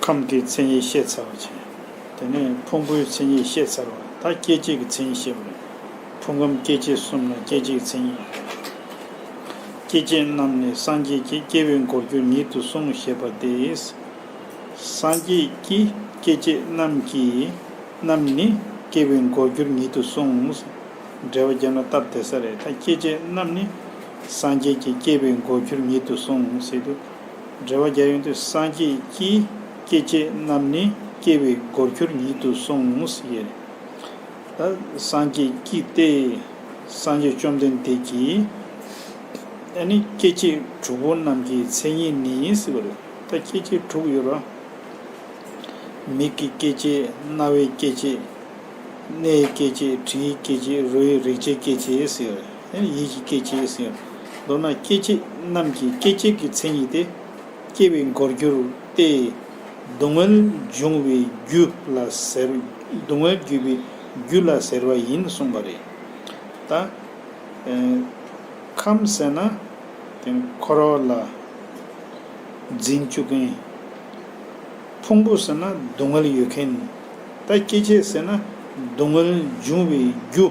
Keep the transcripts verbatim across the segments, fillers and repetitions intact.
ཁམས་ཀྱི་མཚན་ཉིད་བཤད་ཚར་བ་བྱས། དེ་ནས་ཕུང་པོའི་མཚན་ཉིད་བཤད་ཚར་བ། ད་སྐྱེ་མཆེད་ཀྱི་མཚན་ཉིད་བཤད་པ་རེད། ཕུང་ཁམས་སྐྱེ་མཆེད་གསུམ་ལ་སྐྱེ་མཆེད་ཀྱི་མཚན་ཉིད། སྐྱེ་མཆེད་རྣམས་ནི་སངས་རྒྱས་ཀྱིས་སྐྱེ་བའི་འགོག་རྒྱུར་ཉིད་དུ་གསུངས་ཞེས་པ་སྟེ། སངས་རྒྱས་ཀྱིས་སྐྱེ་མཆེད་རྣམས་ཀྱི་རྣམས་ནི་སྐྱེ་བའི་འགོག་རྒྱུར་ཉིད་དུ་གསུངས། འགྲེལ་པ་བརྒྱབ་ན་སྟབས་བདེ་ས་རེད། ད་སྐྱེ་མཆེད་རྣམས་ནི་སངས་རྒྱས་ཀྱིས་སྐྱེ་བའི་འགོག་རྒྱུར་ཉིད་དུ་གསུངས་ཟེར་དུས། འགྲེལ་པ་རྒྱག་ཡོང་དུས་སངས་རྒྱས་ཀྱིས་སྐྱེ་མཆེད་རྣམས་ནི་སྐྱེ་བའི་འགོག་རྒྱུར་ཉིད་དུ་གསུངས་ཟེར་གྱི་རེད། ད་སངས་རྒྱས་ཀྱིས་ཏེ། སངས་རྒྱས་བཅོམ་ལྡན་འདས་ཀྱིས་ཨ་ནི་སྐྱེ་མཆེད་དྲུག་པོ་རྣམས་ཀྱི་མཚན་ཉིད་ནི་ཟེར་བ་རེད། ད་སྐྱེ་མཆེད་དྲུག་ཡོད་ར། མིག་གི་སྐྱེ་མཆེད། རྣ་བའི་སྐྱེ་མཆེད། སྣའི་སྐྱེ་མཆེད། དྲིའི་སྐྱེ་མཆེད། རོའི་རེག་བྱའི་སྐྱེ་མཆེད་ཟེར། ཡིད་ཀྱི་སྐྱེ་མཆེད་ཟེར། མདོར་ན་སྐྱེ་མཆེད་རྣམས་ཀྱི་སྐྱེ་མཆེད་ཀྱི་མཚན་ཉིད་དེ། སྐྱེ་བའི་འགོག་རྒྱུར་ཏེ། སྡུག་བསྔལ་འབྱུང་བའི་རྒྱུ་ལ་ཟེར། སྡུག་བསྔལ་འབྱུང་བའི་རྒྱུ་ལ་ཟེར་བ་ཡིན་གསུངས་པ་རེད། ད། ཨེ། ཁམས་ཟེར་ན། དེ་འཁོར་བ་ལ་འཛིན་བཅུག་མཁན། ཕུང་པོ་ཟེར་ན་སྡུག་བསྔལ་ཡོད་མཁན། ད་སྐྱེ་མཆེད་ཟེར་ན་སྡུག་བསྔལ་འབྱུང་བའི་རྒྱུ་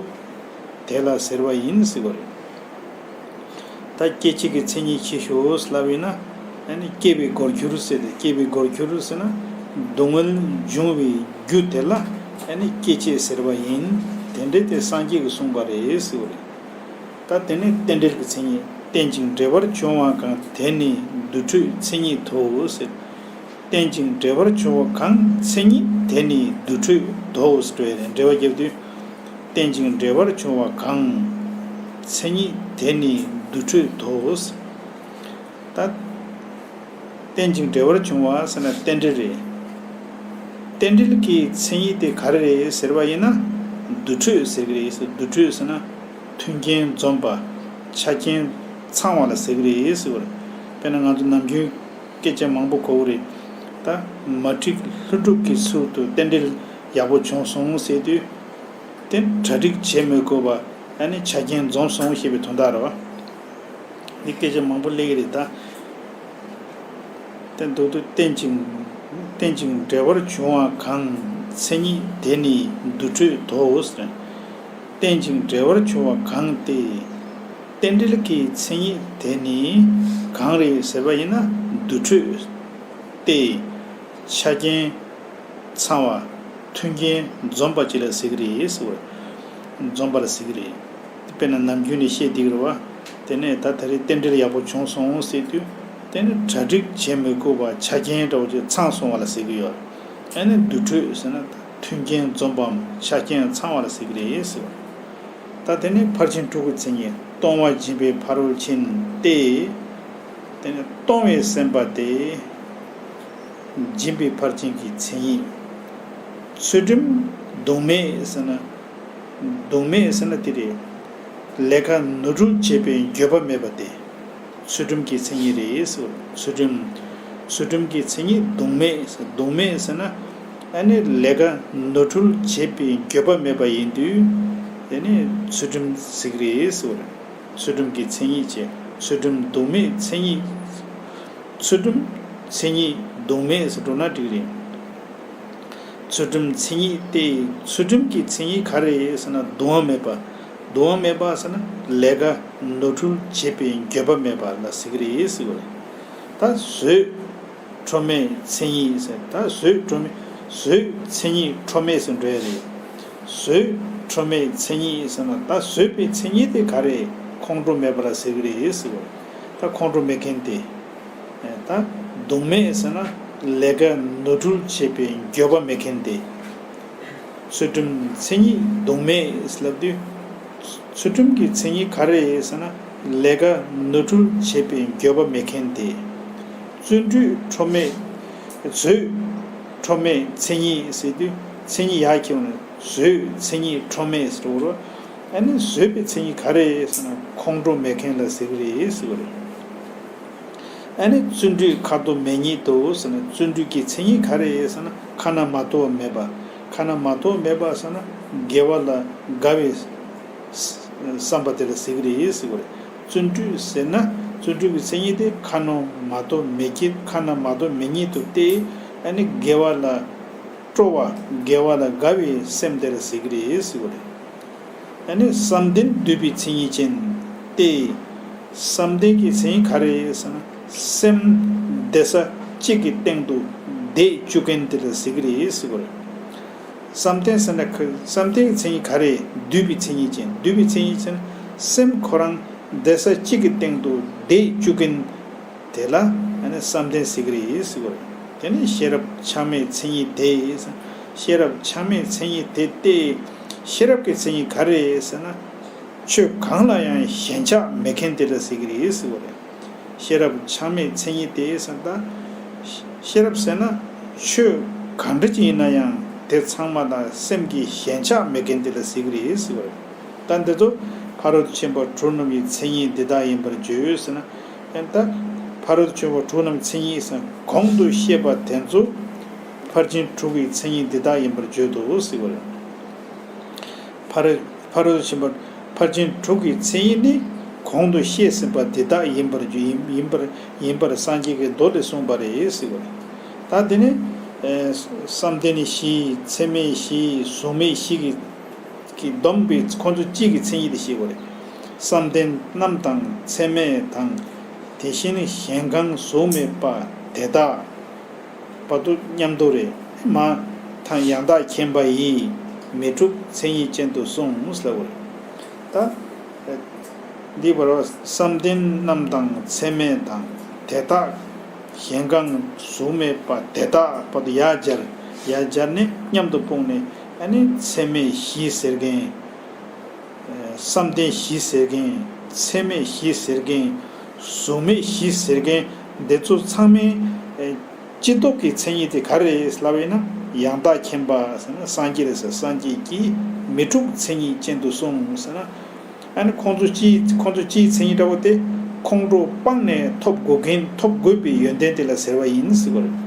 དེ་ལ་ཟེར་བ་ཡིན་ཟེར་བ་རེད། ད་སྐྱེ་མཆེད་ཀྱི་མཚན་ཉིད་ཅི་ཞིག་ལབ་ཡིན་ན། ཨ་ནི་སྐྱེ་བའི་འགོག་རྒྱུར་ཟེར་ཏེ། སྐྱེ་བའི་འགོག་རྒྱུར་ཟེར་ན་སྡུག་བསྔལ་འབྱུང་བའི་རྒྱུ་དེ་ལ་ཨ་ནི་སྐྱེ་མཆེད་ཟེར་བ་ཡིན། དེ་འདྲ་དེ་སངས་རྒྱས་ཀྱིས་གསུངས་པ་རེད་ཟེར་བ་རེད། ད་དེ་ནས་རྟེན་འབྲེལ་གྱི་མཚན་ཉིད། རྟེན་ཅིང་འབྲེལ་པར་འབྱུང་བ་གང་། དེ་ནི་དུར་ཁྲོད་མཚན་ཉིད་དོ་ཟེར། རྟེན་ཅིང་འབྲེལ་པར་འབྱུང་བ་གང་མཚན་ཉིད། དེ་ནི་དུར་ཁྲོད་དོ་ཟེར་བའི་འགྲེལ་པ་བརྒྱབ་དུས། རྟེན་ཅིང་འབྲེལ་པར་འབྱུང་བ་གང་མཚན་ཉིད། དེ་ནི་དུར་ཁྲོད་དོ། ད་རྟེན་ཅིང་འབྲེལ་པར་འབྱུང་བ་ཟེར་ན་རྟེན་འབྲེལ་རེད། རྟེན་འབྲེལ་གྱི་མཚན་ཉིད་དེ་ག་རེ་རེད་ཟེར་བ་ཡིན་ན། དུར་ཁྲོད་ཟེར་གྱི་རེད། དུར་ཁྲོད་ཟེར་ན་མཐུན་རྐྱེན་འཛོམས་པ། ཆ་རྐྱེན་ཚང་བ་ལ་ཟེར་གྱི་རེད་ཟེར་བ་རེད། དཔེར་ན་ང་ཚོ་ནམ་རྒྱུན་སྐད་ཆ་མང་པོ་གོ་གི་རེད། ད་མ་འགྲིག་ལྷུན་གྲུབ་ཀྱི་ཚུལ་དུ་རྟེན་འབྲེལ་ཡག་པོ་བྱུང་སོང་ཟེར་དུས། དེ་གྲ་སྒྲིག་བྱེད་མི་དགོས་པ། ཨ་ནི་ཆ་རྐྱེན་འཛོམས་སོང་ཞེས་པའི་དོན་དག་རེད་བ། འདི་སྐད་ཆ་མང་པོ་སླེབས་ཀྱི་རེད་ད། དེ་འདུག་ཏུ་རྟེན་ཅིང་། རྟེན་ཅིང་འབྲེལ་པར་འབྱུང་བ་གང་མཚན་ཉིད། དེ་ནི་དུར་ཁྲོད་དོ་ཟེར། རྟེན་ཅིང་འབྲེལ་པར་འབྱུང་བ་གང་སྟེ། རྟེན་འབྲེལ་གྱི་མཚན་ཉིད་དེ་ནི་གང་རེད་ཟེར་བ་ཡིན་ན་དུར་ཁྲོད་སྟེ། ཆ་རྐྱེན་ཚང་བ། མཐུན་རྐྱེན་འཛོམས་པ་ཅིག་ལ་ཟེར་གྱི་རེད་ཟེར་བ། འཛོམས་པ་ལ་ཟེར་གྱི་རེད། དཔེར་ན་ནམ་རྒྱུན་ནས་བཤད་བསྡད་ཀྱི་རེད་བ། དེ་ནས་ད་ད་རེས་རྟེན་འབྲེལ་ཡག་པོ་བྱུང་སོང་ཟེར་དུས། དེ་ནི་གྲ་སྒྲིག་བྱེད་མི་དགོས་པ་ཆ་རྐྱེན་འདྲ་བོ་ཅིག་ཚང་སོང་བ་ལ་ཟེར་གྱི་ཡོད། ཨ་ནི་དུར་ཁྲོད་ཟེར་ན་ད་མཐུན་རྐྱེན་འཛོམས་པའམ་ཆ་རྐྱེན་ཚང་བ་ལ་ཟེར་གྱི་རེད་ཟེར་བ། ད་དེ་ནས་ཕར་ཕྱིན་དྲུག་གི་མཚན་ཉིད། གཏོང་བ་སྦྱིན་པའི་ཕ་རོལ་ཕྱིན་ཏེ། དེ་ནས་གཏོང་བའི་སེམས་པ་སྟེ། སྦྱིན་པའི་ཕར་ཕྱིན་གྱི་མཚན་ཉིད། ཚུལ་ཁྲིམས་གདུང་མེད་ཟེར་ན། གདུང་མེད་ཟེར་ན་དེ་རེད། ལས་ཀ་ནོར་འཁྲུལ་བྱེད་པའི་འགྱོད་པ་མེད་པ་སྟེ། ཚུལ་ཁྲིམས་ཀྱི་མཚན་ཉིད་རེད་ཟེར། ཚུལ་ཁྲིམས། ཚུལ་ཁྲིམས་ཀྱི་མཚན་ཉིད་གདུང་མེད་ཟེར། གདུང་མེད་ཟེར་ན། ཨ་ནི་ལས་ཀ་ནོར་འཁྲུལ་བྱེད་པའི་འགྱོད་པ་མེད་པ་ཡིན་དུས། དེ་ནི་ཚུལ་ཁྲིམས་ཟེར་གྱི་རེད་ཟེར། ཚུལ་ཁྲིམས་ཀྱི་མཚན་ཉིད་བྱས། ཚུལ་ཁྲིམས་གདུང་མེད་མཚན་ཉིད། ཚུལ་ཁྲིམས་མཚན་ཉིད་གདུང་མེད་ཟེར་འགྲོ་ན་འགྲིག་རེད། ཚུལ་ཁྲིམས་མཚན་ཉིད་དེ། ཚུལ་ཁྲིམས་ཀྱི་མཚན་ཉིད་ག་རེ་ཟེར་ན་གདུང་བ་མེད་པ། གདུང་བ་མེད་པ་ཟེར་ན་ལས་ཀ་ནོར་འཁྲུལ་བྱེད་པའི་འགྱོད་པ་མེད་པ་ལ་ཟེར་གྱི་རེད་ཟེར་བ་རེད། ད་བཟོད་ཁྲོ་མེད་མཚན་ཉིད་ཟེར། ད་བཟོད་ཁྲོ་མེད། བཟོད་མཚན་ཉིད་ཁྲོ་མེད་ཟེར་འགྲོ་ཡ་རེད། བཟོད་ཁྲོ་མེད་མཚན་ཉིད་ཟེར་ན་ད་བཟོད་པའི་མཚན་ཉིད་དེ་ག་རེ། ཁོང་ཁྲོ་མེད་པ་ལ་ཟེར་གྱི་རེད་ཟེར་བ་རེད། ད་ཁོང་ཁྲོ་མེད་མཁན་དེ། ད་གདུང་མེད་ཟེར་ན་ལས་ཀ་ནོར་འཁྲུལ་བྱེད་པའི་འགྱོད་པ་མེད་མཁན་དེ། ཚུལ་ཁྲིམས་མཚན་ཉིད་གདུང་མེད་ལབ་དུས། ཚུལ་ཁྲིམས་ཀྱི་མཚན་ཉིད་ག་རེ་ཟེར་ན་ལས་ཀ་ནོར་འཁྲུལ་བྱེད་པའི་འགྱོད་པ་མེད་མཁན་དེ། བརྩོན་འགྲུས་ཁྲོ་མེད། བཟོད་ཁྲོ་མེད་མཚན་ཉིད་ཟེར་དུས་མཚན་ཉིད་ཡར་འཁྱེར་ནས་བཟོད་མཚན་ཉིད་ཁྲོ་མེད་ཟེར་བ་རེད། ཨ་ནི་བཟོད་པའི་མཚན་ཉིད་ག་རེ་ཟེར་ན་ཁོང་ཁྲོ་མེད་མཁན་ལ་ཟེར་གྱི་རེད་ཟེར་བ་རེད། ཨ་ནི་བརྩོན་འགྲུས་ཁ་དོག་མེད་ཉིད་དོ་ཟེར་ན། བརྩོན་འགྲུས་ཀྱི་མཚན་ཉིད་ག་རེ་ཟེར་ན་ཁ་ན་མ་ཐོ་བ་མེད་པ། ཁ་ན་མ་ཐོ་བ་མེད་པ་ཟེར་ན་དགེ་བ་ལ་དགའ་བའི་བསམ་པ་དེ་ལ་ཟེར་གྱི་རེད་ཟེར་བ་རེད། བརྩོན་འགྲུས་ཟེར་ན་ བརྩོན་འགྲུས་ཀྱི་མཚན་ཉིད་དེ་ཁ་ནང་མ་གཏོགས་མེད་ཀྱི་ཁ་ནང་མ་གཏོགས་མེད་ཉིད་དུ་སྟེ། ཨ་ནི་དགེ་བ་ལ་སྤྲོ་བ་དགེ་བ་ལ་དགའ་བའི་སེམས་དེ་ལ་ཟེར་གྱི་རེད་ཟེར་གྱི་རེད། ཨ་ནི་བསམ་གཏན་འདུས་པའི་མཚན་ཉིད་ཅན་ཏེ། བསམ་གཏན་གྱི་མཚན་ཉིད་ག་རེ་ཟེར་ན། སེམས་བསྡད་ས་གཅིག་གི་སྟེང་དུ་བསྡད་བཅུག་མཁན་དེ་ལ་ཟེར་གྱི་རེད་ཟེར་གྱི་རེད། བསམ་གཏན་ཟེར་ན་ཁ་བསམ་གཏན་གྱི་མཚན་ཉིད་ག་རེ། འདུས་པའི་མཚན་ཉིད་ཅན། འདུས་པའི་མཚན་ཉིད་ཅན་སེམས་ཁོ་རང་བསྡད་ས་གཅིག་གི་སྟེང་དུ་བསྡད་བཅུག་མཁན་དེ་ལ་ཨ་ནི་བསམ་གཏན་ཟེར་གྱི་རེད་ཟེར་གྱི་རེད། དེ་ནི་ཤེས་རབ་ཆགས་མེད་མཚན་ཉིད་དེ། ཤེས་རབ་ཆགས་མེད་མཚན་ཉིད་དེ་སྟེ། ཤེས་རབ་ཀྱི་མཚན་ཉིད་ག་རེ་ཟེར་ན། ཆོས་གང་ལ་ཡང་ཞེན་ཆགས་མེད་མཁན་དེ་ལ་ཟེར་གྱི་རེད་ཟེར་གྱི་རེད། ཤེས་རབ་ཆགས་མེད་མཚན་ཉིད་དེ་ཟེར་ད། ཤེས་རབ་ཟེར་ན་ཆོས་གང་འདྲ་ཅིག་ཡིན་ན་ཡང་དེ་ཚང་མ་ལ་སེམས་ཀྱི་ཞེན་ཆགས་མེད་མཁན་དེ་ལ་ཟེར་གྱི་རེད་ཟེར་གྱི་རེད། ད་འདི་ཚོ་ཕ་རོལ་ཏུ་ཕྱིན་པ་དྲུག་རྣམས་ཀྱི་མཚན་ཉིད་འདི་དག་ཡིན་པར་བརྗོད་ཟེར་ན། ཨེ་ད་ཕ་རོལ་ཏུ་ཕྱིན་པ་དྲུག་རྣམས་མཚན་ཉིད་ཟེར་གོང་དུ་བཤད་པ་དེ་ཚོ་ཕར་ཕྱིན་དྲུག་གི་མཚན་ཉིད་འདི་དག་ཡིན་པར་བརྗོད་དོ་ཟེར་གྱི་རེད། ཕ་རོལ་ཕ་རོལ་ཏུ་ཕྱིན་པ་ཕར་ཕྱིན་དྲུག་གི་མཚན་ཉིད་ནི་གོང་དུ་བཤད་ཟིན་པ་འདི་དག་ཡིན་པར་བརྗོད་ཡིན་ཡིན་པར་ཡིན་པར་སངས་རྒྱས་ཀྱི་མདོ་ལས་གསུངས་པ་རེད་ཟེར་གྱི་རེད། ད་དེ་ནི་ཨེ་བསམ་གཏན་བཞི་ཚད་མེད་བཞི་གཟུགས་མེད་བཞི་གི་གི་བསྡོམས་པའི་ཁོང་ཚོ་གཅིག་གི་མཚན་ཉིད་དེ་ཤེས་དགོས་རེད། བསམ་གཏན་རྣམས་དང་ཚད་མེད་དང་། དེ་བཞིན་གཞན་གང་གཟུགས་མེད་པ་དེ་དག་བར་དུ་མཉམ་དུ་རེད། མ་དང་ཡང་དག་མཁྱེན་པ་ཡིས་མི་འཁྲུགས་མཚན་ཉིད་ཅན་དུ་གསུངས་ལབ་དགོས་རེད། ད་འདི་བར་བསམ་གཏན་རྣམས་དང་ཚད་མེད་དང་དེ་དག་གཞན་གང་གཟུགས་མེད་པ་དེ་དག་བར་དུ་ཡར་སྦྱར། ཡར་སྦྱར་ནས་མཉམ་དུ་སྤུངས་ནས་ཨ་ནི་ཚད་མེད་བཞི་ཟེར་མཁན། བསམ་གཏན་བཞི་ཟེར་མཁན། ཚད་མེད་བཞི་ཟེར་མཁན། གཟུགས་མེད་བཞི་ཟེར་མཁན་འདི་ཚོ་ཚང་མའི་སྤྱི་ལྡོག་གི་མཚན་ཉིད་དེ་ག་རེ་རེད་ལབ་ཡིན་ན། ཡང་དག་མཁྱེན་པ་ཟེར་ན་སངས་རྒྱས་རེད་ཟེར། སངས་རྒྱས་ཀྱི་མི་འཁྲུགས་མཚན་ཉིད་ཅན་དུ་གསུངས་ཟེར་ན། ཨ་ནི་ཁོང་ཚོ་སྤྱིའི་ཁོང་ཚོ་སྤྱིའི་མཚན་ཉིད་འདྲ་བོ་དེ་ཁོང་ཁྲོ་སྤངས་ནས་ཐོབ་དགོས་མཁན་ཐོབ་དགོས་པའི་ཡོན་ཏན་དེ་ལ་ཟེར་བ་ཡིན་ཟེར་བ་རེད།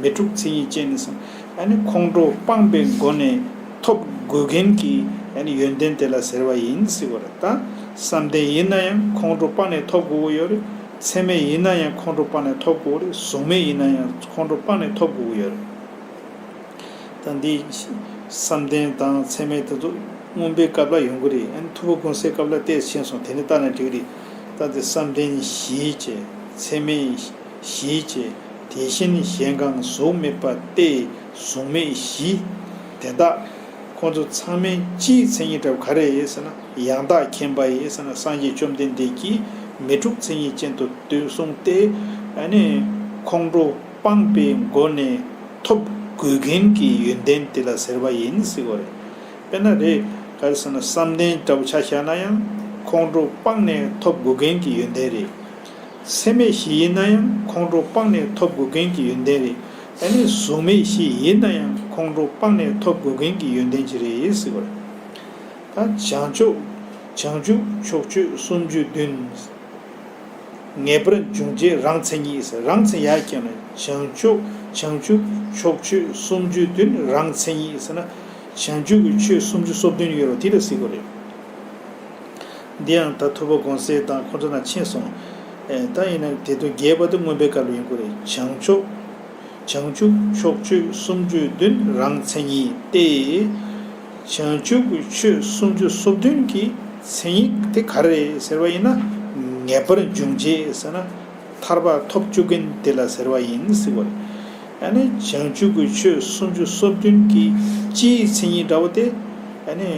མི་འཁྲུགས་མཚན་ཉིད་ཅན་ཟེར། ཨ་ནི་ཁོང་ཁྲོ་སྤངས་པའི་སྒོ་ནས་ཐོབ་དགོས་མཁན་གྱི་ཨ་ནི་ཡོན་ཏན་དེ་ལ་ཟེར་བ་ཡིན་ཟེར་བ་རེད། ད་བསམ་གཏན་ཡིན་ན་ཡང་ཁོང་ཁྲོ་སྤངས་ནས་ཐོབ་དགོས་ཀྱི་ཡོད་རེད། ཚད་མེད་ཡིན་ན་ཡང་ཁོང་ཁྲོ་སྤངས་ནས་ཐོབ་དགོས་རེད། གཟུགས་མེད་ཡིན་ན་ཡང་ཁོང་ཁྲོ་སྤངས་ནས་ཐོབ་དགོས་ཀྱི་ཡོད་རེད། ད་འདི་བསམ་གཏན་དང་ཚད་མེད་དེ་ཚོ་མངོན་པའི་སྐབས་ལ་ཡོང་གི་རེད། ཨ་ནི་ཐུབ་པ་དགོངས་གསལ་སྐབས་ལ་ཏོག་ཙམ་ཕྱིན་སོང་། དེ་ནི་ལྟ་ན་འགྲིག་གི་རེད། ད་འདི་བསམ་གཏན་བཞི་བྱས། ཚད་མེད་བཞི་བྱས། དེ་བཞིན་གཞན་གང་གཟུགས་མེད་པ་སྟེ་གཟུགས་མེད་བཞི། དེ་དག་ཁོང་ཚོ་ཚང་མའི་སྤྱིའི་མཚན་ཉིད་འདྲ་བ་ག་རེ་ཡིན་ཟེར་ན། ཡང་དག་མཁྱེན་པ་ཡིས་ཟེར་ན་སངས་རྒྱས་བཅོམ་ལྡན་འདས་ཀྱིས་མི་འཁྲུགས་མཚན་ཉིད་ཅན་དུ་འདོད་གསུངས་ཏེ། ཨ་ནི་ཁོང་ཁྲོ་སྤངས་པའི་སྒོ་ནས་ཐོབ་དགོས་མཁན་གྱི་ཡོན་ཏན་དེ་ལ་ཟེར་བ་ཡིན་ཟེར་བ་རེད། དཔེར་ན་རེད། ག་རེ་ཟེར་ན་བསམ་གཏན་འདྲ་བོ་ཆ་བཞག་ན་ཡང་ཁོང་ཁྲོ་སྤངས་ནས་ཐོབ་དགོས་མཁན་གྱི་ཡོན་ཏན་རེད། ཚད་མེད་བཞི་ཡིན་ན་ཡང་ཁོང་ཁྲོ་སྤངས་ནས་ཐོབ་དགོས་མཁན་གྱི་ཡོན་ཏན་རེད། ཨ་ནི་གཟུགས་མེད་བཞི་ཡིན་ན་ཡང་ཁོང་ཁྲོ་སྤངས་ནས་ཐོབ་དགོས་མཁན་གྱི་ཡོན་ཏན་ཅིག་རེད་ཟེར་བ་རེད། ད་བྱང་ཆུབ་བྱང་ཆུབ་ཕྱོགས་ཆོས་སུམ་ཅུ་བདུན། ངེས་པར་འབྱུང་བྱེད་རང་མཚན་ཉིད་ཟེར། རང་མཚན་ཡར་བཀྱགས་ནས་བྱང་ཆུབ་བྱང་ཆུབ་ཕྱོགས་ཆོས་སུམ་ཅུ་བདུན་རང་མཚན་ཉིད་ཟེར་ན། བྱང་ཆུབ་ཀྱི་ཆོས་སུམ་ཅུ་སོ་བདུན་ཡོད་རེད། དེ་ལ་ཟེར་དགོས་རེད། འདི་ཡང་ད་ཐུབ་པ་དགོངས་གསལ་དང་ཁོང་ཚོ་ནང་ཕྱིན་སོང་། ཨེ་ད་ཡིན་ན་དེ་དོན་རྒྱས་པ་དེ་མངོན་པའི་སྐབས་ལ་ཡོང་གི་རེད། བྱང་ཆུབ་བྱང་ཆུབ་ཕྱོགས་ཆོས་སུམ་ཅུ་བདུན་རང་མཚན་ཉིད་དེ། བྱང་ཆུབ་ཀྱི་ཆོས་སུམ་ཅུ་སོ་བདུན་གྱི་མཚན་ཉིད་དེ་ག་རེ་རེད་ཟེར་བ་ཡིན་ན། ངེས་པར་འབྱུང་བྱེད་ཟེར་ན་ཐར་པ་ཐོབ་བཅུག་མཁན་དེ་ལ་ཟེར་བ་ཡིན་ཟེར་བ་རེད། ཨ་ནི་བྱང་ཆུབ་ཀྱི་ཆོས་སུམ་ཅུ་སོ་བདུན་གྱི་སྤྱིའི་མཚན་ཉིད་འདྲ་བོ་དེ། ཨ་ནི་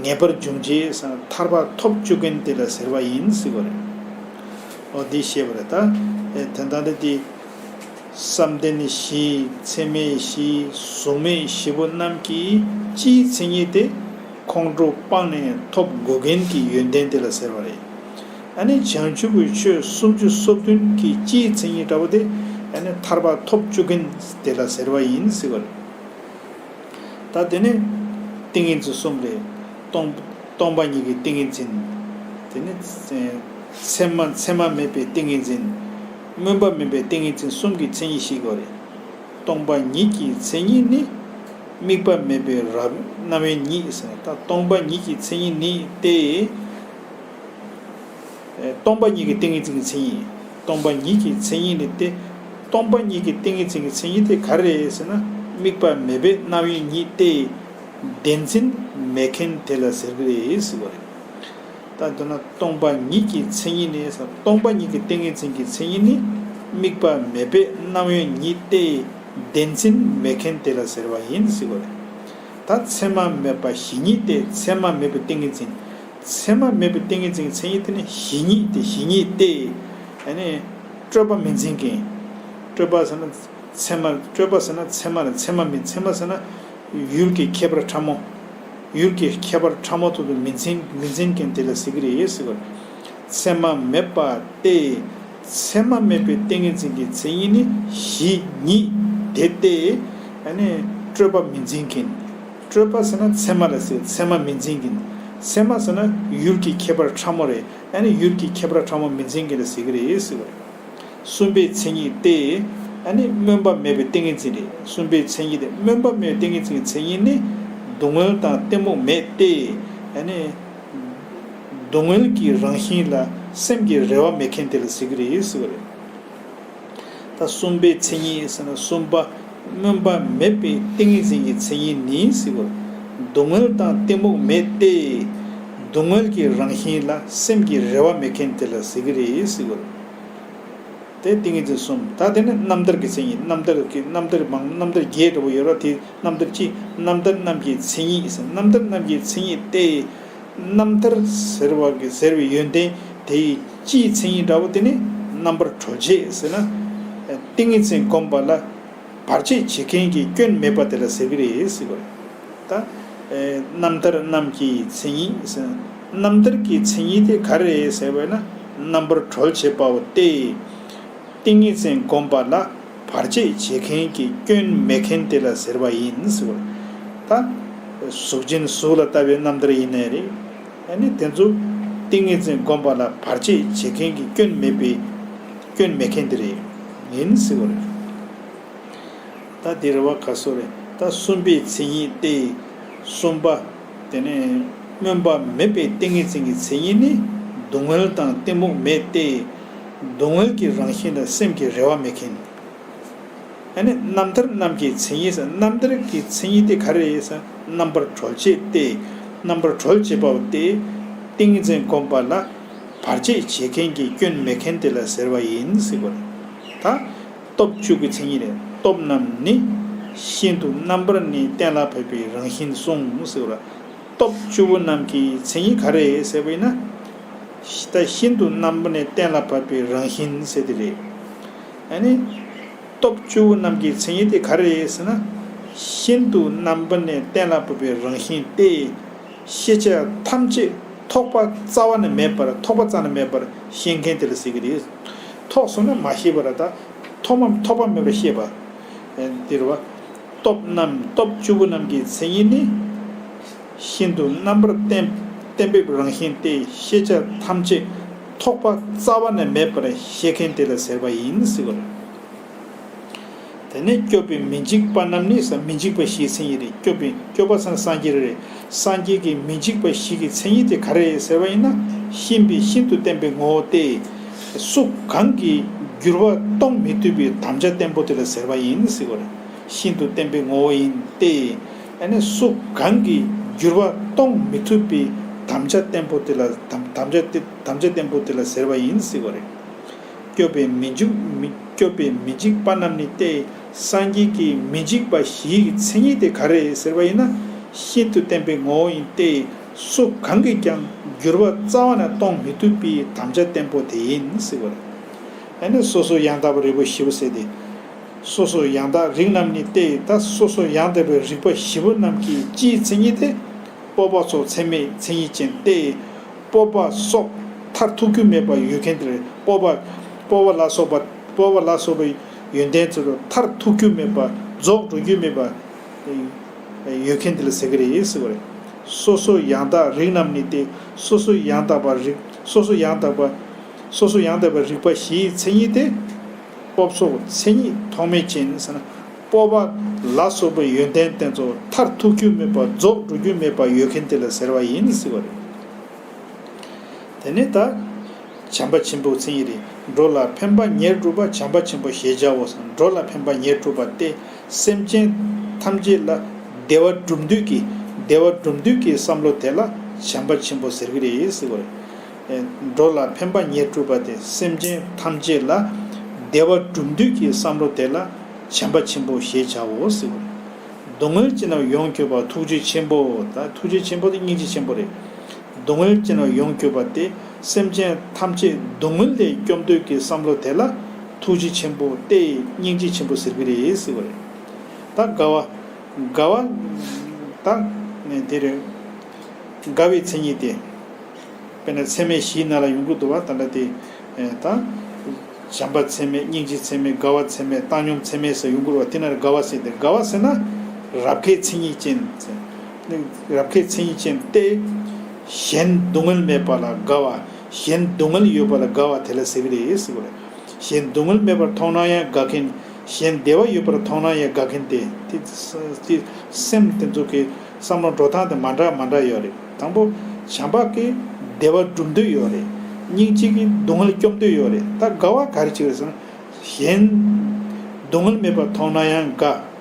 ངེས་པར་འབྱུང་བྱེད་ཟེར་ན་ཐར་པ་ཐོབ་བཅུག་མཁན་དེ་ལ་ཟེར་བ་ཡིན་ཟེར་བ་རེད། འོ་འདི་ཤེས་པ་རེད། ད་ཨེ་དོན་དག་འདི་དེ། བསམ་གཏན་བཞི། ཚད་མེད་བཞི། གཟུགས་མེད་བཞི་པོ་རྣམས་ཀྱི་སྤྱིའི་མཚན་ཉིད་དེ་ཁོང་ཁྲོ་སྤངས་ནས་ཐོབ་དགོས་མཁན་གྱི་ཡོན་ཏན་དེ་ལ་ཟེར་བ་རེད། ཨ་ནི་བྱང་ཆུབ་ཀྱི་ཆོས་སུམ་ཅུ་སོ་བདུན་གྱི་སྤྱིའི་མཚན་ཉིད་འདྲ་བོ་དེ་ཨ་ནི་ཐར་པ་ཐོབ་བཅུག་མཁན་དེ་ལ་ཟེར་བ་ཡིན་ཟེར་བ་རེད། ད་དེ་ནས་ཏིང་ངེ་འཛིན་གསུམ་རེད། སྟོང་སྟོང་པ་ཉིད་ཀྱི་ཏིང་ངེ་འཛིན། དེ་ནས་མཚན་མ་མཚན་མ་མེད་པའི་ཏིང་ངེ་འཛིན། སྨོན་པ་མེད་པའི་ཏིང་ངེ་འཛིན་གསུམ་གྱི་མཚན་ཉིད་ཤེས་དགོས་རེད། སྟོང་པ་ཉིད་ཀྱི་མཚན་ཉིད་ནི། དམིགས་པ་མེད་པའི་རབ་རྣམ་དབེན་ཉིད་ཟེར། ད་སྟོང་པ་ཉིད་ཀྱི་མཚན་ཉིད་ནི་སྟེ། སྟོང་པ་ཉིད་ཀྱི་ཏིང་ངེ་འཛིན་གྱི་མཚན་ཉིད། སྟོང་པ་ཉིད་ཀྱི་མཚན་ཉིད་ནི་སྟེ། སྟོང་པ་ཉིད་ཀྱི་ཏིང་ངེ་འཛིན་གྱི་མཚན་ཉིད་དེ་ག་རེ་རེད་ཟེར་ན། དམིགས་པ་མེད་པའི་རྣམ་གཡེང་ཉིད་དེ། བདེན་འཛིན་མེད་མཁན་དེ་ལ་ཟེར་གྱི་རེད་ཟེར་བ་རེད། ད་མདོར་ན་སྟོང་པ་ཉིད་ཀྱི་མཚན་ཉིད་ནི། སྟོང་པ་ཉིད་ཀྱི་ཏིང་ངེ་འཛིན་གྱི་མཚན་ཉིད་ནི། དམིགས་པ་མེད་པའི་རྣམ་གཡེང་ཉིད་དེ། བདེན་འཛིན་མེད་མཁན་དེ་ལ་ཟེར་བ་ཡིན་ཟེར་བ་རེད། ད་མཚན་མ་མེད་པ་གཞི་ཉིད་དེ། མཚན་མ་མེད་པའི་ཏིང་ངེ་འཛིན། མཚན་མ་མེད་པའི་ཏིང་ངེ་འཛིན་གྱི་མཚན་ཉིད་དེ་ནི་གཞི་ཉིད་དེ། གཞི་ཉིད་དེ། ཨ་ནི་སྤྲོས་པ་མི་འཛིན་མཁན། སྤྲོས་པ་ཟེར་ན་མཚན་མ། སྤྲོས་པ་ཟེར་ན་མཚན་མ་རེད། མཚན་མ་མིན། མཚན་མ་ཟེར་ན་ཡུལ་གྱི་ཁྱད་པར་ཕྲ་མོ། ཡུལ་གྱི་ཁྱད་པར་ཕྲ་མོ་ཐོག་ཏུ་མི་འཛིན། མི་འཛིན་མཁན་དེ་ལ་ཟེར་གྱི་རེད་ཟེར་བ། མཚན་མ་མེད་པ་སྟེ། མཚན་མ་མེད་པའི་ཏིང་ངེ་འཛིན་གྱི་མཚན་ཉིད་ནི་གཞི་ཉིད་དེ་སྟེ། ཨ་ནི་སྤྲོས་པ་མི་འཛིན་མཁན། སྤྲོས་པ་ཟེར་ན་མཚན་མ་ལ་ཟེར། མཚན་མ་མི་འཛིན་མཁན། མཚན་མ་ཟེར་ན་ཡུལ་གྱི་ཁྱད་པར་ཕྲ་མོ་རེད། ཨ་ནི་ཡུལ་གྱི་ཁྱད་པར་ཕྲ་མོ་མི་འཛིན་མཁན་ལ་ཟེར་གྱི་རེད་ཟེར་བ་རེད། གསུམ་པའི་མཚན་ཉིད་དེ། ཨ་ནི་སྨོན་པ་མེད་པའི་ཏིང་ངེ་འཛིན་རེད། གསུམ་པའི་མཚན་ཉིད་དེ། སྨོན་པ་མེད་པའི་ཏིང་ངེ་འཛིན་གྱི་མཚན་ཉིད་ནི། སྡུག་བསྔལ་དང་གཏི་མུག་མེད་དེ། ཨ་ནི་སྡུག་བསྔལ་གྱི་རང་བཞིན་ལ་སེམས་ཀྱི་རེ་བ་མེད་མཁན་དེ་ལ་ཟེར་གྱི་རེད་ཟེར་བ་རེད། ད་གསུམ་པའི་མཚན་ཉིད་ཟེར་ན། གསུམ་པ་སྨོན་པ་མེད་པའི་ཏིང་ངེ་འཛིན་གྱི་མཚན་ཉིད་ནི་ཟེར་བ། སྡུག་བསྔལ་དང་གཏི་མུག་མེད་དེ། སྡུག་བསྔལ་གྱི་རང་བཞིན་ལ་སེམས་ཀྱི་རེ་བ་མེད་མཁན་དེ་ལ་ཟེར་གྱི་རེད་ཟེར་བ། དེ་ཏིང་ངེ་འཛིན་གསུམ། ད་དེ་ནི་རྣམ་ཐར་གྱི་མཚན་ཉིད། རྣམ་ཐར་གྱི། རྣམ་ཐར་མང་། རྣམ་ཐར་བརྒྱད་འདྲ་པོ་ཡོད་ར། དེ་རྣམ་ཐར་གཅིག་རྣམ་ཐར་རྣམས་ཀྱི་མཚན་ཉིད་ཟེར། རྣམ་ཐར་རྣམས་ཀྱི་མཚན་ཉིད་དེ། རྣམ་ཐར་ཟེར་བ་གི་ཟེར་བའི་ཡོན་ཏན་དེ་ཡི་སྤྱིའི་མཚན་ཉིད་འདྲ་པོ་དེ་ནི་རྣམ་པར་གྲོལ་བྱེད་ཟེར་ན། ཏིང་ངེ་འཛིན་བསྒོམ་པ་ལ་བར་ཆད་བྱེད་མཁན་གྱི་སྐྱོན་མེད་པ་དེ་ལ་ཟེར་གྱི་རེད་ཟེར་བ་རེད། ད་རྣམ་ཐར་རྣམས་ཀྱི་མཚན་ཉིད་ཟེར། རྣམ་ཐར་གྱི་མཚན་ཉིད་དེ་ག་རེ་རེད་ཟེར་བས་ན། རྣམ་པར་གྲོལ་བྱེད་པའོ་སྟེ། ཏིང་ངེ་འཛིན་བསྒོམ་པ་ལ་བར་ཆད་བྱེད་མཁན་གྱི་སྐྱོན་མེད་མཁན་དེ་ལ་ཟེར་བ་ཡིན་ཟེར་བ། ད་གཟུགས་ཅན་གཟུགས་ལ་ལྟ་བའི་རྣམ་ཐར་ཡིན་ནའི་རེད། ཨ་ནི་དེ་ཚོ་ཏིང་ངེ་འཛིན་བསྒོམ་པ་ལ་བར་ཆད་བྱེད་མཁན་གྱི་སྐྱོན་མེད་པའི། སྐྱོན་མེད་མཁན་དེ་རེད། ཡིན་ཟེར་བ་རེད། ད་དེ་རེད་བ། ག་སོ་རེད། ད་གསུམ་པའི་མཚན་ཉིད་དེ། གསུམ་པ། དེ་ནས་སྨོན་པ་མེད་པའི་ཏིང་ངེ་འཛིན་གྱི་མཚན་ཉིད་ནི། སྡུག་བསྔལ་དང་གཏི་མུག་མེད་དེ། སྡུག་བསྔལ་གྱི་རང་བཞིན་ལ་སེམས་ཀྱི་རེ་བ་མེད་མཁན། ཨ་ནི་རྣམ་ཐར་རྣམས་ཀྱི་མཚན་ཉིད་ཟེར། རྣམ་ཐར་གྱི་མཚན་ཉིད་དེ་ག་རེ་རེད་ཟེར། རྣམ་པར་གྲོལ་བྱེད་དེ། རྣམ་པར་གྲོལ་བྱེད་པའོ་སྟེ། ཏིང་ངེ་འཛིན་བསྒོམ་པ་ལ་བར་ཆད་བྱེད་མཁན་གྱི་སྐྱོན་མེད་མཁན་དེ་ལ་ཟེར་བ་ཡིན་ཟེར་བ་རེད། ད་སྟོབས་བཅུ་གི་མཚན་ཉིད་རེད། སྟོབས་རྣམས་ནི། ཤིན་ཏུ་རྣམ་པར་ནི་གཏན་ལ་ཕབ་པའི་རང་བཞིན་གསུངས་ཟེར་བ་རེད། སྟོབས་བཅུ་པོ་རྣམས་ཀྱི་མཚན་ཉིད་ག་རེ་ཟེར་བས་ན། ད་ཤིན་ཏུ་རྣམ་པར་ནི་གཏན་ལ་ཕབ་པའི་རང་བཞིན་ཟེར་དེ་རེད། ཨ་ནི། སྟོབས་བཅུ་པོ་རྣམས་ཀྱི་མཚན་ཉིད་དེ་ག་རེ་ཟེར་ན། ཤིན་ཏུ་རྣམ་པར་ནི་གཏན་ལ་ཕབ་པའི་རང་བཞིན་ཏེ། ཤེས་བྱ་ཐམས་ཅད་ཐོགས་པ་རྩ་བ་ནས་མེད་པར། ཐོགས་པ་རྩ་ནས་མེད་པར་ཤེས་མཁན་དེ་ལ་ཟེར་གྱི་རེད། ཐོགས་སོང་ན་མ་ཤེས་པ་ར། ད་ཐོགས་མ། ཐོགས་པ་མེད་པར་ཤེས་པ། ཨེ། དེ་རེད་བ། སྟོབས་རྣམས། སྟོབས་བཅུ་པོ་རྣམས་ཀྱི་མཚན་ཉིད་ནི། ཤིན་ཏུ་རྣམ་པར་གཏན། གཏན་པའི་རང་བཞིན་ཏེ། ཤེས་བྱ་ཐམས་ཅད་ཐོགས་པ་རྩ་བ་ནས་མེད་པར་ཤེས་མཁན་དེ་ལ་ཟེར་བ་ཡིན་ཟེར་བ་རེད། དེ་ནས་སྐྱོབ་པའི་མི་འཇིགས་པ་རྣམས་ནི་ཟེར། མི་འཇིགས་པ་བཞིའི་མཚན་ཉིད་རེད། སྐྱོབ་པའི། སྐྱོབ་པ་ཟེར་ན་སངས་རྒྱས་རེད། སངས་རྒྱས་ཀྱི་མི་འཇིགས་པ་བཞི་གི་མཚན་ཉིད་དེ་ག་རེ་རེད་ཟེར་བ་ཡིན་ན། ཤེས་པའི་ཤིན་ཏུ་བརྟན་པའི་ངོ་བོ་སྟེ། སུ་གང་གིས་འགྱུར་བ་གཏོང་མི་ཐུབ་པའི་དམ་བཅའ་བརྟན་པོ་དེ་ལ་ཟེར་བ་ཡིན་ཟེར་བ་རེད། ཤིན་ཏུ་བརྟན་པའི་ངོ་བོ་ཡིན་ཏེ། ཨ་ནི་སུ་གང་གིས་འགྱུར་བ་གཏོང་མི་ཐུབ་པའི་དམ་བཅའ་བརྟན་པོ་དེ་ལ། དམ། དམ་བཅའ་དེ། དམ་བཅའ་བརྟན་པོ་དེ་ལ་ཟེར་བ་ཡིན་ཟེར་བ་རེད། སྐྱོབ་པའི་མི་འཇིགས། མི། སྐྱོབ་པའི་མི་འཇིགས་པ་རྣམས་ནི་སྟེ། སངས་རྒྱས་ཀྱི་མི་འཇིགས་པ་བཞིའི་མཚན་ཉིད་དེ་ག་རེ་ཟེར་བ་ཡིན་ན། ཤིན་ཏུ་བརྟན་པའི་ངོ་བོ་ཡིན་ཏེ། སུ་གང་གིས་ཀྱང་འགྱུར་བ་རྩ་བ་ནས་གཏོང་མི་ཐུབ་པའི་དམ་བཅའ་བརྟན་པོ་དེ་ཡིན་ཟེར་བ་རེད། ཨ་ནི་སོ་སོ་ཡང་དག་པ་རིག་པ་བཞི་པོ་ཟེར་ཏེ། སོ་སོ་ཡང་དག་རིག་རྣམས་ནི་སྟེ། ད་སོ་སོ་ཡང་དག་པའི་རིག་པ་བཞི་པོ་རྣམས་ཀྱི་སྤྱིའི་མཚན་ཉིད་དེ། སྤོབས་པ་སོགས་ཚད་མེད་མཚན་ཉིད་ཅན་ཏེ། སྤོབས་པ་སོགས་མཐར་ཐུག་རྒྱུ་མེད་པ་ཡོད་མཁན་དེ་རེད། སྤོབས་པ། སྤོབས་པ་ལ་སོགས་པ། སྤོབས་པ་ལ་སོགས་པའི་ཡོན་ཏན་ཚོ་ལ་མཐར་ཐུག་རྒྱུ་མེད་པ། རྫོགས་འགྲོ་རྒྱུ་མེད་པ་ཡོད་མཁན་དེ་ལ་ཟེར་གྱི་རེད་ཟེར་བ་རེད། སོ་སོ་ཡང་དག་རིག་རྣམས་ནི་སྟེ། སོ་སོ་ཡང་དག་པ་རིག་སོ་སོ་ཡང་དག་པ། སོ་སོ་ཡང་དག་པ་རིག་པ་བཞིའི་མཚན་ཉིད་དེ། སྤོབས་སོགས་མཚན་ཉིད་ཐོགས་མེད་ཅན་ཟེར་ན། སྤོབས་པ་ལ་སོགས་པའི་ཡོན་ཏན་དེ་ཚོ་མཐར་ཐུག་རྒྱུ་མེད་པ། རྫོགས་འགྲོ་རྒྱུ་མེད་པ་ཡོད་མཁན་དེ་ལ་ཟེར་བ་ཡིན་ཟེར་བ་རེད། དེ་ནས་ད། བྱམས་པ་ཆེན་པོའི་མཚན་ཉིད་རེད། འགྲོ་ལ་ཕན་པ་ཉེར་དྲུག་པ་བྱམས་པ་ཆེན་པོ་ཞེས་བྱའོ། འགྲོ་ལ་ཕན་པ་ཉེར་དྲུག་པ་སྟེ། སེམས་ཅན་ཐམས་ཅད་ལ་བདེ་བ་སྒྲུབ་འདོད་ཀྱི། བདེ་བ་སྒྲུབ་འདོད་ཀྱི་བསམ་བློ་དེ་ལ་བྱམས་པ་ཆེན་པོ་ཟེར་གྱི་རེད་ཟེར་བ་རེད། འགྲོ་ལ་ཕན་པ་ཉེར་དྲུག་པ་སྟེ། སེམས་ཅན་ཐམས་ཅད་ལ་བདེ་བ་སྒྲུབ་འདོད་ཀྱི་བསམ་བློ་དེ་ལ་བྱམས་པ་ཆེན་པོ་ཞེས་བྱའོ་ཟེར་བ་རེད། སྡུག་བསྔལ་ཅན་རྣམས་ཡོངས་སྐྱོབ་པ་ཐུགས་རྗེ་ཆེན་པོ། ད་ཐུགས་རྗེ་ཆེན་པོ་དེ་སྙིང་རྗེ་ཆེན་པོ་རེད། སྡུག་བསྔལ་ཅན་རྣམས་ཡོངས་སྐྱོབ་པ་སྟེ། སེམས་ཅན་ཐམས་ཅད་སྡུག་བསྔལ་ལས་སྐྱོབ་འདོད་ཀྱི་བསམ་བློ་དེ་ལ་ཐུགས་རྗེ་ཆེན་པོ་སྟེ་སྙིང་རྗེ་ཆེན་པོ་ཟེར་གྱི་རེད་ཟེར་བ་རེད། ད་དགའ་བ། དགའ་བ། ད་ནས་དེ་རེད། དགའ་བའི་མཚན་ཉིད་དེ། དཔེར་ན་ཚད་མེད་བཞིའི་ནང་ལ་ཡོང་གི་འདུག་བ། ད་ལྟ་དེ། ད། བྱམས་པ་ཚད་མེད། སྙིང་རྗེ་ཚད་མེད། དགའ་བ་ཚད་མེད། བཏང་སྙོམས་ཚད་མེད་ཟེར་ཡོང་གི་རེད་བ། དེ་ན་དགའ་བ་ཟེར་ཏེ། དགའ་བ་ཟེར་ན་རབ་དགའི་མཚན་ཉིད་ཅན། རབ་དགའི་མཚན་ཉིད་ཅན་ཏེ། གཞན་སྡུག་བསྔལ་མེད་པ་ལ་དགའ་བ། གཞན་སྡུག་བསྔལ་ཡོད་པ་ལ་དགའ་བ་དེ་ལ་ཟེར་གྱི་རེད་ཟེར་གྱི་རེད། གཞན་སྡུག་བསྔལ་མེད་པར་མཐོང་ན་ཡང་དགའ་མཁན། གཞན་བདེ་བ་ཡོད་པར་མཐོང་ན་ཡང་དགའ་མཁན་ཏེ། དེ་དེ་སེམས་དེ་ཚོ་གི་བསམ་བློ་འགྲོ་སྟངས་དེ་མ་འདྲ་མ་འདྲ་ཡོད་རེད། དང་པོ། བྱམས་པ་གིས་བདེ་བ་སྒྲུབ་འདོད་ཡོད་རེད། སྙིང་རྗེ་གིས་སྡུག་བསྔལ་སྐྱོབ་འདོད་ཡོད་རེད། ད་དགའ་བ་ག་རེ་བྱེད་ཀྱི་རེད་ཟེར་ན། གཞན་སྡུག་བསྔལ་མེད་པར་མཐོང་ན་ཡང་དགའ།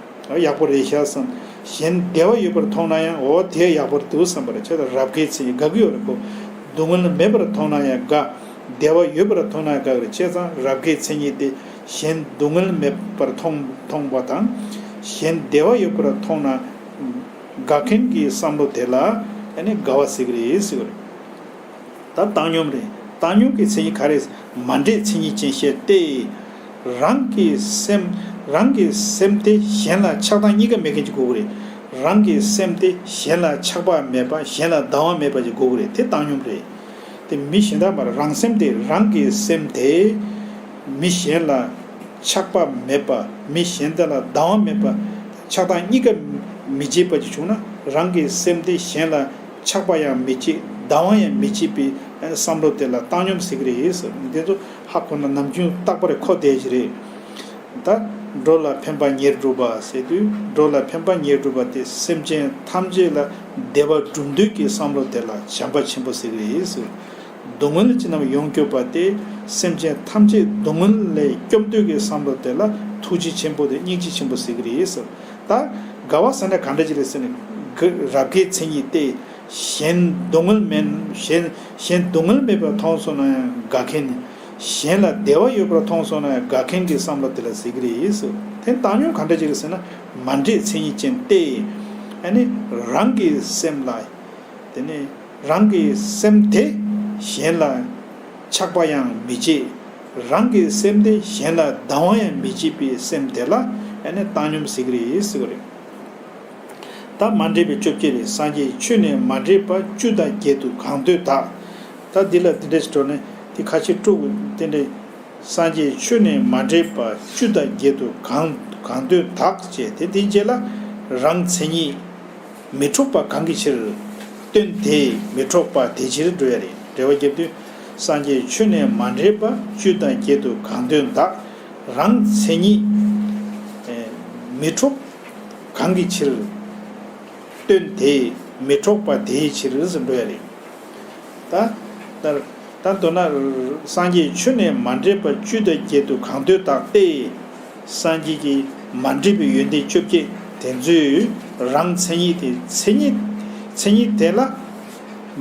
ཡག་པོ་རེད་ཤག་བསམ། གཞན་བདེ་བ་ཡོད་པར་མཐོང་ན་ཡང་འོ་དེ་ཡག་པོ་འདུག་བསམ་པ་རེད། ཁྱོད་ལ་རབ་དགའི་མཚན་ཉིད། དགའ་གི་ཡོད་རེད་ཁོ། སྡུག་བསྔལ་མེད་པར་མཐོང་ན་ཡང་དགའ། བདེ་བ་ཡོད་པར་མཐོང་ན་དགའ་གི་རེད། བྱས་ཙང་རབ་དགའི་མཚན་ཉིད་དེ་གཞན་སྡུག་བསྔལ་མེད་པར་མཐོང་མཐོང་བ་དང་། གཞན་བདེ་བ་ཡོད་པར་མཐོང་ན་དགའ་མཁན་གྱི་བསམ་བློ་དེ་ལ་ཨ་ནི་དགའ་བ་ཟེར་གི་རེད་ཟེར་གི་རེད། ད་བཏང་སྙོམས་རེད། བཏང་སྙོམས་ཀྱི་མཚན་ཉིད་ག་རེ། མ་འདྲེས་མཚན་ཉིད་ཅན་ཞེས་ཏེ། རང་གི་སེམས། རང་གི་སེམས་དེ་གཞན་ལ་ཆགས་སྡང་གཉིས་ཀ་མེད་མཁན་ཅིག་དགོས་ཀྱི་རེད། རང་གི་སེམས་དེ་གཞན་ལ་ཆགས་པ་མེད་པ། གཞན་ལ་སྡང་བ་མེད་པ་ཅིག་དགོས་ཀྱི་རེད། དེ་བཏང་སྙོམས་རེད། དེ་མི་གཞན་དག་མ་རེད། རང་སེམས་དེ། རང་གི་སེམས་དེ་མི་གཞན་ལ་ཆགས་པ་མེད་པ། མི་གཞན་དག་ལ་སྡང་བ་མེད་པ། ཆགས་སྡང་གཉིས་ཀ་མི་བྱེད་པ་ཅིག་བྱུང་ན། རང་གི་སེམས་དེ་གཞན་ལ་ཆགས་པ་ཡང་མི་བྱེད། སྡང་བ་ཡང་མི་བྱེད་པའི་བསམ་བློ་དེ་ལ་བཏང་སྙོམས་ཟེར་གྱི་རེད་ཟེར། འདི་ཚོ་ཧ་གོ་ན་ནམ་རྒྱུན་རྟག་པར་གོ་བསྡད་ཀྱི་རེད། ད་འགྲོ་ལ་ཕན་པ་ཉེར་དྲུག་པ་ཟེར་དུས། འགྲོ་ལ་ཕན་པ་ཉེར་དྲུག་པ་དེ་སེམས་ཅན་ཐམས་ཅད་ལ་བདེ་བ་སྒྲུབ་འདོད་ཀྱི་བསམ་བློ་དེ་ལ་བྱམས་པ་ཆེན་པོ་ཟེར་གྱི་རེད་ཟེར། སྡུག་བསྔལ་ཅན་རྣམས་ཡོངས་སྐྱོབ་པ་སྟེ། སེམས་ཅན་ཐམས་ཅད་སྡུག་བསྔལ་ལས་སྐྱོབ་འདོད་ཀྱི་བསམ་བློ་དེ་ལ་ཐུགས་རྗེ་ཆེན་པོ་དེ་སྙིང་རྗེ་ཆེན་པོ་ཟེར་གྱི་རེད་ཟེར། ད་དགའ་བ་ཟེར་ན་ག་འདྲ་ཅིག་རེད་ཟེར་ན། དགའ། རབ་དགའི་མཚན་ཉིད་ཏེ། གཞན་སྡུག་བསྔལ་མེད། གཞན་གཞན་སྡུག་བསྔལ་མེད་པར་མཐོང་སོང་ན་ཡང་དགའ་མཁན། གཞན་ལ་བདེ་བ་ཡོད་པར་མཐོང་སོང་ན་ཡང་དགའ་མཁན་གྱི་བསམ་བློ་དེ་ལ་ཟེར་གྱི་རེད་ཟེར། དེ་བཏང་སྙོམས་ག་འདྲ་ཅིག་རེད་ཟེར་ན། མ་འདྲེས་མཚན་ཉིད་ཅན་ཏེ། ཨ་ནི་རང་གི་སེམས་ལ། དེ་ནས་རང་གི་སེམས་དེ་གཞན་ལ་ཆགས་པ་ཡང་མི་བྱེད། རང་གི་སེམས་དེ་གཞན་ལ་སྡང་བ་ཡང་མི་བྱེད་པའི་སེམས་དེ་ལ་ཨ་ནི་བཏང་སྙོམས་ཟེར་གྱི་རེད་ཟེར་གྱི་རེད། ད་མ་འདྲེས་པའི་བཅོ་བརྒྱད་རེད། སངས་རྒྱས་ཆོས་ནི་མ་འདྲེས་པ། བཅུ་དང་བརྒྱད་དུ་གང་འདོད་བདག། ད་འདི་ལ་འདི་འདྲ་ཞིག་འགྲོ་ནས་དེ་ཁ་ཕྱིར་དཀྲུག་དེ་འདྲ། སངས་རྒྱས་ཆོས་ནི་མ་འདྲེས་པ། བཅུ་དང་བརྒྱད་དུ་གང་གང་འདོད་བདག་ཅེས། དེ་དེའི་རྗེས་ལ་རང་མཚན་ཉིད་མི་འཕྲོག་པ་གང་གི་ཕྱིར། སྟོན་ཏེ་མི་འཕྲོག་པ་དེའི་ཕྱིར་འགྲོ་ཡ་རེད། འགྲེལ་པ་བརྒྱབ་དུས། སངས་རྒྱས་ཆོས་ནི་མ་འདྲེས་པ། བཅུ་དང་བརྒྱད་དུ་གང་འདོད་བདག། རང་མཚན་ཉིད་མི་འཕྲོག་གང་གི་ཕྱིར། སྟོན་ཏེ་མི་འཕྲོག་པ་དེའི་ཕྱིར་ཟེར་འགྲོ་ཡ་རེད། ད་ལྟར་ད་མདོར་ན། སངས་རྒྱས་ཆོས་ནི་མ་འདྲེས་པ། བཅུ་དང་བརྒྱད་དུ་གང་འདོད་བདག་སྟེ། སངས་རྒྱས་ཀྱི་མ་འདྲེས་པའི་ཡོན་ཏན་བཅོ་བརྒྱད་དེ་ཚོའི་རང་མཚན་ཉིད་དེ། མཚན་ཉིད་མཚན་ཉིད་དེ་ལ་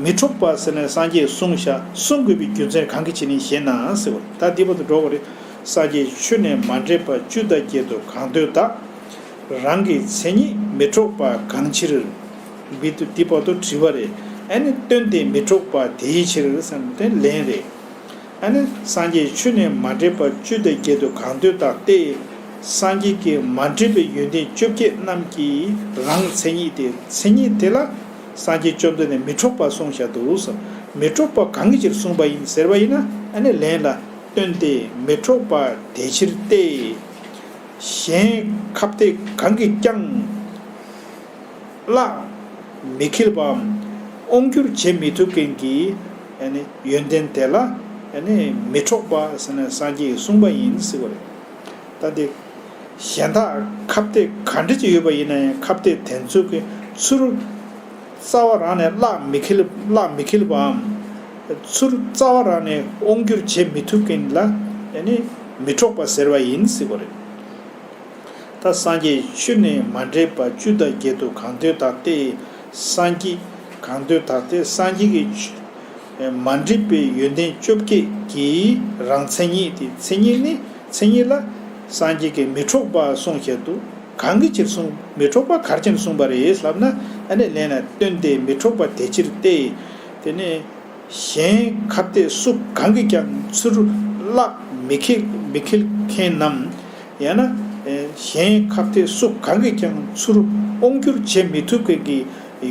མི་འཕྲོག་པ་ཟེར་ནས་སངས་རྒྱས་གསུངས་ཤག། གསུང་དགོས་པའི་རྒྱུ་མཚན་གང་གི་ཕྱིར་ཡིན་ཞེ་ན་ཟེར་བ། ད་འདི་བར་དུ་འགྲོ་བ་རེད། སངས་རྒྱས་ཆོས་ནི་མ་འདྲེས་པ། བཅུ་དང་བརྒྱད་དུ་གང་འདོད་བདག། རང་གི་མཚན་ཉིད་མི་འཕྲོག་པ་གང་ཕྱིར། བི་དུ་འདི་བར་དུ་དྲི་བ་རེད། ཨ་ནི་སྟོན་ཏེ་མི་འཕྲོག་པ་དེའི་ཕྱིར་ཟེར་ན་དེ་ལན་རེད། ཨ་ནི་སངས་རྒྱས་ཆོས་ནི་མ་འདྲེས་པ། བཅུ་དང་བརྒྱད་དུ་གང་འདོད་བདག་སྟེ། སངས་རྒྱས་ཀྱི་མ་འདྲེས་པའི་ཡོན་ཏན་བཅོ་བརྒྱད་རྣམས་ཀྱི་རང་མཚན་ཉིད་དེ། མཚན་ཉིད་དེ་ལ་སངས་རྒྱས་བཅོམ་ལྡན་འདས་མི་འཕྲོག་པ་གསུངས་བཞག་འདུག་ཟེར། མི་འཕྲོག་པ་གང་གི་ཕྱིར་གསུངས་པ་ཡིན་ཟེར་བ་ཡིན་ན། ཨ་ནི་ལན་ལ། སྟོན་ཏེ་མི་འཕྲོག་པ་དེའི་ཕྱིར་ཏེ། གཞན་ཁ་གཏད་གང་གིས་ཀྱང་གླགས་མི་འཁེལ་བའམ་དབང་བསྒྱུར་བྱེད་མི་ཐུབ་མཁན་གྱི་ཨ་ནི་ཡོན་ཏན་དེ་ལ་ཨ་ནི་མི་འཕྲོག་པ་ཟེར་ནས་སངས་རྒྱས་ཀྱིས་གསུངས་པ་ཡིན་ཟེར་བ་རེད། ད་དེ་གཞན་དག་ཁ་གཏད་ག་འདྲ་ཅིག་ཡོད་པ་ཡིན་ན་ཡང་། ཁ་གཏད་དེ་ཚོ་གི་ཚུར་རྩ་བ་རང་ནས་གླགས་མི་འཁེལ། གླགས་མི་འཁེལ་བའམ། ཚུར་རྩ་བ་རང་ནས་དབང་བསྒྱུར་བྱེད་མི་ཐུབ་མཁན་ལ་ཨ་ནི་མི་འཕྲོག་པ་ཟེར་བ་ཡིན་ཟེར་བ་རེད། ད་སངས་རྒྱས་ཆོས་ནི་མ་འདྲེས་པ། བཅུ་དང་བརྒྱད་དུ་གང་འདོད་བདག་སྟེ། སངས་རྒྱས་གང་འདོད་བདག་སྟེ། སངས་རྒྱས་ཀྱི་མ་འདྲེས་པའི་ཡོན་ཏན་བཅོ་བརྒྱད་ཀྱི་རང་མཚན་ཉིད་དེ། མཚན་ཉིད་ནི་མཚན་ཉིད་ལ་སངས་རྒྱས་ཀྱིས་མི་འཕྲོག་པ་གསུངས་བཞག་འདུག་གང་གི་ཕྱིར་གསུངས། མི་འཕྲོག་པ་ག་རེ་བྱས་ནས་གསུངས་པ་རེད་ལབ་ན། ཨ་ནི་ལན་ལ་སྟོན་ཏེ། མི་འཕྲོག་པ་དེ་ཕྱིར་ཏེ། དེ་ནི་གཞན་ཁ་གཏད་སུ་གང་གིས་ཀྱང་ཚུར་གླགས་མི་འཁེལ་མི་འཁེལ་མཁན་ནམ། ཡང་ན་གཞན་ཁ་གཏད་སུ་གང་གིས་ཀྱང་ཚུར་དབང་བསྒྱུར་བྱེད་མི་ཐུབ་མཁན་གྱི་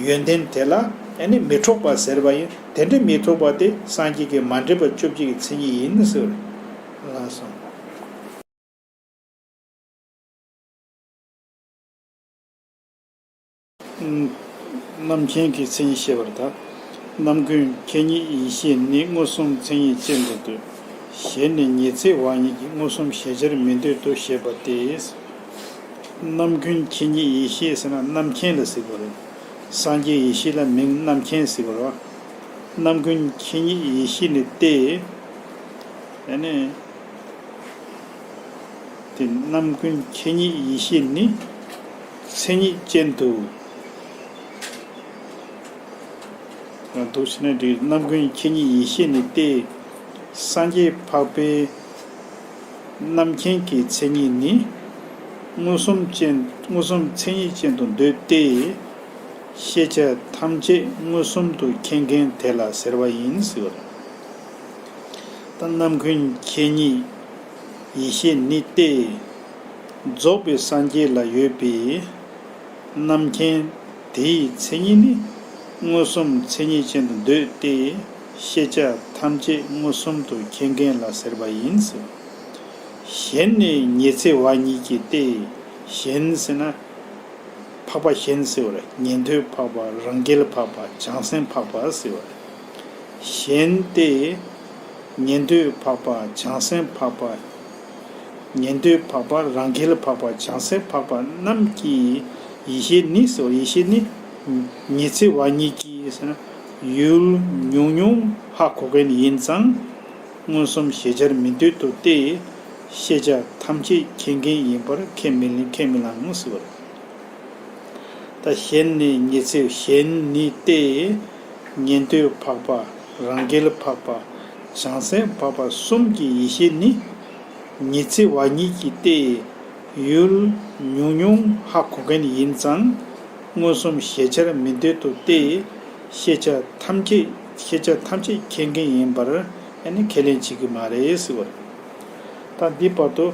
ཡོན་ཏན་དེ་ལ་ཨ་ནི་མི་འཕྲོག་པ་ཟེར་བ་ཡིན། དེ་འདྲའི་མི་འཕྲོག་པ་དེ་སངས་རྒྱས་ཀྱི་མ་འདྲེས་པ་བཅོ་བརྒྱད་ཀྱི་མཚན་ཉིད་ཡིན་ཟེར། ལགས་སོ། རྣམ་མཁྱེན་གྱི་མཚན་ཉིད་བཤད་པར་གདའ། རྣམ་ཀུན་མཁྱེན་ཉིད་ཡེ་ཤེས་ནི། མངོན་སུམ་མཚན་ཉིད་ཅན་དུ་འདོད། གཞན་ནི་ཉི་ཚེ་བ་ཉིད་ཀྱི། མངོན་སུམ་ཞེས་བྱར་མི་འདོད་དོ་ཞེས་པ་སྟེ། རྣམ་ཀུན་མཁྱེན་ཉིད་ཡེ་ཤེས་ཟེར་ན་རྣམ་མཁྱེན་ལ་ཟེར་གྱི་རེད། སངས་རྒྱས་ཡེ་ཤེས་ལ་མིང་རྣམ་མཁྱེན་ཟེར་གྱི་རེད། རྣམ་ཀུན་མཁྱེན་ཉིད་ཡེ་ཤེས་ནི་སྟེ། ཨ་ནི། དེ་རྣམ་ཀུན་མཁྱེན་ཉིད་ཡེ་ཤེས་ནི། མཚན་ཉིད་ཅན་དུ་འདོད་ཟེར་ན་འགྲིག་རྣམ་ཀུན་མཁྱེན་ཉིད་ཡེ་ཤེས་ནི་སྟེ། སངས་རྒྱས་འཕགས་པའི་རྣམ་མཁྱེན་གྱི་མཚན་ཉིད་ནི། མངོན་སུམ་ཅན། མངོན་སུམ་མཚན་ཉིད་ཅན་དུ་འདོད་དེ། ཤེས་བྱ་ཐམས་ཅད་མངོན་སུམ་དུ་མཁྱེན་མཁན་དེ་ལ་ཟེར་བ་ཡིན་ཟེར་བ་རེད། ད་རྣམ་ཀུན་མཁྱེན་ཉིད་ཡེ་ཤེས་ནི་སྟེ། རྫོགས་པའི་སངས་རྒྱས་ལ་ཡོད་པའི་རྣམ་མཁྱེན་དེའི་མཚན་ཉིད་ནི། མངོན་སུམ་མཚན་ཉིད་ཅན་དུ་འདོད་དེ། ཤེས་བྱ་ཐམས་ཅད་མངོན་སུམ་དུ་མཁྱེན་མཁན་ལ་ཟེར་བ་ཡིན་ཟེར། གཞན་ནི་ཉི་ཚེ་བ་ཉིད་ཀྱི་སྟེ། གཞན་ཟེར་ན། འཕགས་པ་གཞན་ཟེར་བ་རེད། ཉན་ཐོས་འཕགས་པ། རང་རྒྱལ་འཕགས་པ། བྱང་སེམས་འཕགས་པ་ཟེར་བ་རེད། གཞན་ཏེ། ཉན་ཐོས་འཕགས་པ། བྱང་སེམས་འཕགས་པ། ཉན་ཐོས་འཕགས་པ། རང་རྒྱལ་འཕགས་པ། བྱང་སེམས་འཕགས་པ་རྣམས་ཀྱི་ཡེ་ཤེས་ནི་ཟེར་བ། ཡེ་ཤེས་ནི་ཉི་ཚེ་བ་ཉིད་ཀྱི་ཟེར་ན་ཡུལ་ཉུང་ཉུང་ཧ་གོ་མཁན་ཡིན་ཙང་། མངོན་སུམ་ཞེས་བྱར་མི་འདོད་དོ་སྟེ། ཤེས་བྱ་ཐམས་ཅད་མཁྱེན་མཁན་ཡིན་པར་ཁས་མི་ལེན། ཁས་མི་བླང་ཟེར་བ་རེད། ད་གཞན་ནི་ཉི་ཚེ། གཞན་ནི་སྟེ། ཉན་ཐོས་འཕགས་པ། རང་རྒྱལ་འཕགས་པ། བྱང་སེམས་འཕགས་པ་གསུམ་གྱི་ཡེ་ཤེས་ནི། ཉི་ཚེ་བ་ཉིད་ཀྱི་སྟེ། ཡུལ་ཉུང་ཉུང་ཧ་གོ་མཁན་ཡིན་ཙང་། མངོན་སུམ་ཞེས་བྱར་མི་འདོད་དོ་སྟེ། ཤེས་བྱ་ཐམས་ཅད། ཤེས་བྱ་ཐམས་ཅད་མཁྱེན་མཁན་ཡིན་པར་ཨ་ནི་ཁས་ལེན་བྱེད་ཀྱི་མ་རེད་ཟེར་བ་རེད། ད་འདི་བར་དུ་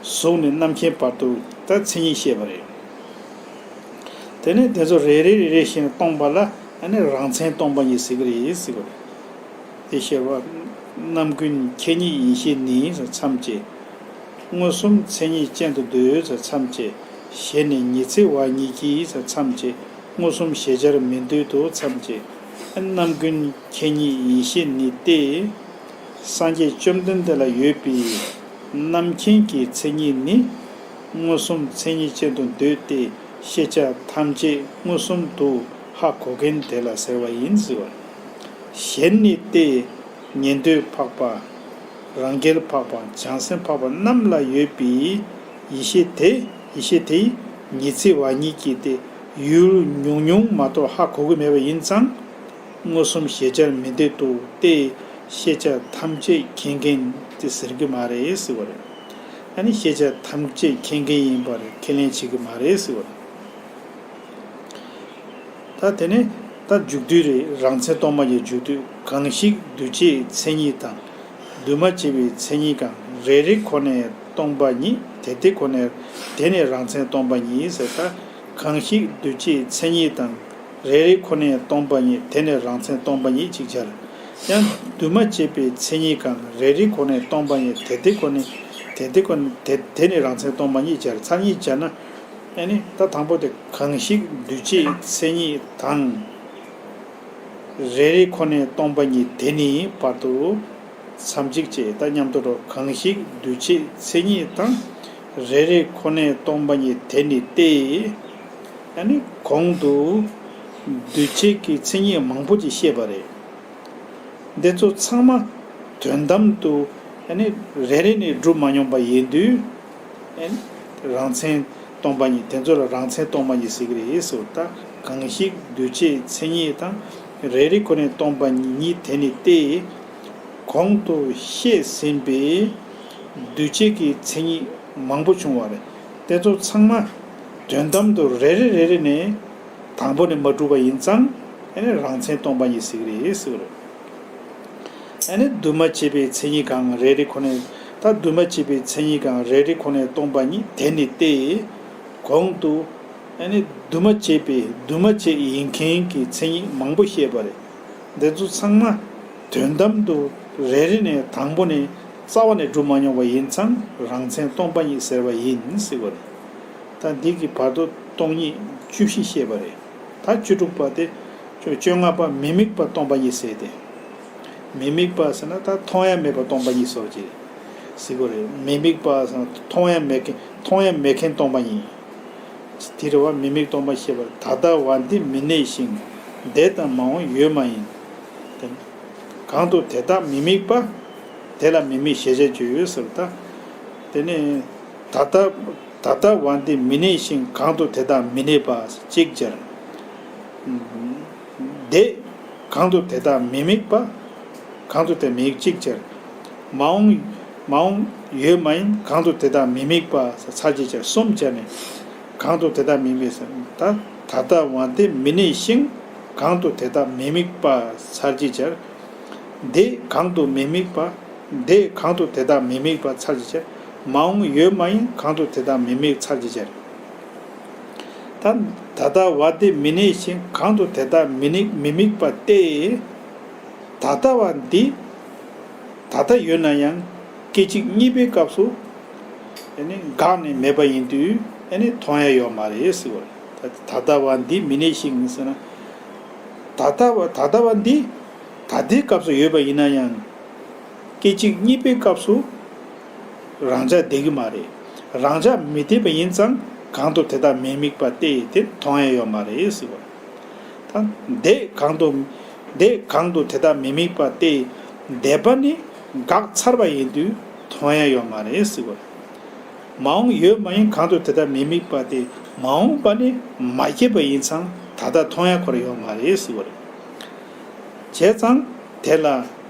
གཟུགས་ནས་རྣམ་མཁྱེན་བར་དུ་ད་མཚན་ཉིད་བཤད་པ་རེད། དེ་ནས་དེ་ཚོ་རེ་རེ་རེ་རེ་བཞིན་སྟོང་པ་ལ་ཨ་ནི་རང་མཚན་སྟོང་པ་ཉིད་ཟེར་གྱི་རེད་ཟེར་གྱི་རེད། དེ་བཤད་པ། རྣམ་ཀུན་མཁྱེན་ཉིད་ཡེ་ཤེས་ནི་མཚམས་བཅད། མངོན་སུམ་མཚན་ཉིད་ཅན་དུ་འདོད་མཚམས་བཅད། གཞན་ནི་ཉི་ཚེ་བ་ཉིད་ཀྱི་མཚམས་བཅད། མངོན་སུམ་ཞེས་བྱར་མི་འདོད་དོ་མཚམས་བཅད། རྣམ་ཀུན་མཁྱེན་ཉིད་ཡེ་ཤེས་ནི་སྟེ། སངས་རྒྱས་བཅོམ་ལྡན་འདས་ལ་ཡོད་པའི་རྣམ་མཁྱེན་གྱི་མཚན་ཉིད་ནི། མངོན་སུམ་མཚན་ཉིད་ཅན་དུ་འདོད་དེ། ཤེས་བྱ་ཐམས་ཅད་མངོན་སུམ་དུ་ཧ་གོ་མཁན་དེ་ལ་ཟེར་བ་ཡིན་ཟེར་བ། གཞན་ནི་སྟེ། ཉན་ཐོས་འཕགས་པ། རང་རྒྱལ་འཕགས་པ། བྱང་སེམས་འཕགས་པ་རྣམས་ལ་ཡོད་པའི་ཡེ་ཤེས་དེ། ཡེ་ཤེས་དེ་ཉི་ཚེ་བ་ཉིད་ཀྱི་སྟེ། ཡུལ་ཉུང་ཉུང་མ་གཏོགས་ཧ་གོ་གི་མེད་པ་ཡིན་ཙང་། མངོན་སུམ་ཞེས་བྱར་མི་འདོད་དོ་སྟེ། ཤེས་བྱ་ཐམས་ཅད་མཁྱེན་མཁན་དེ་ཟེར་གྱི་མ་རེད་ཟེར་བ་རེད། ཨ་ནི་ཤེས་བྱ་ཐམས་ཅད་མཁྱེན་མཁན་ཡིན་པར་ཁས་ལེན་བྱེད་ཀྱི་མ་རེད་ཟེར་བ་རེད། ད་དེ་ནས་ད་མཇུག་བསྡུ་རེད། རང་མཚན་སྟོང་པ་ཉིད་མཇུག་བསྡུ། གང་ཞིག་འདུས་བྱས་མཚན་ཉིད་དང་། འདུས་མ་བྱས་པའི་མཚན་ཉིད་གང་། རེ་རེ་ཁོ་ནས་སྟོང་པ་ཉིད། དེ་དེ་ཁོ་ནས། དེ་ནི་རང་མཚན་སྟོང་པ་ཉིད་ཟེར། ད་གང་ཞིག་འདུས་བྱས་མཚན་ཉིད་དང་། རེ་རེ་ཁོ་ནས་སྟོང་པ་ཉིད། དེ་ནི་རང་མཚན་སྟོང་པ་ཉིད་ཅིག་སྦྱར། ཡང་འདུས་མ་བྱས་པའི་མཚན་ཉིད་གང་། རེ་རེ་ཁོ་ནས་སྟོང་པ་ཉིད། དེ་དེ་ཁོ་ནས། དེ་དེ་ཁོ་ནས། དེ་དེ་ནི་རང་མཚན་སྟོང་པ་ཉིད་སྦྱར། ཚར་གཉིས་སྦྱར་ན། ཨ་ནི་ད་དང་པོ་དེ་གང་ཞིག་འདུས་བྱས་མཚན་ཉིད་དང་། རེ་རེ་ཁོ་ནས་སྟོང་པ་ཉིད་དེ་ནི་བར་དུ་མཚམས་གཅིག་བཅད། ད་མཉམ་དུ་འགྲོ། གང་ཞིག་འདུས་བྱས་མཚན་ཉིད་དང་། རེ་རེ་ཁོ་ནས་སྟོང་པ་ཉིད་དེ་ནི་སྟེ། ཨ་ནི་གོང་དུ་འདུས་བྱས་ཀྱི་མཚན་ཉིད་མང་པོ་ཅིག་བཤད་པ་རེད། འདི་ཚོ་ཚང་མ་དོན་དམ་དུ་ཨ་ནི་རེ་རེ་ནས་སྒྲུབ་མ་མྱོང་པ་ཡིན་དུས། ཨ་ནི་རང་མཚན་སྟོང་པ་ཉིད། དེ་ཚོ་ལ་རང་མཚན་སྟོང་པ་ཉིད་ཟེར་གྱི་རེད་ཟེར་བ། ད་གང་ཞིག་འདུས་བྱས་མཚན་ཉིད་དང་། རེ་རེ་ཁོ་ནས་སྟོང་པ་ཉིད་དེ་ནི་སྟེ། གོང་དུ་བཤད་ཟིན་པའི་འདུས་བྱས་ཀྱི་མཚན་ཉིད་མང་པོ་བྱུང་བ་རེད། དེ་ཚོ་ཚང་མ་དོན་དམ་དུ་རེ་རེ་རེ་རེ་ནས་དང་པོ་ནས་མ་གྲུབ་པ་ཡིན་ཙང་། ཨ་ནི་རང་མཚན་སྟོང་པ་ཉིད་ཟེར་གྱི་རེད་ཟེར་བ་རེད། ཨ་ནི་འདུས་མ་བྱས་པའི་མཚན་ཉིད་གང་རེ་རེ་ཁོ་ནས། ད་འདུས་མ་བྱས་པའི་མཚན་ཉིད་གང་རེ་རེ་ཁོ་ནས་སྟོང་པ་ཉིད་དེ་ནི་སྟེ། གོང་དུ་ཨ་ནི་འདུས་མ་བྱས་པའི་འདུས་མ་བྱས་ཡིན་མཁན་གྱི་མཚན་ཉིད་མང་པོ་བཤད་པ་རེད། འདི་ཚོ་ཚང་མ་དོན་དམ་དུ་རེ་རེ་ནས་དང་པོ་ནས་རྩ་བ་ནས་གྲུབ་མ་མྱོང་བ་ཡིན་ཙང་རང་མཚན་སྟོང་པ་ཉིད་ཟེར་བ་ཡིན་ཟེར་བ་རེད། ད་འདི་གི་བར་དོ་སྟོང་ཉིད་བཅུ་བཞི་བཤད་པ་རེད། ད་བཅུ་དྲུག་པ་དེ། བཅོ་བཅོ་ལྔ་པ་མི་དམིགས་པ་སྟོང་པ་ཉིད་ཟེར་ཏེ། མི་དམིགས་པ་ཟེར་ན་ད་མཐོང་ཡ་མེད་པ་སྟོང་པ་ཉིད་ཟེར་གྱི་ཟེར་གྱི་རེད། མི་དམིགས་པ་ཟེར་ན་མཐོང་ཡ་མེད་མཁན། མཐོང་ཡ་མེད་མཁན་སྟོང་པ་ཉིད། དེ་རེད་བ། མི་དམིགས་སྟོང་པ་ཤེས་པར། ད་ལྟ་བ་འདི་མི་གནས་ཤིང་། འདས་དང་མ་འོངས་ཡོད་མ་ཡིན། གང་དུ་དེ་དག་མི་དམིགས་པ། དེ་ལ་མི་དམིགས་ཞེས་བྱ་བརྗོད་ཟེར། ད་དེ་ནས་ད་ལྟ། ད་ལྟ་བ་འདི་མི་གནས་ཤིང་། གང་དུ་དེ་དག་མི་གནས་པ་གཅིག་ཅར། འདས། གང་དུ་དེ་དག་མི་དམིགས་པ། གང་དུ་དེ་མི་དམིགས་གཅིག་ཅར། མ་འོངས། མ་འོངས་ཡོད་མ་ཡིན། གང་དུ་དེ་དག་མི་དམིགས་པ་ཚར་གཅིག་ཅར། གསུམ་ཅར་ནས་གང་དུ་དེ་དག་མི་དམིགས་ཟེར། ད་ད་ལྟ་བ་འདི་མི་གནས་ཤིང་། གང་དུ་དེ་དག་མི་དམིགས་པ་ཚར་གཅིག་ཅར། འདས་གང་དུ་མི་དམིགས་པ། འདས་གང་དུ་དེ་དག་མི་དམིགས་པ་ཚར་གཅིག་ཅར། མ་འོངས་ཡོད་མ་ཡིན། གང་དུ་དེ་དག་མི་དམིགས་ཚར་གཅིག་ཅར། ད་ད་ལྟ་བ་འདི་མི་གནས་ཤིང་། གང་དུ་དེ་དག་མི་དམིགས། མི་དམིགས་པ་སྟེ། ད་ལྟ་བ་འདི་ད་ལྟ་ཡོད་ན་ཡང་སྐད་ཅིག་གཉིས་པའི་སྐབས་སུ་ཨ་ནི་འགག་ནས་མེད་པ་ཡིན་དུས་ཨ་ནི་མཐོང་ཡ་ཡོད་མ་རེད་ཟེར་བ་རེད། ད་ད་ལྟ་བ་འདི་མི་གནས་ཤིང་ཟེར་ན། ད་ལྟ་བ། ད་ལྟ་བ་འདི་ད་ལྟའི་སྐབས་སུ་ཡོད་པ་ཡིན་ན་ཡང་། སྐད་ཅིག་གཉིས་པའི་སྐབས་སུ་རང་འཇགས་བསྡད་ཀྱི་མ་རེད། རང་འཇགས་མི་བསྡད་པ་ཡིན་ཙང་གང་དུ་དེ་དག་མི་དམིགས་པ་སྟེ། དེ་མཐོང་ཡ་ཡོད་མ་རེད་ཟེར་བ། ད་འདས་གང་དུ། འདས་གང་དུ་དེ་དག་མི་དམིགས་པ་སྟེ། འདས་པ་ནི་འགག་ཚར་བ་ཡིན་དུས་མཐོང་ཡ་ཡོད་མ་རེད་ཟེར་བ། མ་འོངས་ཡོད་མ་ཡིན། གང་དུ་དེ་དག་མི་དམིགས་པ་སྟེ། མ་འོངས་པ་ནི་མ་སྐྱེས་པ་ཡིན་ཙང་ད་ལྟ་མཐོང་ཡ་ཁོ་རང་ཡོད་མ་རེད་ཟེར་བ་རེད། བྱས་ཙང་དེ་ལ་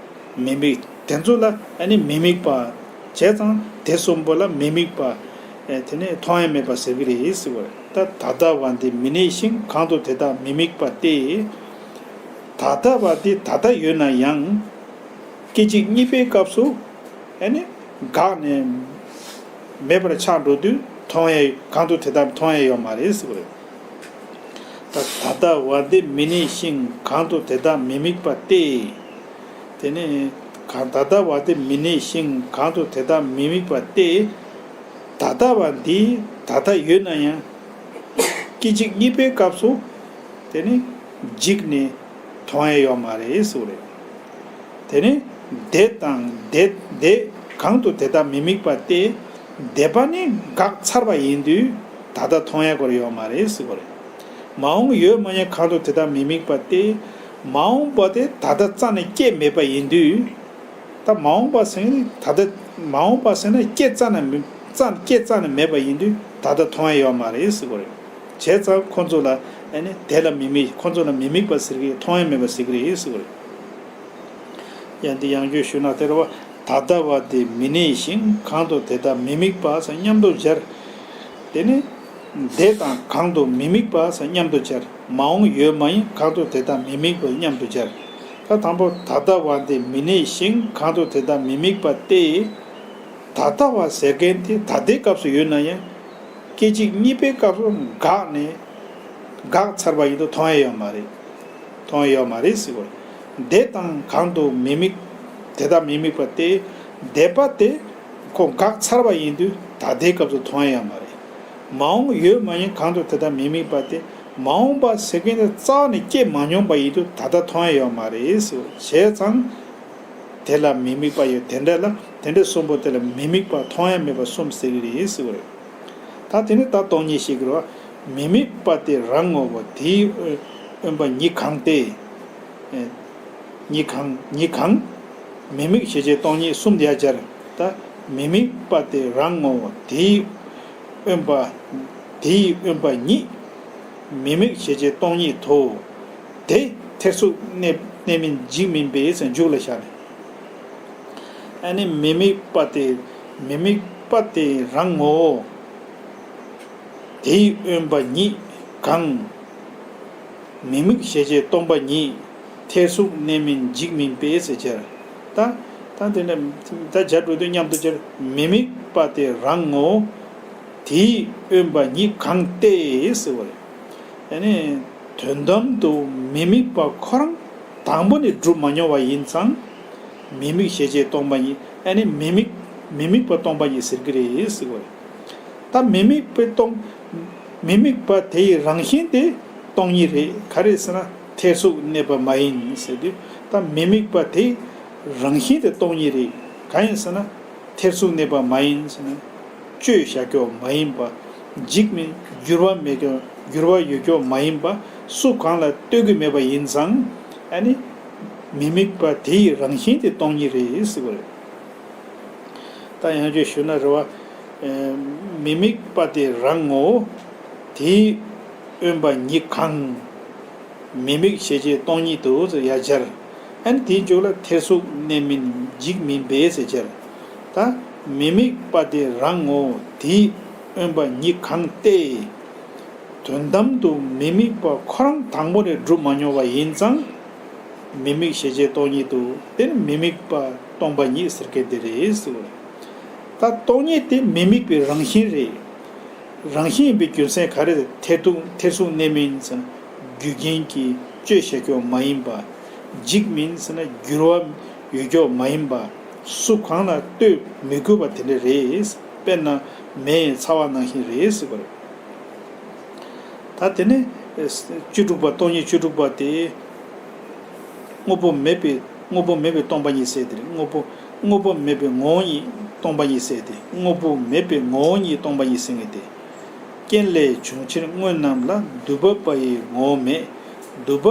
མི་དམིགས། དེ་ཚོ་ལ་ཨ་ནི་མི་དམིགས་པ། བྱས་ཙང་དེ་གསུམ་པོ་ལ་མི་དམིགས་པ། ཨེ་དེ་ནས་མཐོང་ཡ་མེད་པ་ཟེར་གྱི་རེད་ཟེར་བ་རེད། ད་ད་ལྟ་བ་འདི་མི་གནས་ཤིང་། གང་དུ་དེ་དག་མི་དམིགས་པ་སྟེ། ད་ལྟ་བ་འདི་ད་ལྟ་ཡོད་ན་ཡང་། སྐད་ཅིག་གཉིས་པའི་སྐབས་སུ་ཨ་ནི་འགག་ནས་མེད་པར་ཆགས་འགྲོ་དུས་མཐོང་ཡ། གང་དུ་དེ་དག་མཐོང་ཡ་ཡོད་མ་རེད་ཟེར་བ་རེད། ད་ད་ལྟ་བ་འདི་མི་གནས་ཤིང་། གང་དུ་དེ་དག་མི་དམིགས་པ་སྟེ། དེ་ནས་གང་། ད་ལྟ་བ་འདི་མི་གནས་ཤིང་། གང་དུ་དེ་དག་མི་དམིགས་པ་སྟེ། ད་ལྟ་བ་འདི་ད་ལྟ་ཡོད་ན་ཡང་། སྐད་ཅིག་གཉིས་པའི་སྐབས་སུ་དེ་ནི་འཇིག་ནས་མཐོང་ཡ་ཡོད་མ་རེད་ཟེར་བ་རེད། དེ་ནི་འདས་དང་། འདས། འདས་གང་དུ་དེ་དག་མི་དམིགས་པ་སྟེ། འདས་པ་ནི་འགག་ཚར་བ་ཡིན་དུས་ད་ལྟ་མཐོང་ཡ་ཁོ་རང་ཡོད་མ་རེད་ཟེར་བ་རེད། མ་འོངས་ཡོད་མ་ཡིན། གང་དུ་དེ་དག་མི་དམིགས་པ་སྟེ། མ་འོངས་པ་དེ་ད་ལྟ་རྩ་ནས་སྐྱེས་མེད་པ་ཡིན་དུས། ད་མ་འོངས་པ་ཟེར་ནི་ད་ལྟ། མ་འོངས་པ་ཟེར་ན་སྐྱེ་རྩ་ནས་མི། རྩ། སྐྱེ་རྩ་ནས་མེད་པ་ཡིན་དུས་ད་ལྟ་མཐོང་ཡ་ཡོད་མ་རེད་ཟེར་གྱི་རེད། བྱས་ཙང་ཁོ་ཚོ་ལ་ཨ་ནི་དེ་ལ་མི་དམིགས། ཁོ་ཚོ་ལ་མི་དམིགས་པ་ཟེར་གྱི། མཐོང་ཡ་མེད་པ་ཟེར་གྱི་རེད་ཟེར་གྱི་རེད། ཡང་འདི་ཡང་བསྐྱར་ཞུ་ན། དེ་རེད་བ། ད་ལྟ་བ་དེ་མི་གནས་ཤིང་། གང་དུ་དེ་དག་མི་དམིགས་པ་ཟེར་མཉམ་དུ་སྦྱར། དེ་ནི་འདས་དང་གང་དུ་མི་དམིགས་པ་ཟེར་མཉམ་དུ་སྦྱར། མ་འོངས་ཡོད་མ་ཡིན། གང་དུ་དེ་དག་མི་དམིགས་པ་མཉམ་དུ་སྦྱར། ད་དང་པོ་ད་ལྟ་བ་འདི་མི་གནས་ཤིང་། གང་དུ་དེ་དག་མི་དམིགས་པ་སྟེ། ད་ལྟ་བ་ཟེར་མཁན་དེ་ད་ལྟའི་སྐབས་སུ་ཡོད་ན་ཡང་། སྐད་ཅིག་གཉིས་པའི་སྐབས་སུ་འགག་ནས། འགག་ཚར་བ་ཡིན་དུས་མཐོང་ཡ་ཡོད་མ་རེད། མཐོང་ཡ་ཡོད་མ་རེད་ཟེར་བ། འདས་དང་གང་དུ་མི་དམིགས། དེ་དག་མི་དམིགས་པ་སྟེ། འདས་པ་དེ་ཁོ་འགག་ཚར་བ་ཡིན་དུས་ད་ལྟའི་སྐབས་སུ་མཐོང་ཡ་ཡོད་མ་རེད། མ་འོངས་ཡོད་མ་ཡིན། གང་དུ་དེ་དག་མི་དམིགས་པ་སྟེ། མ་འོངས་པ་ཟེར་མཁན་དེ་རྩ་བ་ནས་སྐྱེས་མ་མྱོང་པ་ཡིན་དུས་ད་ལྟ་མཐོང་ཡ་ཡོད་མ་རེད་ཟེར་བ། བྱས་ཙང་དེ་ལ་མི་དམིགས་པ་ཡོད། དེ་འདྲ་ལ། དེ་འདྲ་གསུམ་པོ་དེ་ལ་མི་དམིགས་པ། མཐོང་ཡ་མེད་པ་གསུམ་ཟེར་གྱི་རེད་ཟེར་བ་རེད། ད་དེ་ནི་ད་སྟོང་ཉིད་བཤད་ཀྱི་རེད་བ། མི་དམིགས་པ་སྟེ་རང་ངོ་བོ། དེའི་དབེན་པ་ཉིད་གང་སྟེ། ཨེ། ཉིད་གང་། ཉིད་གང་། མི་དམིགས་ཞེས་བྱའི་སྟོང་ཉིད་གསུམ་དེ་ཡར་སྦྱར། ད་མི་དམིགས་པ་དེ་རང་ངོ་། དེའི་དབེན་པ། དེའི་དབེན་པ་ཉིད་མི་དམིགས་ཞེས་བྱའི་སྟོང་ཉིད་དོ། དེ་ཐེར་ཟུག་གནས་གནས་མིན་འཇིག་མིན་པས་ཟེར་མཇུག་ལ་བཞག་ནས། ཨ་ནི་མི་དམིགས་པ་དེ། མི་དམིགས་པ་དེ་རང་ངོ་། དེའི་དབེན་པ་ཉིད་གང་། མི་དམིགས་ཞེས་བྱའི་སྟོང་པ་ཉིད་ཐེར་ཟུག་གནས་མིན་འཇིག་མིན་པས་ཟེར་བྱར། ད་ད་དེ་ནས་ད་སྦྱར་འགྲོ་དུས་མཉམ་དུ་སྦྱར། མི་དམིགས་པ་དེ་རང་ངོ་། དེའི་དབེན་པ་ཉིད་གང་སྟེ་ཟེར་བ་རེད། ཨ་ནི་དོན་དམ་དུ་མི་དམིགས་པ་ཁོ་རང་དང་པོ་ནས་གྲུབ་མ་མྱོང་བ་ཡིན་ཙང་། མི་དམིགས་ཞེས་བྱའི་སྟོང་པ་ཉིད། ཨ་ནི་མི་དམིགས་མི་དམིགས་པ་སྟོང་པ་ཉིད་ཟེར་གྱི་རེད་ཟེར་བ་རེད། ད་མི་དམིགས་པའི་སྟོང་། མི་དམིགས་པ་དེ་ཡི་རང་བཞིན་དེ་སྟོང་ཉིད་རེད། ག་རེ་ཟེར་ན་ཐེར་ཟུག་གནས་པ་མ་ཡིན་ཟེར་དུས། ད་མི་དམིགས་པ་དེ་རང་བཞིན་དེ་སྟོང་ཉིད་རེད། གང་ཡིན་ཟེར་ན་ཐེར་ཟུག་གནས་པ་མ་ཡིན་ཟེར་ན། བཅོས་བཞག་རྒྱུ་མ་ཡིན་པ། འཇིག་མིན་འགྱུར་བ་མེད་རྒྱུ་འགྱུར་བ་ཡོད་རྒྱུ་མ་ཡིན་པ། སུ་གང་ལ་ལྟོས་ཀྱི་མེད་པ་ཡིན་ཙང་། ཨ་ནི་མི་དམིགས་པ་དེ་ཡི་རང་བཞིན་དེ་སྟོང་ཉིད་རེད་ཟེར་བ་རེད། ད་ཡང་བསྐྱར་ཞུ་ན་རེད་བ། ཨེ། མི་དམིགས་པ་དེ་རང་ངོ་། དེའི་དབེན་པ་ཉིད་གང་། མི་དམིགས་ཞེས་བྱའི་སྟོང་ཉིད་དོ་ཟེར་ཡར་སྦྱར། ཨ་ནི་དེའི་མཇུག་ལ་ཐེར་ཟུག་གནས་མིན་འཇིག་མིན་པས་ཟེར་སྦྱར། ད་མི་དམིགས་པ་དེ་རང་ངོ་། དེའི་དབེན་པ་ཉིད་གང་སྟེ། དོན་དམ་དུ་མི་དམིགས་པ་ཁོ་རང་དང་པོ་ནས་གྲུབ་མ་མྱོང་བ་ཡིན་ཙང་། མི་དམིགས་ཞེས་བྱའི་སྟོང་ཉིད་དོ། དེ་ནི་མི་དམིགས་པ་སྟོང་པ་ཉིད་ཟེར་མཁན་དེ་རེད་ཟེར་བ་རེད། ད་སྟོང་ཉིད་དེ་མི་དམིགས་པའི་རང་བཞིན་རེད། རང་བཞིན་ཡིན་པའི་རྒྱུ་མཚན་ག་རེ་རེད། ཐེར་ཐུག་ཐེར་ཟུག་གནས་མིན་ཟེར་ན། རྒྱུ་རྐྱེན་གྱིས་བཅོས་བཞག་རྒྱུ་མ་ཡིན་པ། འཇིག་མིན་ཟེར་ན་འགྱུར་བ་ཡོད་རྒྱུ་མ་ཡིན་པ། སུ་གང་ལ་ལྟོས་མི་དགོས་པ་དེ་འདྲ་རེད། དཔེར་ན་མེ་ཡི་ཚ་བ་ནང་བཞིན་རེད་ཟེར་བ་རེད། ད་དེ་ནས་བཅུ་དྲུག་པ། སྟོང་ཉིད་བཅུ་དྲུག་པ་དེ། དངོས་པོ་མེད་པའི་དངོས་པོ་མེད་པའི་སྟོང་པ་ཉིད་ཟེར་དེ་རེད། དངོས་པོ་དངོས་པོ་མེད་པའི་ངོ་བོ་ཉིད་སྟོང་པ་ཉིད་ཟེར་ཏེ། དངོས་པོ་མེད་པའི་ངོ་བོ་ཉིད་སྟོང་པ་ཉིད་ཟེར་ངེས་ཏེ། རྐྱེན་ལས་བྱུང་ཕྱིར་དངོས་རྣམས་ལ། འདུས་པ་པ་ཡི་ངོ་བོ་མེད། འདུས་པ་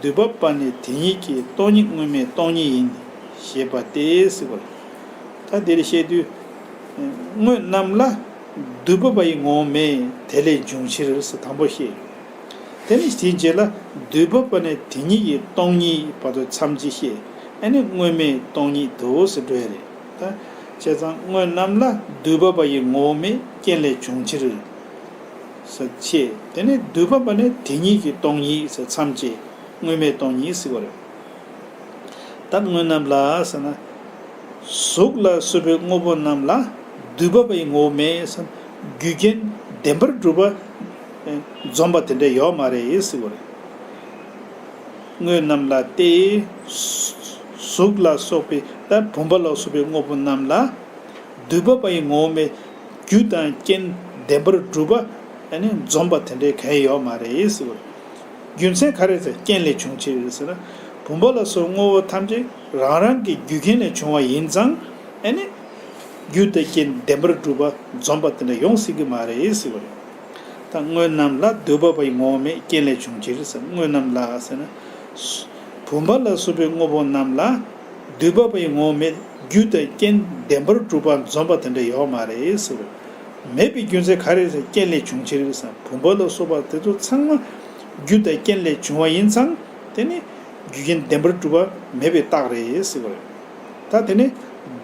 འདུས་པ་པ་ནི་དེ་ཉིད་ཀྱི་སྟོང་ཉིད་དངོས་མེད་སྟོང་ཉིད་ཡིན། ཞེས་པ་སྟེ་ཟེར་བ་རེད། ད་དེ་ལ་བཤད་དུས། དངོས་རྣམས་ལ་འདུས་པ་པ་ཡི་ངོ་བོ་མེད། དེ་ལས་བྱུང་ཕྱིར་ཟེར་དང་པོ་བཤད། དེ་ནས་དེའི་རྗེས་ལ་འདུས་པ་པ་ནས་དེ་ཉིད་ཀྱི་སྟོང་ཉིད་བར་དུ་མཚམས་ཅིག་བཤད། ཨ་ནི་དངོས་མེད་སྟོང་ཉིད་དོ་ཟེར་འགྲོ་ཡ་རེད། ད་བྱས་ཙང་དངོས་རྣམས་ལ་འདུས་པ་པ་ཡི་ངོ་བོ་མེད། རྐྱེན་ལས་བྱུང་ཕྱིར་ཟེར་བཤད། དེ་ནས་འདུས་པ་པ་ནས་དེ་ཉིད་ཀྱི་སྟོང་ཉིད་ཟེར་མཚམས་བཅད། དངོས་མེད་སྟོང་ཉིད་ཟེར་བ་རེད། ད་དངོས་རྣམས་ལ་ཟེར་ན། གཟུགས་ལ་སོགས་པའི་དངོས་པོ་རྣམས་ལ་འདུས་པ་པ་ཡི་ངོ་བོ་མེད་ཟེར་ན། རྒྱུ་རྐྱེན་བདེན་པར་གྲུབ་པ་འཛོམས་པ་དེ་འདྲ་ཡོད་མ་རེད་ཟེར་བ་རེད། དངོས་རྣམས་ལ་སྟེ། གཟུགས་ལ་སོགས་པའི་ད་བུམ་པ་ལ་སོགས་པའི་དངོས་པོ་རྣམས་ལ། འདུས་པ་པ་ཡི་ངོ་བོ་མེད། རྒྱུ་དང་རྐྱེན་བདེན་པར་གྲུབ་པ་ཨ་ནི་འཛོམས་པ་དེ་འདྲའི་གང་ཡང་ཡོད་མ་རེད་ཟེར་བ་རེད། རྒྱུ་མཚན་ག་རེ་ཟེར། རྐྱེན་ལས་བྱུང་ཕྱིར་ཟེར་ན། བུམ་པ་ལ་སོགས་དངོས་པོ་ཐམས་ཅད་རང་རང་གི་རྒྱུ་རྐྱེན་ལས་བྱུང་བ་ཡིན་ཙང་ཨ་ནི། རྒྱུ་དང་རྐྱེན་བདེན་པར་གྲུབ་པ་འཛོམས་པ་དེ་འདྲ་ཡོང་སྲིད་ཀྱི་མ་རེད་ཟེར་བ་རེད། ད་དངོས་རྣམས་ལ་འདུས་པ་པ་ཡི་ངོ་བོ་མེད། རྐྱེན་ལས་བྱུང་ཕྱིར་ཟེར། དངོས་རྣམས་ལ་ཟེར་ན། བུམ་པ་ལ་སོགས་པའི་དངོས་པོ་རྣམས་ལ་འདུས་པ་པ་ཡི་ངོ་བོ་མེད། རྒྱུ་དང་རྐྱེན་བདེན་པར་གྲུབ་པ་འཛོམས་པ་དེ་འདྲ་ཡོད་མ་རེད་ཟེར། མེད་པའི་རྒྱུ་མཚན་ག་རེ་ཟེར། རྐྱེན་ལས་བྱུང་ཕྱིར་ཟེར། བུམ་པ་ལ་སོགས་པ་དེ་ཚོ་ཚང་མ་རྒྱུ་དང་རྐྱེན་ལས་བྱུང་བ་ཡིན་ཙང་དེ་ནི་རྒྱུ་རྐྱེན་བདེན་པར་གྲུབ་པ་མེད་པའི་རྟགས་རེད་ཟེར་བ་རེད། ད་དེ་ནི་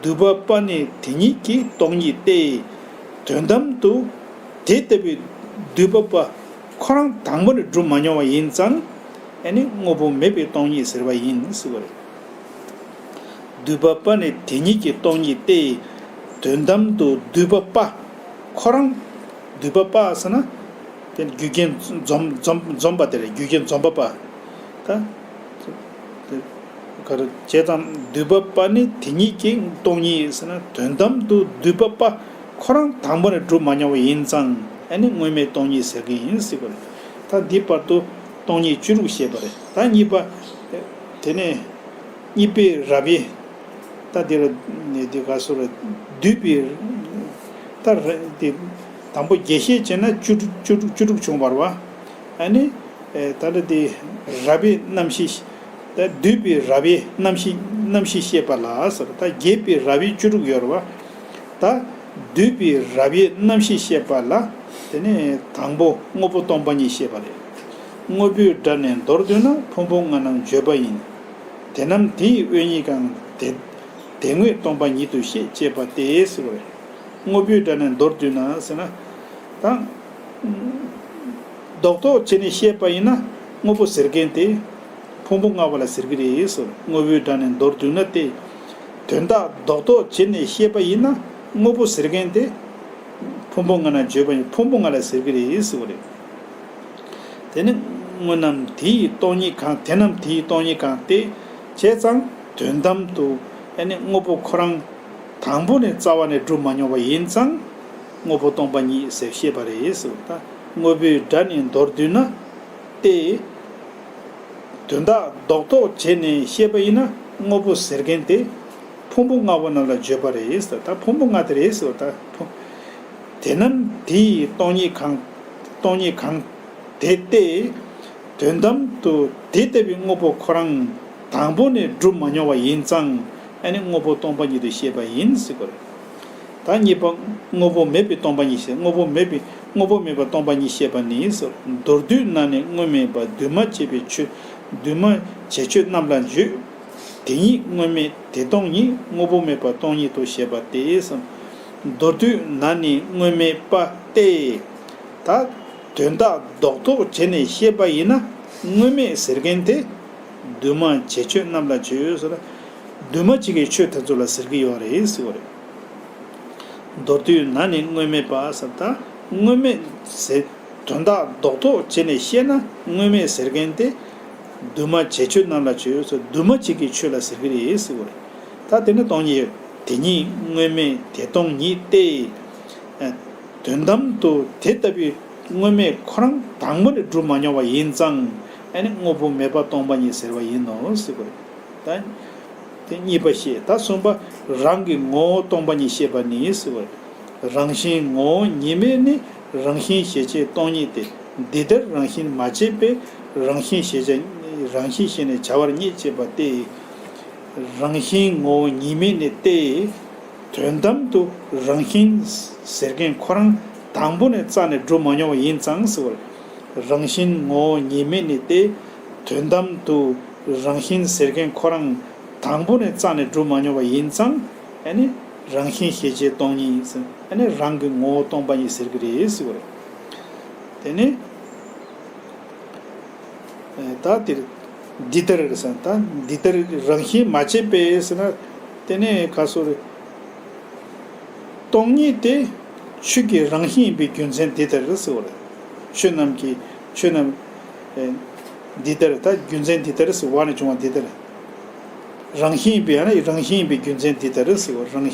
འདུས་པ་པ་ནི་དེ་ཉིད་ཀྱི་སྟོང་ཉིད་སྟེ། དོན་དམ་དུ་དེ་ལྟ་བུའི་འདུས་པ་པ་ཁོ་རང་དང་པོ་ནས་གྲུབ་མ་མྱོང་བ་ཡིན་ཙང་ཨ་ནི་དངོས་པོ་མེད་པའི་སྟོང་ཉིད་ཟེར་བ་ཡིན་ཟེར་བ་རེད། འདུས་པ་པ་ནི་དེ་ཉིད་ཀྱི་སྟོང་ཉིད་སྟེ། དོན་དམ་དུ་འདུས་པ་པ་ཁོ་རང་། འདུས་པ་པ་ཟེར་ན་དེ་རྒྱུ་རྐྱེན་འཛོམས་འཛོམས་འཛོམས་པ་དེ་རེད། རྒྱུ་རྐྱེན་འཛོམས་པ་པ། ད་ག་རེ་བྱས་ཙང་འདུས་པ་པ་ནི་དེ་ཉིད་ཀྱི་སྟོང་ཉིད་ཟེར་ན། དོན་དམ་དུ་འདུས་པ་པ་ཁོ་རང་དང་པོ་ནས་གྲུབ་མ་མྱོང་བ་ཡིན་ཙང་ཨ་ནི་དངོས་མེད་སྟོང་ཉིད་ཟེར་གྱི་ཡིན་ཟེར་བ་རེད། ད་འདི་བར་དུ་སྟོང་ཉིད་བཅུ་དྲུག་བཤད་པ་རེད། ད་གཉིས་པ། དེ་ནས་གཉིས་པའི་རབ་དབྱེ། ད་འདི་ལ་ནི་འདི་ག་སོ་ར་འདུས་པའི། ད་ར་འདི་དང་པོ་རྒྱས་བཤད་བྱས་ན་བཅུ་དྲུག་བཅུ་དྲུག་བཅུ་དྲུག་བྱུང་བ་རེད་བ། ཨ་ནི། ཨེ། ད་ལྟ་དེ་རབ་དབྱེ་རྣམ་བཞི། ད་བསྡུས་པའི་རབ་དབྱེ་རྣམ་བཞི་རྣམ་བཞི་བཤད་པ་ལ་ཟེར། ད་རྒྱས་པའི་རབ་དབྱེ་བཅུ་དྲུག་ཡོད་རེད་བ། ད་བསྡུས་པའི་རབ་དབྱེ་རྣམ་བཞི་བཤད་པ་ལ། དེ་ནས་དང་པོ་དངོས་པོ་སྟོང་པ་ཉིད་བཤད་པ་རེད། དངོས་པོའི་སྒྲ་ནི་མདོར་བསྡུས་ན་ཕུང་པོ་ལྔ་རྣམས་བརྗོད་པ་ཡིན། དེ་རྣམས་དེ་ཡི་དབུས་ཉིད་གང་། དེ་དེ་དངོས་སྟོང་པ་ཉིད་དུ་བཤད་ཅེས་པ་སྟེ་ཟེར་བ་རེད། དངོས་པོའི་སྒྲ་ནི་མདོར་བསྡུས་ན་ཟེར་ན། ད་རྡོག་རྡོག་བྱས་ནས་བཤད་པ་ཡིན་ན་དངོས་པོ་ཟེར་མཁན་དེ་ཕུང་པོ་ལྔ་པོ་ལ་ཟེར་གྱི་རེད་ཟེར། དངོས་པོའི་སྒྲ་ནི་མདོར་བསྡུས་ན་སྟེ། དོན་དག་རྡོག་རྡོག་བྱས་ནས་བཤད་པ་ཡིན་ན་དངོས་པོ་ཟེར་མཁན་དེ་ཕུང་པོ་ལྔ་ན་བརྗོད་པ་ཡིན། ཕུང་པོ་ལྔ་ལ་ཟེར་གྱི་རེད་ཟེར་བ་རེད། དེ་ནི་དངོས་རྣམས་དེ་ཡི་སྟོང་ཉིད་གང་། དེ་རྣམས་དེ་ཡི་སྟོང་ཉིད་གང་སྟེ། བྱས་ཙང་དོན་དམ་དུ་ཨ་ནི་དངོས་པོ་ཁོ་རང་དང་པོ་ནས་རྩ་བ་ནས་གྲུབ་མ་མྱོང་བ་ཡིན་ཙང་དངོས་པོ་སྟོང་པ་ཉིད་ཟེར་བཤད་པ་རེད་ཟེར། ད་དངོས་པོའི་སྒྲ་ནི་མདོར་བསྡུས་ན་སྟེ། དོན་དག་རྡོག་རྡོག་བྱས་ནས་བཤད་པ་ཡིན་ན་དངོས་པོ་ཟེར་མཁན་དེ་ཕུང་པོ་ལྔ་པོ་རྣམས་ལ་བརྗོད་པ་རེད་ཟེར། ད་ཕུང་པོ་ལྔ་དེ་རེད་ཟེར། ད་ཕུང་། དེ་རྣམས་དེ་ཡི་སྟོང་ཉིད་གང་། སྟོང་ཉིད་གང་། དེ་སྟེ། དོན་དམ་དུ་དེ་ལྟ་བུའི་དངོས་པོ་ཁོ་རང་དང་པོ་ནས་གྲུབ་མ་མྱོང་བ་ཡིན་ཙང་ཨ་ནི་དངོས་པོ་སྟོང་པ་ཉིད་དུ་བཤད་པ་ཡིན་ཟེར་གྱི་རེད། ད་གཉིས་པ། དངོས་པོ་མེད་པའི་སྟོང་པ་ཉིད་བཤད། དངོས་པོ་མེད་པའི་དངོས་པོ་མེད་པ་སྟོང་པ་ཉིད་བཤད་པ་ནི་ཟེར། མདོར་བསྡུས་ན་ནི་དངོས་མེད་པ། འདུས་མ་བྱས་པའི་ཆོས། འདུས་མ་བྱས་ཆོས་རྣམས་ལ་བརྗོད། དེ་ཉིད་དངོས་མེད་དེ་སྟོང་ཉིད། དངོས་པོ་མེད་པ་སྟོང་ཉིད་དུ་བཤད་པ་སྟེ་ཟེར། མདོར་བསྡུས་ན་ནི་དངོས་མེད་པ་སྟེ། ད་དོན་དག་རྡོག་རྡོག་བྱས་ནས་བཤད་པ་ཡིན་ན་དངོས་མེད་ཟེར་མཁན་དེ་འདུས་མ་བྱས་ཆོས་རྣམས་ལ་བརྗོད་ཟེར། འདུས་མ་བྱས་ཀྱི་ཆོས་དེ་ཚོ་ལ་ཟེར་གྱི་ཡོད་རེད་ཟེར་བ་རེད། མདོར་བསྡུས་ན་ནི་དངོས་མེད་པ་ཟེར། ད་དངོས་མེད་ཟེར། དོན་དག་རྡོག་རྡོག་བྱས་ནས་བཤད་ན་དངོས་མེད་ཟེར་མཁན་དེ་འདུས་མ་བྱས་ཆོས་རྣམས་ལ་བརྗོད་ཟེར། འདུས་མ་བྱས་ཀྱི་ཆོས་ལ་ཟེར་གྱི་རེད་ཟེར་བ་རེད། ད་དེ་ནི་སྟོང་ཉིད། དེ་ཉིད་དངོས་མེད་དེ་སྟོང་ཉིད་སྟེ། དོན་དམ་དུ་དེ་ལྟ་བུའི་དངོས་མེད་ཁོ་རང་དང་པོ་ནས་གྲུབ་མ་མྱོང་བ་ཡིན་ཙང་ཨ་ནི་དངོས་པོ་མེད་པ་སྟོང་པ་ཉིད་ཟེར་བ་ཡིན་ནོ་ཟེར་བ་རེད། ད་དེ་གཉིས་པ་བཤད། ད་གསུམ་པ། རང་གི་ངོ་བོ་སྟོང་པ་ཉིད་བཤད་པ་ནི་ཟེར་བ་རེད། རང་བཞིན་ངོ་བོ་ཉིད་མེད་ནི་རང་བཞིན་ཤེས་བྱེད་སྟོང་ཉིད་དེ། འདི་ལྟར་རང་བཞིན་མ་དཔྱད་པས་རང་བཞིན་ཤེས་བྱ། རང་བཞིན་ཤེས་ནས་བྱ་བར་བསྙད་ཅེས་པ་སྟེ། རང་བཞིན་ངོ་བོ་ཉིད་མེད་ནི་སྟེ། དོན་དམ་དུ་རང་བཞིན་ཟེར་མཁན་ཁོ་རང་དང་པོ་ནས་རྩ་ནས་གྲུབ་མ་མྱོང་བ་ཡིན་ཙང་ཟེར་བ་རེད། རང་བཞིན་ངོ་བོ་ཉིད་མེད་ནི་སྟེ། དོན་དམ་དུ་རང་བཞིན་ཟེར་མཁན་ཁོ་རང་དང་པོ་ནས་རྩ་ནས་གྲུབ་མ་མྱོང་བ་ཡིན་ཙང་ཨ་ནི་རང་བཞིན་ཤེས་བྱེད་སྟོང་ཉིད་ཟེར། ཨ་ནི་རང་གི་ངོ་བོ་སྟོང་པ་ཉིད་ཟེར་གྱི་རེད་ཟེར་བ་རེད། དེ་ནི། ད་དེར་འདི་ལྟར་རེད་ཟེར། ད་འདི་ལྟར་རང་བཞིན་མ་དཔྱད་པས་ཟེར་ན། དེ་ནས་ག་སོ་རེད། སྟོང་ཉིད་དེ་ཆོས་ཀྱི་རང་བཞིན་ཡིན་པའི་རྒྱུ་མཚན་འདི་ལྟར་ཟེར་བ་རེད། ཆོས་རྣམས་ཀྱི་ཆོས་རྣམས་འདི་ལྟར། ད་རྒྱུ་མཚན་འདི་ལྟར་ཟེར་བ་ནས་བྱུང་བ་འདི་ལྟར། རང་བཞིན་ཡིན་པའི་ཡང་ན་རང་བཞིན་ཡིན་པའི་རྒྱུ་མཚན་འདི་ལྟར་ཟེར་བ། རང་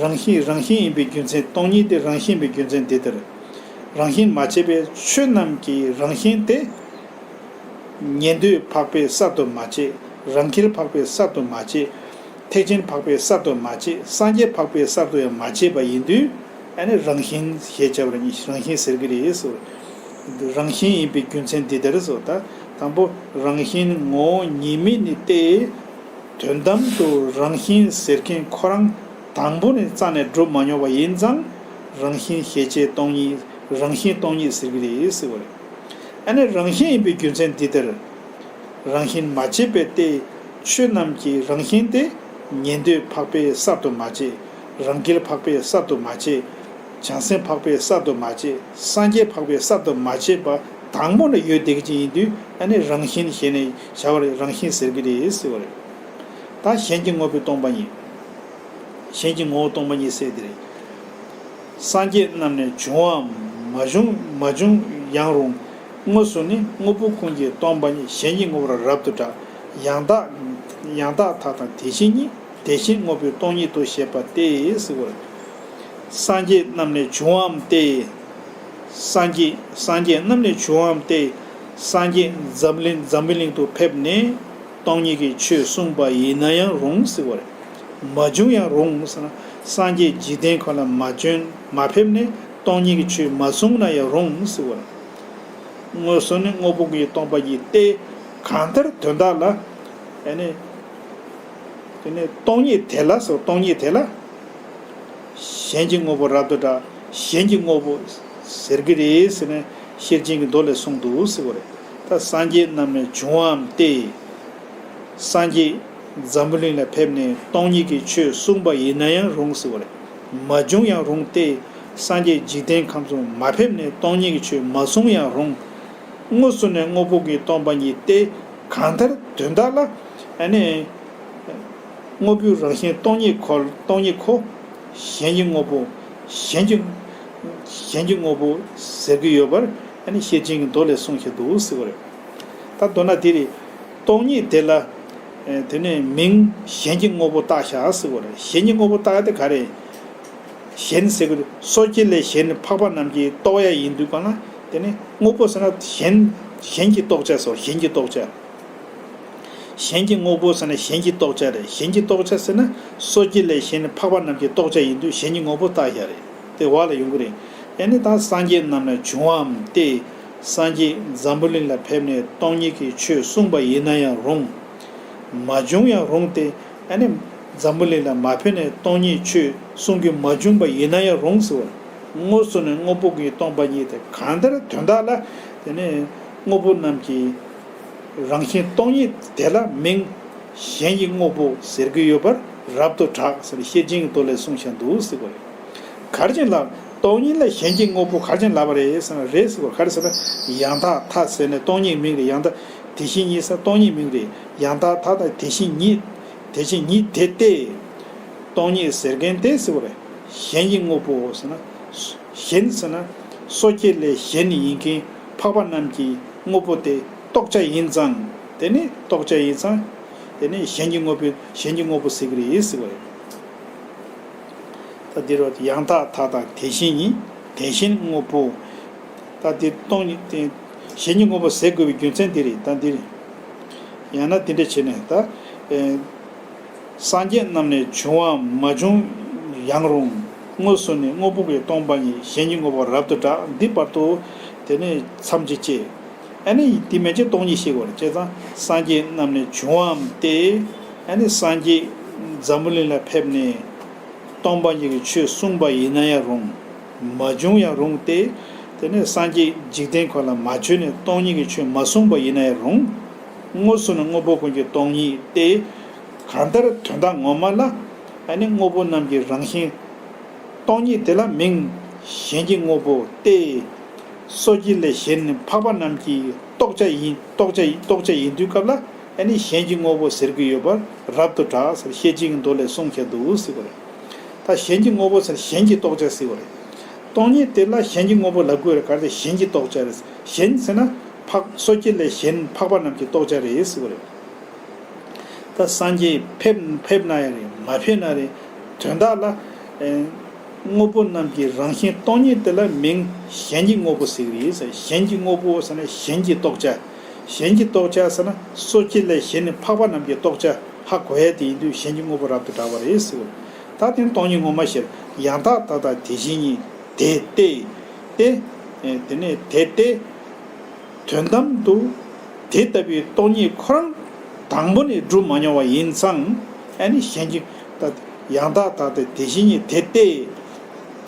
རང་བཞིན་རང་བཞིན་ཡིན་པའི་རྒྱུ་མཚན། སྟོང་ཉིད་དེ་རང་བཞིན་ཡིན་པའི་རྒྱུ་མཚན་འདི་ལྟར། རང་བཞིན་མ་དཔྱད་པས་ཆོས་རྣམས་ཀྱི་རང་བཞིན་དེ། ཉན་ཐོས་འཕགས་པས་གསར་དུ་མ་དཔྱད། རང་རྒྱལ་འཕགས་པས་གསར་དུ་མ་དཔྱད། ཐེག་ཆེན་འཕགས་པས་གསར་དུ་མ་དཔྱད། སངས་རྒྱས་འཕགས་པས་གསར་དུ་ཡང་མ་དཔྱད་པ་ཡིན་དུས་ཨ་ནི་རང་བཞིན་ཞེས་བྱ་བར་རང་བཞིན་ཟེར་གྱི་རེད་ཟེར། རང་བཞིན་ཡིན་པའི་རྒྱུ་མཚན་འདི་ལྟར་ཟེར། ད་དང་པོ་རང་བཞིན་ངོ་བོ་ཉིད་མེད་ནི་སྟེ། དོན་དམ་དུ་རང་བཞིན་ཟེར་མཁན་ཁོ་རང་དང་པོ་ནས་རྩ་ནས་གྲུབ་མ་མྱོང་བ་ཡིན་ཙང་རང་བཞིན་ཤེས་བྱེད་སྟོང་ཉིད། རང་བཞིན་སྟོང་ཉིད་ཟེར་གྱི་རེད་ཟེར་བ་རེད། ཨ་ནི་རང་བཞིན་ཡིན་པའི་རྒྱུ་མཚན་འདི་ལྟར། རང་བཞིན་མ་དཔྱད་པས་ཏེ། ཆོས་རྣམས་ཀྱི་རང་བཞིན་ཏེ། ཉན་ཐོས་འཕགས་པས་གསར་དུ་མ་དཔྱད། རང་རྒྱལ་འཕགས་པས་གསར་དུ་མ་དཔྱད། བྱང་སེམས་འཕགས་པས་གསར་དུ་མ་དཔྱད། སངས་རྒྱས་འཕགས་པས་གསར་དུ་མ་དཔྱད་པ་དང་པོ་ནས་ཡོད་བསྡད་ཀྱི་ཡིན་དུས་ཨ་ནི་རང་བཞིན་ཞེས་ནས་བྱ་བར་རང་བཞིན་ཟེར་གྱི་རེད་ཟེར་བ་རེད། ད་གཞན་གྱི་དངོས་པོ་སྟོང་པ་ཉིད། གཞན་གྱི་ངོ་བོ་སྟོང་པ་ཉིད་ཟེར་དེ་རེད། སངས་རྒྱས་རྣམས་ནས་བྱུང་བའམ་མ་བྱུང་མ་བྱུང་ཡང་རུང་། དངོས་སུ་ནི་དངོས་པོ་ཀུན་གྱི་སྟོང་པ་ཉིད། གཞན་གྱི་ངོ་བོར་རབ་ཏུ་གྲགས། ཡང་དག་ཡང་དག་མཐའ་དང་དེ་བཞིན་ཉིད། དེ་བཞིན་དངོས་པོའི་སྟོང་ཉིད་དུ་བཤད་པ་སྟེ་ཟེར་བ་རེད། སངས་རྒྱས་རྣམས་ནས་བྱུང་བའམ་སྟེ། སངས་རྒྱས་སངས་རྒྱས་རྣམས་ནས་བྱུང་བའམ་སྟེ། སངས་རྒྱས་འཛམ་གླིང་འཛམ་བུའི་གླིང་དུ་ཕེབས་ནས་སྟོང་ཉིད་ཀྱི་ཆོས་གསུངས་པ་ཡིན་ན་ཡང་རུང་ཟེར་བ་རེད། མ་བྱུང་ཡང་རུང་ཟེར་ན་སངས་རྒྱས་འཇིག་རྟེན་ཁམས་ལ་མ་བྱོན་མ་ཕེབས་ནས་སྟོང་ཉིད་ཀྱི་ཆོས་མ་གསུངས་ན་ཡང་རུང་ཟེར་བ་རེད། དངོས་སུ་ནི་དངོས་པོ་ཀུན་གྱི་སྟོང་པ་ཉིད་སྟེ། གང་ལྟར་དོན་དག་ལ། ཨ་ནི། དེ་ནས་སྟོང་ཉིད་དེ་ལ་ཟེར། སྟོང་ཉིད་དེ་ལ་གཞན་གྱི་དངོས་པོ་རབ་ཏུ་བསྒྲགས། གཞན་གྱི་དངོས་པོ་ཟེར་གྱི་རེད་ཟེར་ནས་ཤེར་ཕྱིན་གྱི་མདོ་ལས་གསུངས་འདུག་ཟེར་བ་རེད། ད་སངས་རྒྱས་རྣམས་ནས་བྱུང་བའམ་སྟེ། སངས་རྒྱས་འཛམ་བུ་གླིང་ལ་ཕེབས་ནས་སྟོང་ཉིད་ཀྱི་ཆོས་གསུངས་པ་ཡིན་ན་ཡང་རུང་ཟེར་བ་རེད། མ་བྱུང་ཡང་རུང་སྟེ། སངས་རྒྱས་འཇིག་རྟེན་ཁམས་སུ་མ་ཕེབས་ནས་སྟོང་ཉིད་ཀྱི་ཆོས་མ་གསུངས་ཡང་རུང་། དངོས་སུ་ནི་དངོས་པོ་ཀུན་གྱིས་སྟོང་པ་ཉིད་དེ། གང་ལྟར་དོན་དག་ལ། ཨ་ནི། དངོས་པོའི་རང་བཞིན་སྟོང་ཉིད་ཁོ། སྟོང་ཉིད་ཁོ། གཞན་གྱི་དངོས་པོ། གཞན་གྱི། གཞན་གྱི་དངོས་པོ་ཟེར་གྱི་ཡོད་པར། ཨ་ནི་ཤེར་ཕྱིན་གྱི་མདོ་ལས་གསུངས་བཞག་འདུག་ཟེར་བ་རེད། ད་མདོར་ན་དེ་རེད། སྟོང་ཉིད་དེ་ལ། ཨེ། དེ་ནས་མིང་གཞན་གྱི་དངོས་པོ་བཏགས་བཞག་ཟེར་བ་རེད། གཞན་གྱི་དངོས་པོ་བཏགས་དེ་ག་རེ། གཞན་ཟེར་གྱི་རེད། སོ་སྐྱེ་ལས་གཞན་འཕགས་པ་རྣམས་ཀྱིས་རྟོགས་ཡ་ཡིན་དུས་གང་ལ། དེ་ནས་དངོས་པོ་ཟེར་ན་གཞན། གཞན་གྱིས་རྟོགས་བྱ་ཟེར། གཞན་གྱིས་རྟོགས་བྱ། གཞན་གྱི་དངོས་པོ་ཟེར་ན་གཞན་གྱིས་རྟོགས་བྱ་རེད། གཞན་གྱིས་རྟོགས་བྱ་ཟེར་ན་སོ་སྐྱེ་ལས་གཞན་འཕགས་པ་རྣམས་ཀྱིས་རྟོགས་བྱ་ཡིན་དུས་གཞན་གྱི་དངོས་པོ་བཏགས་བཞག་རེད། དེ་བ་ལ་ཡོང་གི་རེད། ཨ་ནི་ད་སངས་རྒྱས་རྣམས་ནས་བྱུང་བའམ་སྟེ། སངས་རྒྱས་འཛམ་བུ་གླིང་ལ་ཕེབས་ནས་སྟོང་ཉིད་ཀྱི་ཆོས་གསུངས་པ་ཡིན་ན་ཡང་རུང་། མ་བྱུང་ཡང་རུང་སྟེ། ཨ་ནི་འཛམ་བུ་གླིང་ལ་མ་ཕེབས་ནས་སྟོང་ཉིད་ཆོས་གསུང་རྒྱུ་མ་བྱུང་བ་ཡིན་ན་ཡང་རུང་ཟེར་བ། དངོས་སུ་ནི་དངོས་པོ་ཀུན་གྱིས་སྟོང་པ་ཉིད་དེ། གང་ལྟར་དོན་དག་ལ། དེ་ནས་དངོས་པོ་རྣམས་ཀྱི་རང་བཞིན་སྟོང་ཉིད་དེ་ལ་མིང་གཞན་གྱི་དངོས་པོ་ཟེར་གྱི་ཡོད་པར་རབ་ཏུ་གྲགས་ཟེར་ཤེར་ཕྱིན་གྱི་མདོ་ལས་གསུངས་བཞག་འདུག་ཟེར་བ་རེད། ག་རེ་བྱས་ལབ། སྟོང་ཉིད་ལ་གཞན་གྱི་དངོས་པོ་ག་རེ་བྱས་ལབ་པ་རེད་ཟེར་ན། རེད་ཟེར་བ། ག་རེ་ཟེར་ན། ཡང་དག་མཐའ་ཟེར་ནས་སྟོང་ཉིད་མིང་རེད། ཡང་དག་དེ་བཞིན་ཉིད་ཟེར་སྟོང་ཉིད་མིང་རེད། ཡང་དག་མཐའ་དང་དེ་བཞིན་ཉིད། དེ་བཞིན་ཉིད་དེ་སྟེ། སྟོང་ཉིད་ཟེར་མཁན་དེ་ཟེར་བ་རེད། གཞན་གྱི་དངོས་པོ་ཟེར་ན། གཞན་ཟེར་ན། སོ་སྐྱེ་ལས་གཞན་ཡིན་མཁན་འཕགས་པ་རྣམས་ཀྱི་དངོས་པོ་དེ་རྟོགས་བྱ་ཡིན་ཙང་། དེ་ནི་རྟོགས་བྱ་ཡིན་ཙང་། དེ་ནི་གཞན་གྱི་དངོས་པོ། གཞན་གྱི་དངོས་པོ་ཟེར་གྱི་རེད་ཟེར་བ་རེད། ད་འདིར་ཡང་དག་མཐའ་དང་དེ་བཞིན་ཉིད། དེ་བཞིན་དངོས་པོ། ད་འདི་སྟོང་ཉིད་དེ། གཞན་གྱི་དངོས་པོ་ཟེར་དགོས་པའི་རྒྱུ་མཚན་འདི་རེད། ད་འདིར། ཡང་ན་འདི་འདྲ་བྱས་ནས་ད། ཨེ། སངས་རྒྱས་རྣམས་ནས་བྱུང་བའམ་མ་བྱུང་ཡང་རུང་། དངོས་སུ་ནི་དངོས་པོ་ཀུན་གྱིས་སྟོང་པ་ཉིད། གཞན་གྱི་དངོས་པོ་རབ་ཏུ་གྲགས། འདི་བར་དུ་དེ་ནས་མཚམས་ཅིག་བཅད། ཨ་ནི་དེ་མན་ཆད་སྟོང་ཉིད་བཤད་དགོས་རེད། བྱས་ཙང་སངས་རྒྱས་རྣམས་ནས་བྱུང་བའམ་སྟེ། ཨ་ནི་སངས་རྒྱས་འཛམ་བུ་གླིང་ལ་ཕེབས་ནས་སྟོང་པ་ཉིད་ཀྱི་ཆོས་གསུངས་པ་ཡིན་ན་ཡང་རུང་། མ་བྱུང་ཡང་རུང་སྟེ། དེ་ནས་སངས་རྒྱས་འཇིག་རྟེན་ཁམས་ལ་མ་བྱོན་ནས་སྟོང་ཉིད་ཀྱི་ཆོས་མ་གསུངས་པ་ཡིན་ན་ཡང་རུང་། དངོས་སུ་ནི་དངོས་པོ་ཀུན་གྱི་སྟོང་ཉིད་སྟེ། གང་ལྟར་དོན་དག་ངོ་མ་ལ། ཨ་ནི་དངོས་པོ་རྣམས་ཀྱི་རང་བཞིན་སྟོང་ཉིད་དེ་ལ་མིང་གཞན་གྱི་དངོས་པོ་སྟེ། སོ་སྐྱེ་ལས་གཞན་ནི་འཕགས་པ་རྣམས་ཀྱིས་རྟོགས་བྱ་ཡིན། རྟོགས་བྱ་ཡིན། རྟོགས་བྱ་ཡིན་དུས་སྐབས་ལ། ཨ་ནི་གཞན་གྱི་དངོས་པོ་ཟེར་གྱི་ཡོད་པར་རབ་ཏུ་གྲགས་ཟེར་ཤེར་ཕྱིན་གྱི་མདོ་ལས་གསུངས་བཞག་འདུག་ཟེར་བ་རེད། ད་གཞན་གྱི་དངོས་པོ་ཟེར་གཞན་གྱིས་རྟོགས་བྱ་ཟེར་བ་རེད། སྟོང་ཉིད་དེ་ལ་གཞན་གྱི་དངོས་པོ་ལབ་དགོས་རེད། ག་རེ་ཟེར་གཞན་གྱིས་རྟོགས་བྱ་རེད། གཞན་ཟེར་ན་འཕགས། སོ་སྐྱེ་ལས་གཞན་འཕགས་པ་རྣམས་ཀྱིས་རྟོགས་བྱ་རེད་ཟེར་བ་རེད། ད་སངས་རྒྱས་ཕེབས། ཕེབས་ན་ཡང་རེད། མ་ཕེབས་ན་རེད། དོན་དག་ལ། ཨེ། དངོས་པོ་རྣམས་ཀྱི་རང་བཞིན་སྟོང་ཉིད་དེ་ལ་མིང་གཞན་གྱི་དངོས་པོ་ཟེར་གྱི་རེད་ཟེར། གཞན་གྱི་དངོས་པོ་ཟེར་ན་གཞན་གྱིས་རྟོགས་བྱ། གཞན་གྱིས་རྟོགས་བྱ་ཟེར་ན་སོ་སྐྱེ་ལས་གཞན་ནི་འཕགས་པ་རྣམས་ཀྱིས་རྟོགས་བྱ་ཧ་གོ་ཡ་དེ་ཡིན་དུས་གཞན་གྱི་དངོས་པོ་རབ་ཏུ་གྲགས་པ་རེད་ཟེར། ད་དེ་ནི་སྟོང་ཉིད་ངོ་མ་ཤེས། ཡང་དག་མཐའ་དང་དེ་བཞིན་ཉིད་དེ་སྟེ། སྟེ། ཨེ། དེ་ནས་དེ་སྟེ། དོན་དམ་དུ་དེ་ལྟ་བུའི་སྟོང་ཉིད་ཁོ་རང་དང་པོ་ནས་གྲུབ་མ་མྱོང་བ་ཡིན་ཙང་། ཨ་ནི་གཞན་གྱི། ད་ཡང་དག་མཐའ་དང་དེ་བཞིན་ཉིད་དེ་སྟེ།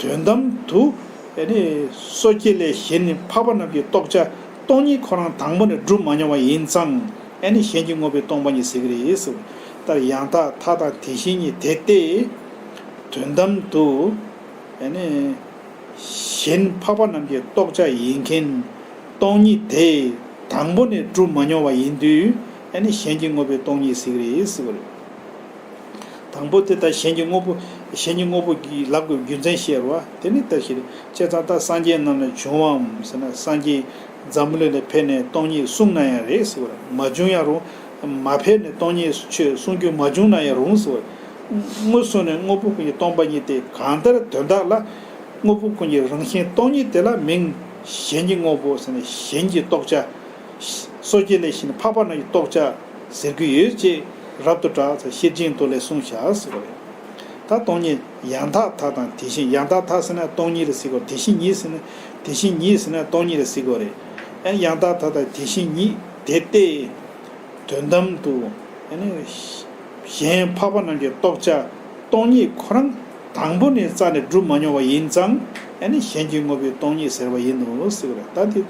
དོན་དམ་དུ། ཨ་ནི་སོ་སྐྱེ་ལས་གཞན་ནི་འཕགས་པ་རྣམས་ཀྱིས་རྟོགས་བྱ་སྟོང་ཉིད་ཁོ་རང་དང་པོ་ནས་གྲུབ་མ་མྱོང་བ་ཡིན་ཙང་། ཨ་ནི་གཞན་གྱི་དངོས་པོས་སྟོང་པ་ཉིད་ཟེར་གྱི་རེད་ཟེར། ད་ཡང་དག་མཐའ་དང་དེ་བཞིན་ཉིད་དེ་སྟེ། དོན་དམ་དུ། ཨ་ནི། གཞན་འཕགས་པ་རྣམས་ཀྱིས་རྟོགས་བྱ་ཡིན་མཁན། སྟོང་ཉིད་དེ་དང་པོ་ནས་གྲུབ་མ་མྱོང་བ་ཡིན་དུས། ཨ་ནི་གཞན་གྱི་དངོས་པོས་སྟོང་ཉིད་ཟེར་གྱི་རེད་ཟེར་བ་རེད། དང་པོ་དེ་ལྟར་གཞན་གྱི་དངོས་པོ། གཞན་གྱི་དངོས་པོ་གི་ལབ་དགོས་རྒྱུ་མཚན་བཤད་རོགས། དེ་ནི་ལྟ་ཞིག་རེད། བྱས་ཙང་ད་སངས་རྒྱས་རྣམས་ནས་བྱུང་བའམ་ཟེར་ན། སངས་རྒྱས་འཛམ་བུ་གླིང་ལ་ཕེབས་ནས་སྟོང་ཉིད་གསུངས་ན་ཡང་རེད་ཟེར་བ་རེད། མ་བྱུང་ཡང་རུང་། མ་ཕེབས་ནས་སྟོང་ཉིད་ཆོས་གསུང་རྒྱུ་མ་བྱུང་ན་ཡང་རུང་ཟེར་བ་རེད། དངོས་སུ་ནི་དངོས་པོ་ཀུན་གྱིས་སྟོང་པ་ཉིད་དེ། གང་ལྟར་དོན་དག་ལ། དངོས་པོ་ཀུན་གྱི་རང་བཞིན་སྟོང་ཉིད་དེ་ལ་མིང་གཞན་གྱི་དངོས་པོ་ཟེར་ནས་གཞན་གྱིས་རྟོགས་བྱ། སོ་སྐྱེ་ལས་གཞན་འཕགས་པ་རྣམས་ཀྱིས་རྟོགས་བྱ་ཟེར་གྱི་ཡོད་ཅེས་རབ་ཏུ་གྲགས་ཟེར་ཤེར་ཕྱིན་མདོ་ལས་གསུངས་བཞག་ཟེར་བ་རེད། ད་སྟོང་ཉིད་ཡང་དག་མཐའ་དང་དེ་བཞིན། ཡང་དག་མཐའ་ཟེར་ན་སྟོང་ཉིད་ལ་ཟེར་གྱི་རེད། དེ་བཞིན་ཉིད་ཟེར་ན། དེ་བཞིན་ཉིད་ཟེར་ན་སྟོང་ཉིད་ལ་ཟེར་གྱི་རེད། ཨ། ཡང་དག་མཐའ་དང་དེ་བཞིན་ཉིད་དེ་སྟེ། དོན་དམ་དུ། ཨ་ནི་གཞན་འཕགས་པ་རྣམས་ཀྱི་རྟོགས་བྱ་སྟོང་ཉིད་ཁོ་རང་དང་པོ་ནས་རྩ་ནས་སྒྲུབ་མ་མྱོང་བ་ཡིན་ཙང་། ཨ་ནི་གཞན་གྱིས་བསྔོས་པའི་སྟོང་ཉིད་ཟེར་བ་ཡིན་ནོ་ཟེར་བ་རེད། ད་དེ་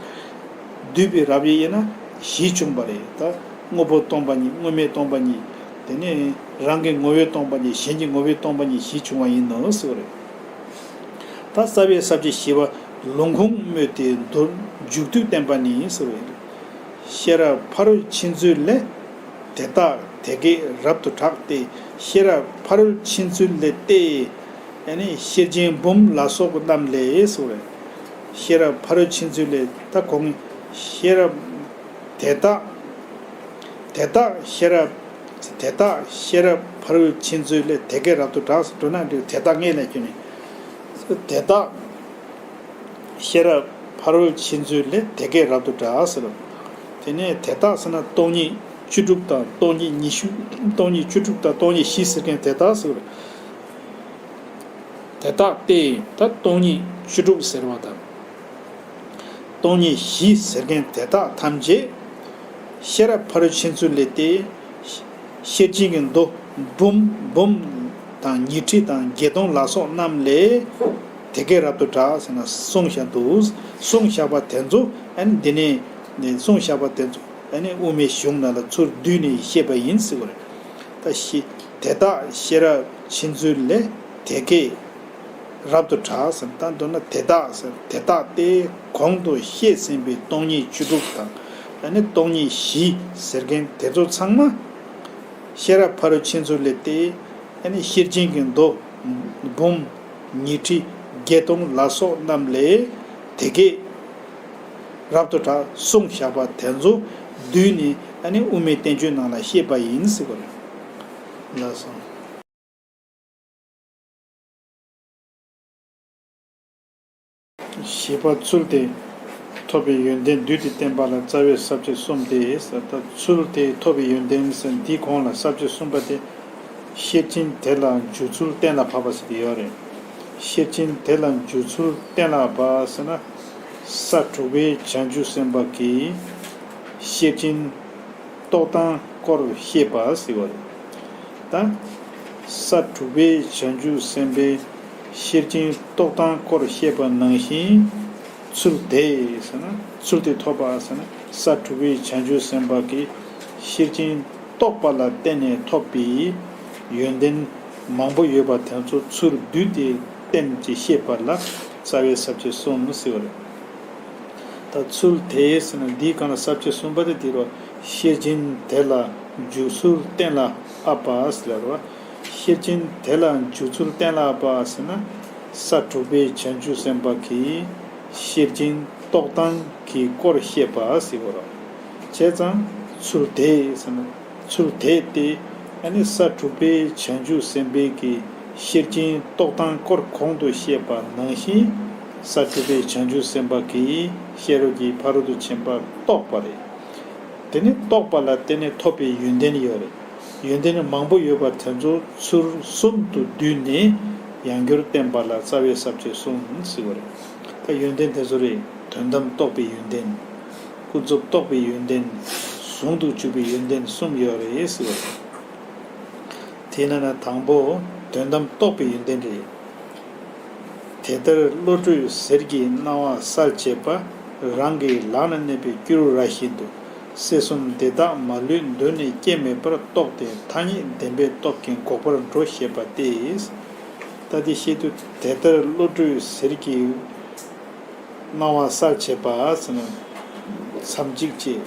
བསྡུས་པའི་རབ་དབྱེ་ཡིན་ན་བཞི་བྱུང་བ་རེད། ད་དངོས་པོ་སྟོང་པ་ཉིད། དངོས་མེད་སྟོང་པ་ཉིད། དེ་ནས་རང་གི་ངོ་བོས་སྟོང་པ་ཉིད། གཞན་གྱི་ངོ་བོས་སྟོང་པ་ཉིད། བཞི་བྱུང་བ་ཡིན་ནོ་ཟེར་བ་རེད། ད་རྩ་བའི་ས་བཅད་བཞི་པ། ལུང་ཁུངས་སྨོས་ཏེ་མདོར་མཇུག་བསྡུས་བསྟན་པ་ནི་ཟེར་བ་ཡིན། ཤེས་རབ་ཕ་རོལ་ཕྱིན་མཛོད་ལས། དེ་དག་དེ་སྐད་རབ་ཏུ་གྲགས་ཏེ། ཤེས་རབ་ཕ་རོལ་ཕྱིན་མཛོད་ལས་ཏེ། ཨ་ནི་ཤེར་ཕྱིན་འབུམ་ལ་སོགས་རྣམས་ལས་ཟེར་བ་རེད། ཤེས་རབ་ཕ་རོལ་ཕྱིན་མཛོད་ལས། ད་གོང་ཤེས་རབ་དེ་དག་དེ་དག་ཤེས་རབ། དེ་དག་ཤེས་རབ་ཕ་རོལ་ཕྱིན་མཛོད་ལས། དེ་སྐད་རབ་ཏུ་གྲགས་སུ་འགྲོ་ན་འགྲིག། དེ་དག་ངེས་ལ་ཁྱོད་ནི། དེ་དག་ཤེས་རབ་ཕ་རོལ་ཕྱིན་མཛོད་ལས། དེ་སྐད་རབ་ཏུ་གྲགས་ཟེར། དེ་ནས་དེ་དག་ཟེར་ན་སྟོང་ཉིད་བཅུ་དྲུག་དང་སྟོང་ཉིད་ཉི་ཤུ། སྟོང་ཉིད་བཅུ་དྲུག་དང་སྟོང་ཉིད་བཞི་ཟེར་མཁན་དེ་དག་ཟེར། དེ་དག་སྟེ། ད་སྟོང་ཉིད་བཅུ་དྲུག་ཟེར་བ་དང་། སྟོང་ཉིད་བཞི་ཟེར་མཁན་དེ་དག་ཐམས་ཅད་ཤེས་རབ་ཕ་རོལ་ཕྱིན་མཛོད་ལས་ཏེ། ཤེར་ཕྱིན་གྱི་མདོ་འབུམ། འབུམ་དང་ཉི་ཁྲི་དང་བརྒྱད་སྟོང་ལ་སོགས་རྣམས་ལས། དེ་སྐད་རབ་ཏུ་གྲགས་ཟེར་ན་གསུངས་བཞག་འདུག། གསུངས་བཞག་པ་དེ་ཚོ་ཨ་ནི་འདི་ནས་ནས་གསུངས་བཞག་པ་དེ་ཚོ་ཨ་ནི་དབུ་མའི་གཞུང་ནང་ལ་ཚུར་བསྡུས་ནས་བཤད་པ་ཡིན་ཟེར་བ་རེད། ད་ཤེ། དེ་དག་ཤེས་རབ་ཕྱིན་མཛོད་ལས། དེ་སྐད་རབ་ཏུ་གྲགས་ཟེར། ད་མདོར་ན་དེ་དག་ཟེར། དེ་དག་སྟེ། གོང་དུ་བཤད་ཟིན་པའི་སྟོང་ཉིད་བཅུ་དྲུག་དང་། ཨ་ནི་སྟོང་ཉིད་བཞི་ཟེར་མཁན་དེ་ཚོ་ཚང་མ་ཤེས་རབ་ཕ་རོལ་ཕྱིན་མཛོད་ལས་ཏེ། ཨ་ནི་ཤེར་ཕྱིན་གྱི་མདོ་འབུམ། ཉི་ཁྲི་བརྒྱད་སྟོང་ལ་སོགས་རྣམས་ལས། དེ་སྐད་རབ་ཏུ་གྲགས་གསུངས་བཞག་པ་དེ་ཚོ་བསྡུས་ནས་ཨ་ནི་དབུ་མའི་བསྟན་བཅོས་ནང་ལ་བཤད་པ་ཡིན་ཟེར་བ་རེད། ལགས་སོ། བཞི་པ། ཚུལ་དེས་ཐོབ་པའི་ཡོན་ཏན་བསྡུས་ཏེ་བསྟན་པ་ལ་རྩ་བའི་ས་བཅད་གསུམ་སྟེ། ད་ཚུལ་དེས་ཐོབ་པའི་ཡོན་ཏན་ཟེར་འདིའི་གོང་ལ་ས་བཅད་གསུམ་པ་དེ། ཤེར་ཕྱིན་དེ་ལ་འཇུག་ཚུལ་གཏན་ལ་ཕབ་པ་ཟེར་གྱི་ཡོད་རེད། ཤེར་ཕྱིན་དེ་ལ་འཇུག་ཚུལ་གཏན་ལ་ཕབ་ཟེར་ན། ས་དྲུག་པའི་བྱང་ཆུབ་སེམས་དཔའ་གིས་ཤེར་ཕྱིན་རྟོགས་སྟངས་སྐོར་བཤད་པ་ཟེར་བ་རེད། ད་ས་དྲུག་པའི་བྱང་ཆུབ་སེམས་དཔའི་ཤེར་ཕྱིན་རྟོགས་སྟངས་སྐོར་བཤད་པ་ནང་བཞིན། ཚུལ་དེས་ཟེར་ན། ཚུལ་དེ་ཐོབ་པ་ཟེར་ན། ས་དྲུག་པའི་བྱང་ཆུབ་སེམས་དཔའ་གིས་ཤེར་ཕྱིན་རྟོགས་པ་ལ་བརྟེན་ནས་ཐོབ་པའི་ཡོན་ཏན་མང་པོ་ཡོད་པ་དེ་ཚོ་ཚུར་བསྡུས་ཏེ་བསྟན་ཅེས་བཤད་པ་ལ་རྩ་བའི་ས་བཅད་གསུམ་ཟེར་བ་རེད། ད་ཚུལ་དེས་ཟེར་ན་འདིའི་སྒང་ལ་ས་བཅད་གསུམ་པ་དེ་འདི་རུ། ཤེར་ཕྱིན་དེ་ལ་འཇུག་ཚུལ་གཏན་ལ་དབབ་པ་ཟེར་བ། ཤེར་ཕྱིན་དེ་ལ་འཇུག་ཚུལ་གཏན་ལ་དབབ་པ་ཟེར་ན། ས་དྲུག་པའི་བྱང་ཆུབ་སེམས་དཔའ་གིས་ཤེར་ཕྱིན་རྟོགས་སྟངས་ཀྱི་སྐོར་བཤད་པ་ཟེར་བ་རེད། བྱས་ཙང་ཚུལ་དེས་ཟེར་ན། ཚུལ་དེས་ཏེ། ཨ་ནི་ས་དྲུག་པའི་བྱང་ཆུབ་སེམས་དཔའི་གི་ཤེར་ཕྱིན་རྟོགས་སྟངས་སྐོར་གོང་དུ་བཤད་པ་ནང་བཞིན། ས་དྲུག་པའི་བྱང་ཆུབ་སེམས་དཔའ་གིས་ཤེས་རབ་ཀྱི་ཕ་རོལ་ཏུ་ཕྱིན་པ་རྟོགས་པ་རེད། དེ་ནི་རྟོགས་པ་ལ་བརྟེན་ནས་ཐོབ་པའི་ཡོན་ཏན་ཡོད་རེད། ཡོན་ཏན་ནི་མང་པོ་ཡོད་པ་དེ་ཚོ་ཚུལ་གསུམ་དུ་བསྡུས་ནས་ཡང་སྒྱུར་བསྟན་པ་ལ་རྩ་བའི་ས་བཅད་གསུམ་ཟེར་བ་རེད། ད་ཡོན་ཏན་དེ་ཚོ་རེད། དོན་དམ་རྟོགས་པའི་ཡོན་ཏན། ཀུན་རྫོབ་རྟོགས་པའི་ཡོན་ཏན། ཟུང་དུ་འཇུག་པའི་ཡོན་ཏན་གསུམ་ཡོད་རེད་ཟེར་བ་རེད། དེས་ན་ན་དང་པོ་དོན་དམ་རྟོགས་པའི་ཡོན་ཏན་རེད། དེ་ལྟར་བློ་གྲོས་ཟེར་གྱི་སྣང་བ་གསལ་བྱེད་པ། རང་གི་ལག་ན་གནས་པའི་སྐྱུ་རུ་ར་བཞིན་དུ། སྲིད་གསུམ་འདི་དག་མ་ལུས་གདོད་ནས་སྐྱེ་མེད་པར་རྟོགས་ཏེ། ཐ་སྙད་བདེན་པའི་སྟོབས་ཀྱིས་འགོག་པར་འགྲོ་ཞེས་པ་སྟེ། ད་དེ་བཤད་དུས་དེ་ལྟར་བློ་གྲོས་ཟེར་གྱི་སྣང་བ་གསལ་བྱེད་པ་ཟེར་ན་མཚམས་གཅིག་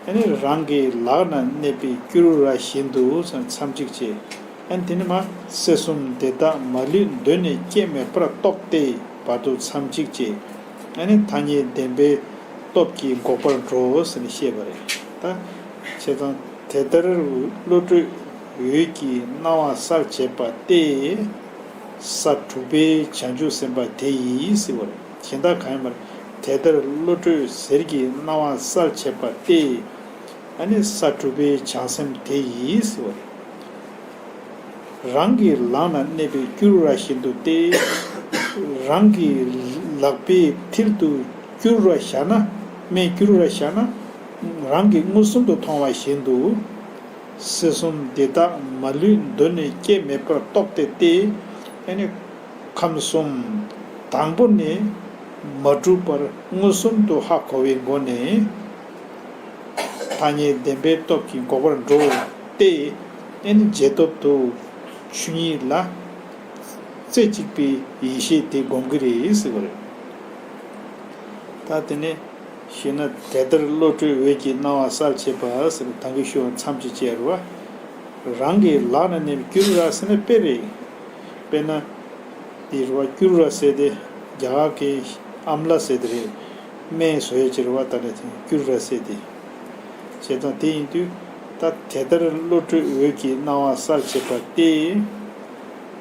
བྱས། ཨ་ནི་རང་གི་ལག་ན་གནས་པའི་སྐྱུ་རུ་ར་བཞིན་དུ་ཟེར་ན་མཚམས་གཅིག་བྱས། ཨ་ནི་དེ་ནི་མ་སྲིད་གསུམ་འདི་དག་མ་ལུས་གདོད་ནས་སྐྱེ་མེད་པར་རྟོགས་ཏེ་བར་དུ་མཚམས་གཅིག་བྱས། ཨ་ནི་ཐ་སྙད་བདེན་པའི་སྟོབས་ཀྱིས་འགོག་པར་འགྲོ་ཟེར་ནས་བཤད་པ་རེད། ད་བྱས་ཙང་དེ་ལྟར་བློ་གྲོས་འོད་ཀྱི་སྣང་བ་གསལ་བྱེད་པ་སྟེ། ས་དྲུག་པའི་བྱང་ཆུབ་སེམས་དཔའ་དེ་ཡིས་ཟེར་བ་རེད། གཞན་དག་གང་ཡིན་པར་དེ་ལྟར་བློ་གྲོས་ཟེར་གྱི་སྣང་བ་གསལ་བྱེད་པ་སྟེ། ཨ་ནི་ས་དྲུག་པའི་བྱང་སེམས་དེ་ཡིས་ཟེར་བ་རེད། རང་གི་ལག་ན་གནས་པའི་སྐྱུ་རུ་ར་བཞིན་དུ་སྟེ། རང་གི་ལག་པའི་མཐིལ་དུ་སྐྱུ་རུ་ར་བཞག་ན། སྨན་སྐྱུ་རུ་ར་བཞག་ན། རང་གིས་མངོན་སུམ་དུ་མཐོང་བ་བཞིན་དུ། སྲིད་གསུམ་འདི་དག་མ་ལུས་གདོད་ནས་སྐྱེ་མེད་པར་རྟོགས་ཏེ་སྟེ། ཨ་ནི་ཁམས་གསུམ་དང་པོ་ནས་མ་གྲུབ་པར་མངོན་སུམ་དུ་ཧ་གོ་བའི་སྒོ་ནས། ཐ་སྙད་བདེན་པའི་སྟོབས་ཀྱིས་འགོག་པར་འགྲོ་སྟེ། ཨ་ནི་རྗེས་ཐོབ་ཏུ་ཆོས་ཉིད་ལ་རྩེ་གཅིག་པའི་ཡེ་ཤེས་དེ་སྒོམ་གྱི་རེད་ཟེར་བ་རེད། ད་དེ་ནས་ཞེ་ན། དེ་ལྟར་བློ་གྲོས་འོད་ཀྱི་སྣང་བ་གསལ་བྱེད་པ་ཟེར་བ་དང་གི་ཤོ་མཚམས་ཀྱི་བཅད་ར་བ། རང་གི་ལག་ན་གནས་པའི་སྐྱུ་རུ་ར་ཟེར་ན་དཔེ་རེད། དཔེར་ན། དེ་རུ་བ་སྐྱུ་རུ་ར་ཟེར་དེ་རྒྱ་གར་གྱི་ཨམ་ལ་ཟེར་དེ་རེད། སྨན་བཟོ་ཡས་ཀྱི་རུ་བ་ད་ནས་དེ་སྐྱུ་རུ་ར་ཟེར་དེ། བྱས་ཙང་དེ་ཡིན་དུས། ད་དེ་ལྟར་བློ་གྲོས་འོད་ཀྱི་སྣང་བ་གསལ་བྱེད་པ་སྟེ།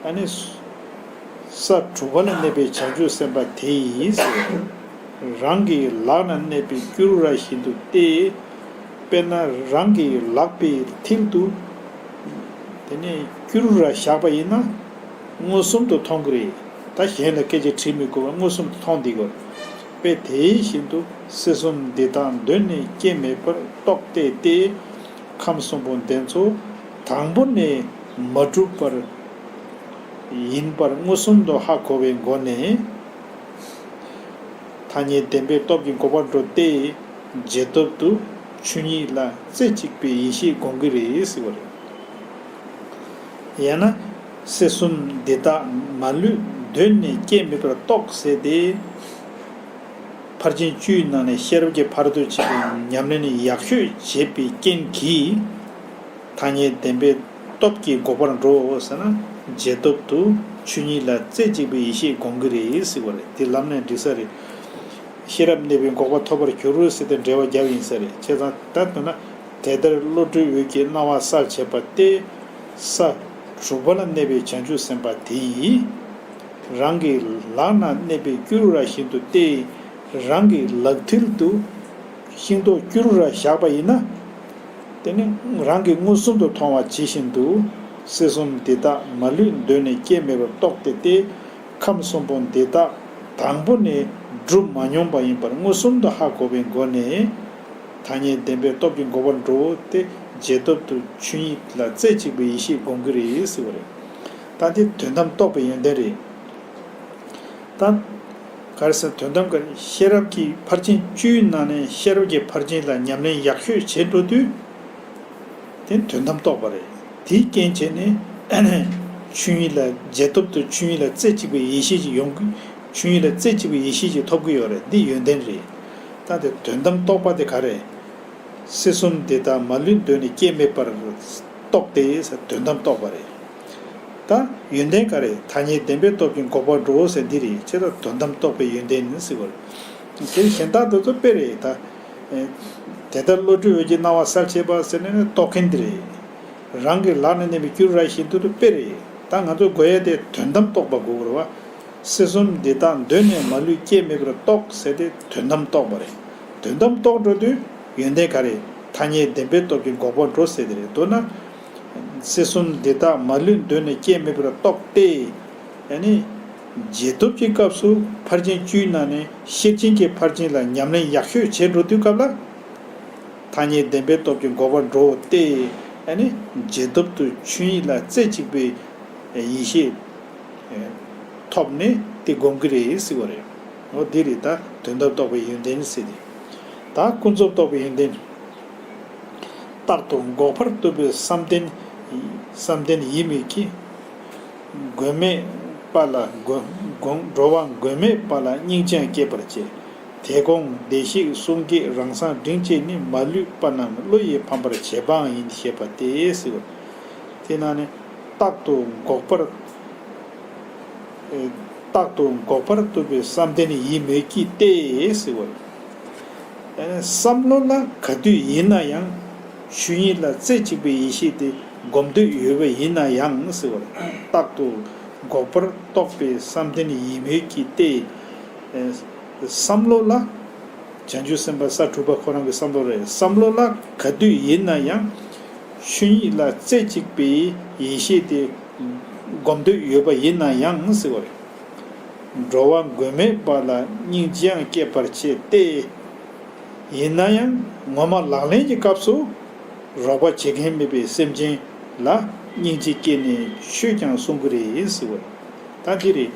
ཨ་ནི། ས་དྲུག་པ་ལ་གནས་པའི་བྱང་ཆུབ་སེམས་དཔའ་དེ་ཡིས། རང་གི་ལག་ན་གནས་པའི་སྐྱུ་རུ་ར་བཞིན་དུ་སྟེ། དཔེར་ན་རང་གི་ལག་པའི་མཐིལ་དུ། དེ་ནས་སྐྱུ་རུ་ར་བཞག་པ་ཡིན་ན། མངོན་སུམ་དུ་མཐོང་གི་རེད། ད་གཞན་ལ་སྐད་ཆ་དྲིས་མི་དགོས་པར་མངོན་སུམ་དུ་མཐོང་བསྡད་ཀྱི་ཡོད་རེད། དཔེ་དེ་བཞིན་དུ་སྲིད་གསུམ་འདི་དག་གདོད་ནས་སྐྱེ་མེད་པར་རྟོགས་ཏེ་སྟེ། ཁམས་གསུམ་པོ་འདི་ཚོ་དང་པོ་ནས་མ་གྲུབ་པར་ཡིན་པར་མངོན་སུམ་དུ་ཧ་གོ་བའི་སྒོ་ནས། ཐ་སྙད་བདེན་པའི་སྟོབས་ཀྱིས་འགོག་པར་འགྲོ་སྟེ། རྗེས་ཐོབ་ཏུ་ཆོས་ཉིད་ལ་རྩེ་གཅིག་པའི་ཡེ་ཤེས་སྒོམ་གྱི་རེད་ཟེར་བ་རེད། ཡང་ན། སྲིད་གསུམ་འདི་དག་མ་ལུས་གདོད་ནས་སྐྱེ་མེད་པར་རྟོགས་ཟེར་ཏེ། ཕར་ཕྱིན་བཅུའི་ནང་ནས་ཤེས་རབ་ཀྱི་ཕ་རོལ་ཏུ་ཕྱིན་པའི་ཉམས་ལེན་ཡག་ཤོས་བྱེད་པའི་རྐྱེན་གྱིས། ཐ་སྙད་བདེན་པའི་སྟོབས་ཀྱིས་འགོག་པར་འགྲོའོ་ཟེར་ན། རྗེས་ཐོབ་ཏུ་ཆོས་ཉིད་ལ་རྩེ་གཅིག་པའི་ཡེ་ཤེས་སྒོམ་གྱི་རེད་ཟེར་བ་རེད། འདི་ལམ་ནས་འགྲིག་ས་རེད། ཤེས་རབ་གནས་པའི་འགོག་པ་ཐོབ་པར་འགྱུར་ཟེར་ཏེ་འགྲེལ་བ་བརྒྱབ་ཡིན་ས་རེད། བྱས་ཙང་ད་དོན་ན། དེ་ལྟར་བློ་གྲོས་འོད་ཀྱི་སྣང་བ་གསལ་བྱེད་པ་སྟེ། ས་དྲུག་པ་ལ་གནས་པའི་བྱང་ཆུབ་སེམས་དཔའ་དེ་ཡིས། རང་གི་ལག་ན་གནས་པའི་སྐྱུ་རུ་ར་བཞིན་དུ་སྟེ། རང་གི་ལག་མཐིལ་དུ་ཤིང་ཏོག་སྐྱུ་རུ་ར་བཞག་པ་ཡིན་ན། དེ་ནི་རང་གིས་མངོན་སུམ་དུ་མཐོང་བ་ཇི་བཞིན་དུ། སྲིད་གསུམ་འདི་དག་མ་ལུས་གདོད་ནས་སྐྱེ་མེད་པར་རྟོགས་ཏེ་སྟེ། ཁམས་གསུམ་པོ་འདི་དག་དང་པོ་ནས་གྲུབ་མ་མྱོང་པ་ཡིན་པར་མངོན་སུམ་དུ་ཧ་གོ་བའི་སྒོ་ནས། ཐ་སྙད་བདེན་པའི་སྟོབས་ཀྱིས་འགོག་པར་འགྲོ་སྟེ། རྗེས་ཐོབ་ཏུ་ཆོས་ཉིད་ལ་རྩེ་གཅིག་པའི་ཡེ་ཤེས་སྒོམ་གྱི་རེད་ཟེར་བ་རེད། ད་འདི་དོན་དམ་རྟོགས་པའི་ཡོན་ཏན་རེད། ད། ག་རེ་ཟེར། དོན་དམ་ག་རེ། ཤེས་རབ་ཀྱི་ཕར་ཕྱིན་བཅུའི་ནང་ནས་ཤེས་རབ་ཀྱི་ཕར་ཕྱིན་ལ་ཉམས་ལེན་ཡག་ཤོས་བྱེད་འགྲོ་དུས། དེ་དོན་དམ་རྟོགས་པ་རེད། དེའི་རྐྱེན་བྱས་ནས་ཆོས་ཉིད་ལ་རྗེས་ཐོབ་ཏུ་ཆོས་ཉིད་ལ་རྩེ་གཅིག་པའི་ཡེ་ཤེས་ཅིག་ཡོང་གི། ཆོས་ཉིད་ལ་རྩེ་གཅིག་པའི་ཡེ་ཤེས་ཅིག་ཐོབ་ཀྱི་ཡོད་རེད། འདི་ཡོན་ཏན་རེད། ད་དེ་དོན་དམ་རྟོགས་པ་དེ་ག་རེ། སྲིད་གསུམ་འདི་དག་མ་ལུས་གདོད་ནས་སྐྱེ་མེད་པར་རྟོགས་ཏེ་ཟེར། དོན་དམ་རྟོགས་པ་རེད། ད་ཡོན་ཏན་ག་རེ། ཐ་སྙད་བདེན་པའི་སྟོབས་ཀྱིས་འགོག་པར་འགྲོ་ཟེར་འདི་རེད། ཅེས་ད་དོན་དམ་རྟོགས་པའི་ཡོན་ཏན་ནི་ཟེར་བ་རེད། དེ་གཞན་དག་དེ་ཚོ་དཔེ་རེད་ད། དེ་ལྟར་བློ་གྲོས་འོད་ཀྱི་སྣང་བ་གསལ་བྱེད་པ་ཟེར་ནས་ནི་རྟོགས་མཁན་འདི་རེད། རང་གི་ལག་ན་གནས་པའི་སྐྱུ་རུ་ར་བཞིན་དུ་དཔེ་རེད། ད་ང་ཚོ་དགོས་ཡ་དེ་དོན་དམ་རྟོགས་པ་དགོས་ཀྱི་རེད་བ། སྲིད་གསུམ་འདི་དག་གདོད་ནས་མ་ལུས་སྐྱེ་མེད་པར་རྟོགས་ཟེར་ཏེ་དོན་དམ་རྟོགས་པ་རེད། དོན་དམ་རྟོགས་འགྲོ་དུས་ཡོན་ཏན་ག་རེ། ཐ་སྙད་བདེན་པའི་སྟོབས་ཀྱིས་འགོག་པར་འགྲོ་ཟེར་དེ་རེད། མདོར་ན། སྲིད་གསུམ་འདི་དག་མ་ལུས་གདོད་ནས་སྐྱེ་མེད་པར་རྟོགས་ཏེ། ཡ་ནི། རྗེས་ཐོབ་ཀྱི་སྐབས་སུ་ཕར་ཕྱིན་བཅུའི་ནང་ནས་ཤེར་ཕྱིན་གྱི་ཕར་ཕྱིན་ལ་ཉམས་ལེན་ཡག་ཤོས་བྱེད་འགྲོ་དུས་སྐབས་ལ། ཐ་སྙད་བདེན་པའི་སྟོབས་ཀྱིས་འགོག་པར་འགྲོ་སྟེ། ཨ་ནི། རྗེས་ཐོབ་ཏུ་ཆོས་ཉིད་ལ་རྩེ་གཅིག་པའི་ཡེ་ཤེས་ཐོབ་ནས་དེ་སྒོམ་གྱི་རེད་ཟེར་བ་རེད། འོ་འདི་རེད་ད། དོན་དམ་རྟོགས་པའི་ཡོན་ཏན་ཟེར་ཏེ། ད་ཀུན་རྫོབ་རྟོགས་པའི་ཡོན་ཏན། རྟག་ཏུ་འགོག་པར་རྟོག་པའི་བསམ་གཏན། བསམ་གཏན་ཡིད་མོས་ཀྱིས། མགོན་མེད་པ་ལ་མགོན་མགོན་འགྲོ་བ་མགོན་མེད་པ་ལ་སྙིང་རྗེ་ཡང་སྐྱེད་པར་བྱེད། དེ་དགོངས་བདེ་གཤེགས་གསུང་སྐད་རང་སང་འབྲིང་བཅས་ནི། མ་ལུས་པ་རྣམས་བློ་ཡིས་ཕམ་པར་བྱེད་པའང་ཡིན། ཞེས་པ་སྟེ་ཟེར། དེ་ནང་ནས་རྟག་ཏུ་འགོག་པར། རྟག་ཏུ་འགོག་པར་རྟོག་པའི་བསམ་གཏན་ཡིད་མོས་ཀྱིས་ཏེ་ཟེར་བ་རེད། བསམ་བློ་ལ་ག་དུས་ཡིན་ན་ཡང་ཆོས་ཉིད་ལ་རྩེ་གཅིག་པའི་ཡེ་ཤེས་དེ་སྒོམ་འདོད་ཡོད་པ་ཡིན་ན་ཡང་ཟེར་བ་རེད། རྟག་ཏུ་འགོག་པར་རྟོག་པའི་བསམ་གཏན་ཡིད་མོས་ཀྱིས་ཏེ། བསམ་བློ་ལ། བྱང་ཆུབ་སེམས་དཔའ་ས་དྲུག་པ་ཁོ་རང་གི་བསམ་བློ་རེད། བསམ་བློ་ལ་ག་དུས་ཡིན་ན་ཡང་ཆོས་ཉིད་ལ་རྩེ་གཅིག་པའི་ཡེ་ཤེས་དེ་སྒོམ་འདོད་ཡོད་པ་ཡིན་ན་ཡང་ཟེར་བ་རེད། འགྲོ་བ་མགོན་མེད་པ་ལ་སྙིང་རྗེ་ཡང་སྐྱེད་པར་བྱེད་དེ། ཡིན་ན་ཡང་ངོ་མ་ལག་ལེན་གྱི་སྐབས་སུ་ རོགས་པ་བྱེད་མཁན་མེད་པའི་སེམས་ཅན་ལ་སྙིང་རྗེ་སྐྱེས་ནས་ཆོས་ཀྱང་གསུང་གི་རེད་ཟེར་བ་རེད། ད་འདི་རེད།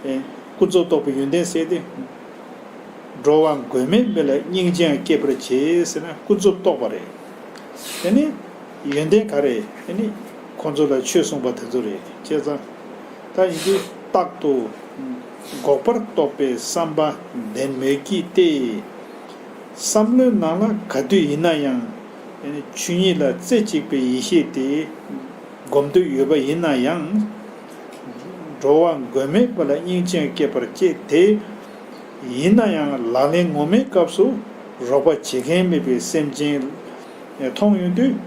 ཨེ། ཀུན་རྫོབ་རྟོག་པའི་ཡོན་ཏན་ཟེར་ཏེ། འགྲོ་བ་མགོན་མེད་མི་ལ་སྙིང་རྗེའང་སྐྱེད་པར་བྱེད་ཟེར་ན་ཀུན་རྫོབ་རྟོག་པ་རེད། དེ་ནི་ཡོན་ཏན་ག་རེ། དེ་ནི་ཁོང་ཚོ་ལ་ཆོས་གསུངས་པ་དེ་ཚོ་རེད། བྱས་ཙང་། ད་ཡིན་དུས་རྟག་ཏུ་འགོག་པར་རྟོག་པའི་བསམ་པ་ལྡན་མོད་ཀྱི་སྟེ། བསམ་བློའི་ནང་ལ་ག་དུས་ཡིན་ན་ཡང་ཆོས་ཉིད་ལ་རྩེ་གཅིག་པའི་ཡེ་ཤེས་དེ་སྒོམ་འདོད་ཡོད་པ་ཡིན་ན་ཡང་། འགྲོ་བ་མགོན་མེད་པ་ལ་སྙིང་རྗེ་སྐྱེད་པར་བྱེད་དེ། ཡིན་ན་ཡང་ལག་ལེན་ངོ་མའི་སྐབས་སུ་རོགས་པ་བྱེད་མཁན་མེད་པའི་སེམས་ཅན་མཐོང་ཡོང་དུས།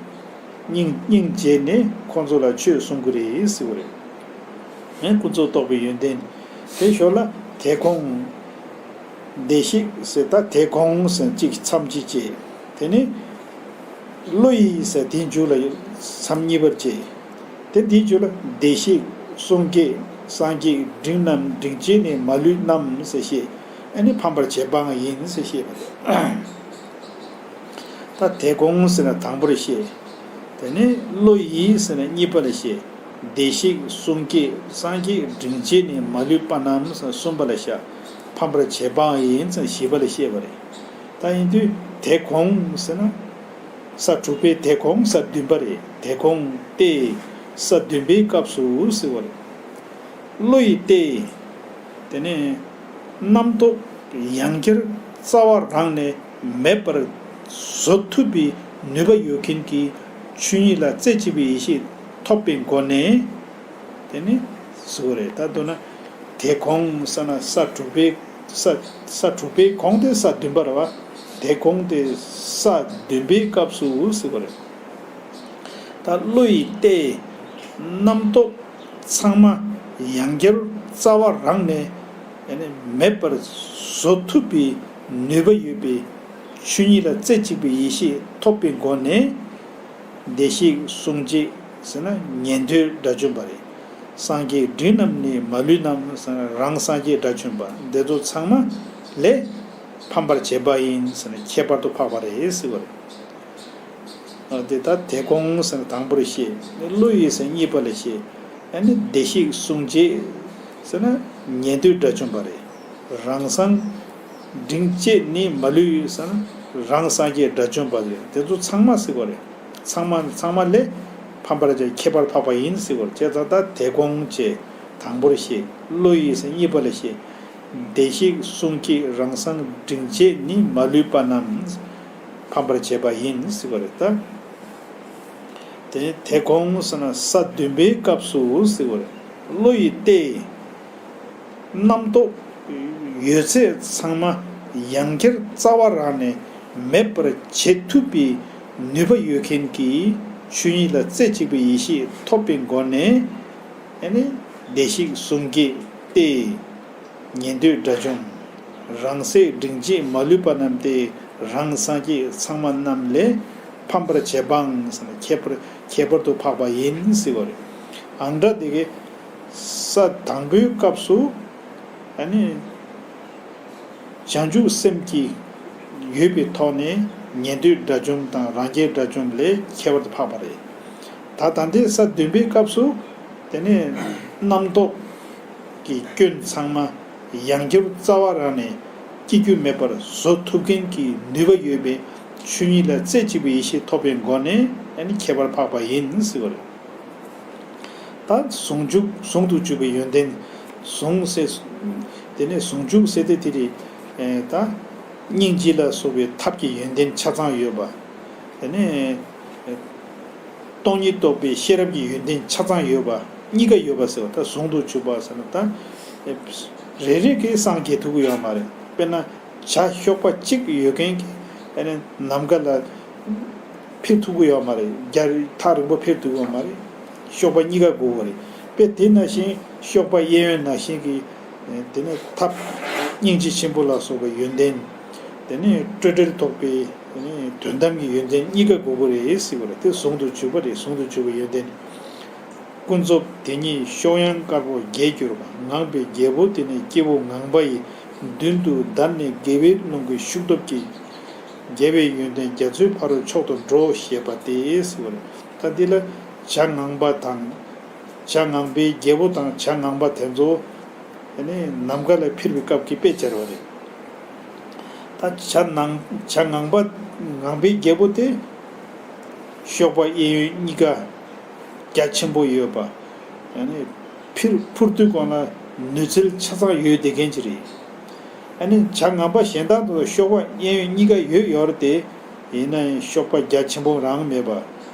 སྙིང་སྙིང་རྗེ་ནས་ཁོང་ཚོ་ལ་ཆོས་གསུང་གི་རེད་ཟེར་བ་རེད། ཡང་ཀུན་རྫོབ་རྟོག་པའི་ཡོན་ཏན། དེ་ཞོར་ལ་དེ་ཁོང་། བདེ་གཤེགས་ཟེར་ད་དེ་ཁོང་ཟེར་གཅིག་མཚམས་གཅིག་བཅད། དེ་ནི། བློ་ཡི་ཟེར་དེའི་མཇུག་ལ་མཚམས་གཉིས་པར་བཅད། དེ་དེའི་མཇུག་ལ་བདེ་གཤེགས་གསུང་སྐྱེས་སངས་རྒྱས་འབྲིང་རྣམས་འབྲིང་བྱེད་ནི་མ་ལུས་རྣམས་ཟེར་བཤད། ཨ་ནི་ཕམ་པར་བྱེད་པའང་ཡིན་ཟེར་བཤད་པ་རེད། ད་དེ་ཁོང་ཟེར་ན་དང་པོར་བཤད། དེ་ནས་བློ་ཡི་ཟེར་ན་གཉིས་པ་ལ་བཤད། བདེ་གཤེགས་གསུང་སྐྱེས་སངས་རྒྱས་འབྲིང་བྱེད་ནི་མ་ལུས་པ་རྣམས་ཟེར་གསུམ་པ་ལ་བཤད། ཕམ་པར་བྱེད་པའང་ཡིན་ཟེར་བཞི་པ་ལ་བཤད་པ་རེད། ད་ཡིན་དུས་དེ་ཁོང་ཟེར་ན། ས་དྲུག་པའི་དེ་ཁོང་ས་བདུན་པ་རེད། དེ་ཁོང་སྟེ། ས་བདུན་པའི་སྐབས་སུ་ཟེར་བ་རེད། བློ་ཡི་སྟེ། དེ་ནས་རྣམ་རྟོག་ཡང་བསྐྱར་རྩ་བ་རང་ནས་མེད་པར་བཟོ་ཐུབ་པའི་ནུས་པ་ཡོད་མཁན་གྱི་ཆོས་ཉིད་ལ་རྩེ་གཅིག་པའི་ཡེ་ཤེས་ཐོབ་པའི་སྒོ་ནས། དེ་ནི་ཟེར་བ་རེད། ད་མདོར་ན་དེ་ཁོང་ས་ན་ས་དྲུག་པའི་ས་ས་དྲུག་པའི་ཁོང་དེ་ས་བདུན་པ་རེད་བ། དེ་ཁོང་དེ་ས་བདུན་པའི་སྐབས་སུ་ཟེར་བ་རེད། ད་བློ་ཡི་སྟེ། རྣམ་རྟོག་ཚང་མ་ཡང་བསྐྱར་རྩ་བ་རང་ནས་ཡང་ནི་མེད་པར་བཟོ་ཐུབ་པའི་ནུས་པ་ཡོད་པའི་ཆོས་ཉིད་ལ་རྩེ་གཅིག་པའི་ཡེ་ཤེས་ཐོབ་པའི་སྒོ་ནས། བདེ་གཤེགས་གསུང་སྐྱེས་ཟེར་ན་ཉན་ཐོས་དགྲ་བཅོམ་པ་རེད། སངས་རྒྱས་འབྲིང་རྣམས་ནི་མ་ལུས་རྣམས་ཟེར་ན་རང་སངས་རྒྱས་དགྲ་བཅོམ་པ་འདི་ཚོ་ཚང་མ་ལས་ཕམ་པར་བྱེད་པ་ཡིན་ཟེར་ན་ཁྱད་པར་དུ་འཕགས་པ་རེད་ཟེར་བ་རེད། ཨ་དེ་ལྟར་དེ་ཁོང་ཟེར་ན་དང་པོར་བཤད། བློ་ཡི་ཟེར་གཉིས་པ་ལ་བཤད། ཨ་ནི་བདེ་གཤེགས་གསུང་སྐྱེས་ཟེར་ན་ཉན་ཐོས་དགྲ་བཅོམ་པ་རེད། རང་སངས་འབྲིང་བྱེད་ནི་མ་ལུས་ཟེར་ན་རང་སངས་རྒྱས་དགྲ་བཅོམ་པ་རེད། དེ་ཚོ་ཚང་མ་ཟེར་བ་རེད། ཚང་མ་ཚང་མ་ལས་ཕམ་པར་བྱ་ཁྱད་པར་འཕགས་པ་ཡིན་ཟེར་བ་རེད། བྱས་ཙང་ད་དེ་ཁོང་བྱས་དང་པོར་བཤད། བློ་ཡི་ཟེར་གཉིས་པ་ལ་བཤད། བདེ་གཤེགས་གསུང་སྐྱེས་རང་སངས་འབྲིང་བྱེད་ནི་མ་ལུས་པ་རྣམས་ཕམ་པར་བྱེད་པ་ཡིན་ཟེར་བ་རེད་ད། དེ་དེ་ཁོང་ཟེར་ན་ས་བདུན་པའི་སྐབས་སུ་ཟེར་བ་རེད། བློ་ཡི་སྟེ། རྣམ་རྟོག་ཡོད་ཚད་ཚང་མ་ཡང་བསྐྱར་རྩ་བ་རང་ནས་མེད་པར་བྱེད་ཐུབ་པའི་ནུས་པ་ཡོད་མཁན་གྱི་ཆོས་ཉིད་ལ་རྩེ་གཅིག་པའི་ཡེ་ཤེས་ཐོབ་པའི་སྒོ་ནས། ཨ་ནི་བདེ་གཤེགས་གསུང་སྐྱེས་ཏེ། ཉན་ཐོས་དགྲ་བཅོམ། རང་སྲས་འབྲིང་བྱེད་མ་ལུས་པ་རྣམས་ཏེ། རང་སངས་རྒྱས་ཚང་མ་རྣམས་ལས་ཕམ་པར་བྱེད་པའང་ཟེར་ན་ཁྱད་པར་ཁྱད་པར་དུ་འཕགས་པ་ཡིན་ཟེར་བ་རེད། ཨང་སྒྲ་དེ་གའི་ས་དང་པོའི་སྐབས་སུ། ཨ་ནི། བྱང་ཆུབ་སེམས་ཀྱི་ཡོད་པའི་ཐོག་ནས་ཉན་ཐོས་དགྲ་བཅོམ་དང་རང་རྒྱལ་དགྲ་བཅོམ་ལས་ཁྱད་པར་དུ་འཕགས་པ་རེད། ད་ད་ལྟའི་ས་བདུན་པའི་སྐབས་སུ། དེ་ནས་རྣམ་རྟོག་གི་སྐྱོན་ཚང་མ་ཡང་བསྐྱར་རྩ་བ་རང་ནས་སྐྱེ་རྒྱུ་མེད་པར་བཟོ་ཐུབ་མཁན་གྱི་ནུས་པ་ཡོད་པའི་ཆོས་ཉིད་ལ་རྩེ་གཅིག་པའི་ཡེ་ཤེས་ཐོབ་པའི་སྒོ་ནས་ཨ་ནི་ཁྱད་པར་འཕགས་པ་ཡིན་ཟེར་བ་རེད། ད་ཟུང་འཇུག་ཟུང་དུ་འཇུག་པའི་ཡོན་ཏན། ཟུང་ཟེར། དེ་ནས་ཟུང་འཇུག་ཟེར་ཏེ་དེ་རེད། ཨེ་ད། སྙིང་རྗེ་ལ་སོགས་པའི་ཐབས་ཀྱི་ཡོན་ཏན་ཆ་ཚང་ཡོད་པ། དེ་ནས། སྟོང་ཉིད་རྟོགས་པའི་ཤེས་རབ་ཀྱི་ཡོན་ཏན་ཆ་ཚང་ཡོད་པ། གཉིས་ཀ་ཡོད་པ་ཟེར་བ་ད་ཟུང་དུ་འཇུག་པ་ཟེར་ན་ད། རེ་རེ་གིས་སངས་རྒྱས་ཐུབ་ཀྱི་ཡོད་མ་རེད། དཔེར་ན། བྱ་གཤོག་པ་གཅིག་ཡོད་མཁན་གྱིས་ཨ་ནི་ནམ་མཁའ་ལ་འཕུར་ཐུབ་ཀྱི་ཡོད་མ་རེད། རྒྱ་རི་ཐག་རིང་པོ་འཕུར་ཐུབ་ཀྱི་ཡོད་མ་རེད། གཤོག་པ་གཉིས་ཀ་དགོས་པ་རེད། དཔེ་དེ་ནང་བཞིན་གཤོག་པ་གཡས་གཡོན་ནང་བཞིན་གྱི་དེ་ནས་ཐབས་སྙིང་རྗེ་ཆེན་པོ་ལ་སོགས་པའི་ཡོན་ཏན། དེ་ནས་སྤྲོས་བྲལ་རྟོགས་པའི་དེ་ནས་དོན་དམ་གྱི་ཡོན་ཏན་གཉིས་ཀ་དགོས་ཀྱི་རེད་ཟེར་བ་རེད། དེ་ཟུང་དུ་འཇུག་པ་རེད། ཟུང་དུ་འཇུག་པའི་ཡོན་ཏན། ཀུན་རྫོབ་དེ་ཉིད་གཤོག་ཡང་དཀར་པོ་རྒྱས་གྱུར་པ། ངང་པའི་རྒྱལ་པོ་དེ་ནི་སྐྱེས་བུ་ངང་པ་ཡི། མདུན་དུ་བདར་ནས་དགེ་བའི་རླུང་གི་ཤུགས་སྟོབས་ཀྱིས། རྒྱལ་བའི་ཡོན་ཏན་རྒྱ་མཚོའི་ཕ་རོལ་མཆོག་ཏུ་འགྲོ་ཞེས་པ་སྟེ་ཟེར་བ་རེད། ད་འདི་ལ་བྱ་ངང་པ་དང་། བྱ་ངང་པའི་རྒྱལ་པོ་དང་བྱ་ངང་པ་དེ་ཚོ་དེ་ནས་ནམ་མཁའ་ལ་འཕུར་བའི་སྐབས་ཀྱི་དཔེ་སྦྱར་བ་རེད། ད་བྱ་ནང་བྱ་ངང་པ་ངང་པའི་རྒྱལ་པོ་དེ་གཤོག་པ་གཡས་གཡོན་གཉིས་ཀ་རྒྱ་ཆེན་པོ་ཡོད་པ། ཡང་ན་འཕུར་འཕུར་དུས་སྒང་ལ་ནུས་རྩལ་ཆ་ཚང་ཡོད་བསྡད་མཁན་ཅིག་རེད། ཨ་ནི་བྱ་ངང་པ་གཞན་དག་ཏུ་གཤོག་པ་གཡས་གཡོན་གཉིས་ཀ་ཡོད་ཡོད་རེད་དེ། ཡིན་ན་ཡང་གཤོག་པ་རྒྱ་ཆེན་པོ་རང་མེད་པ།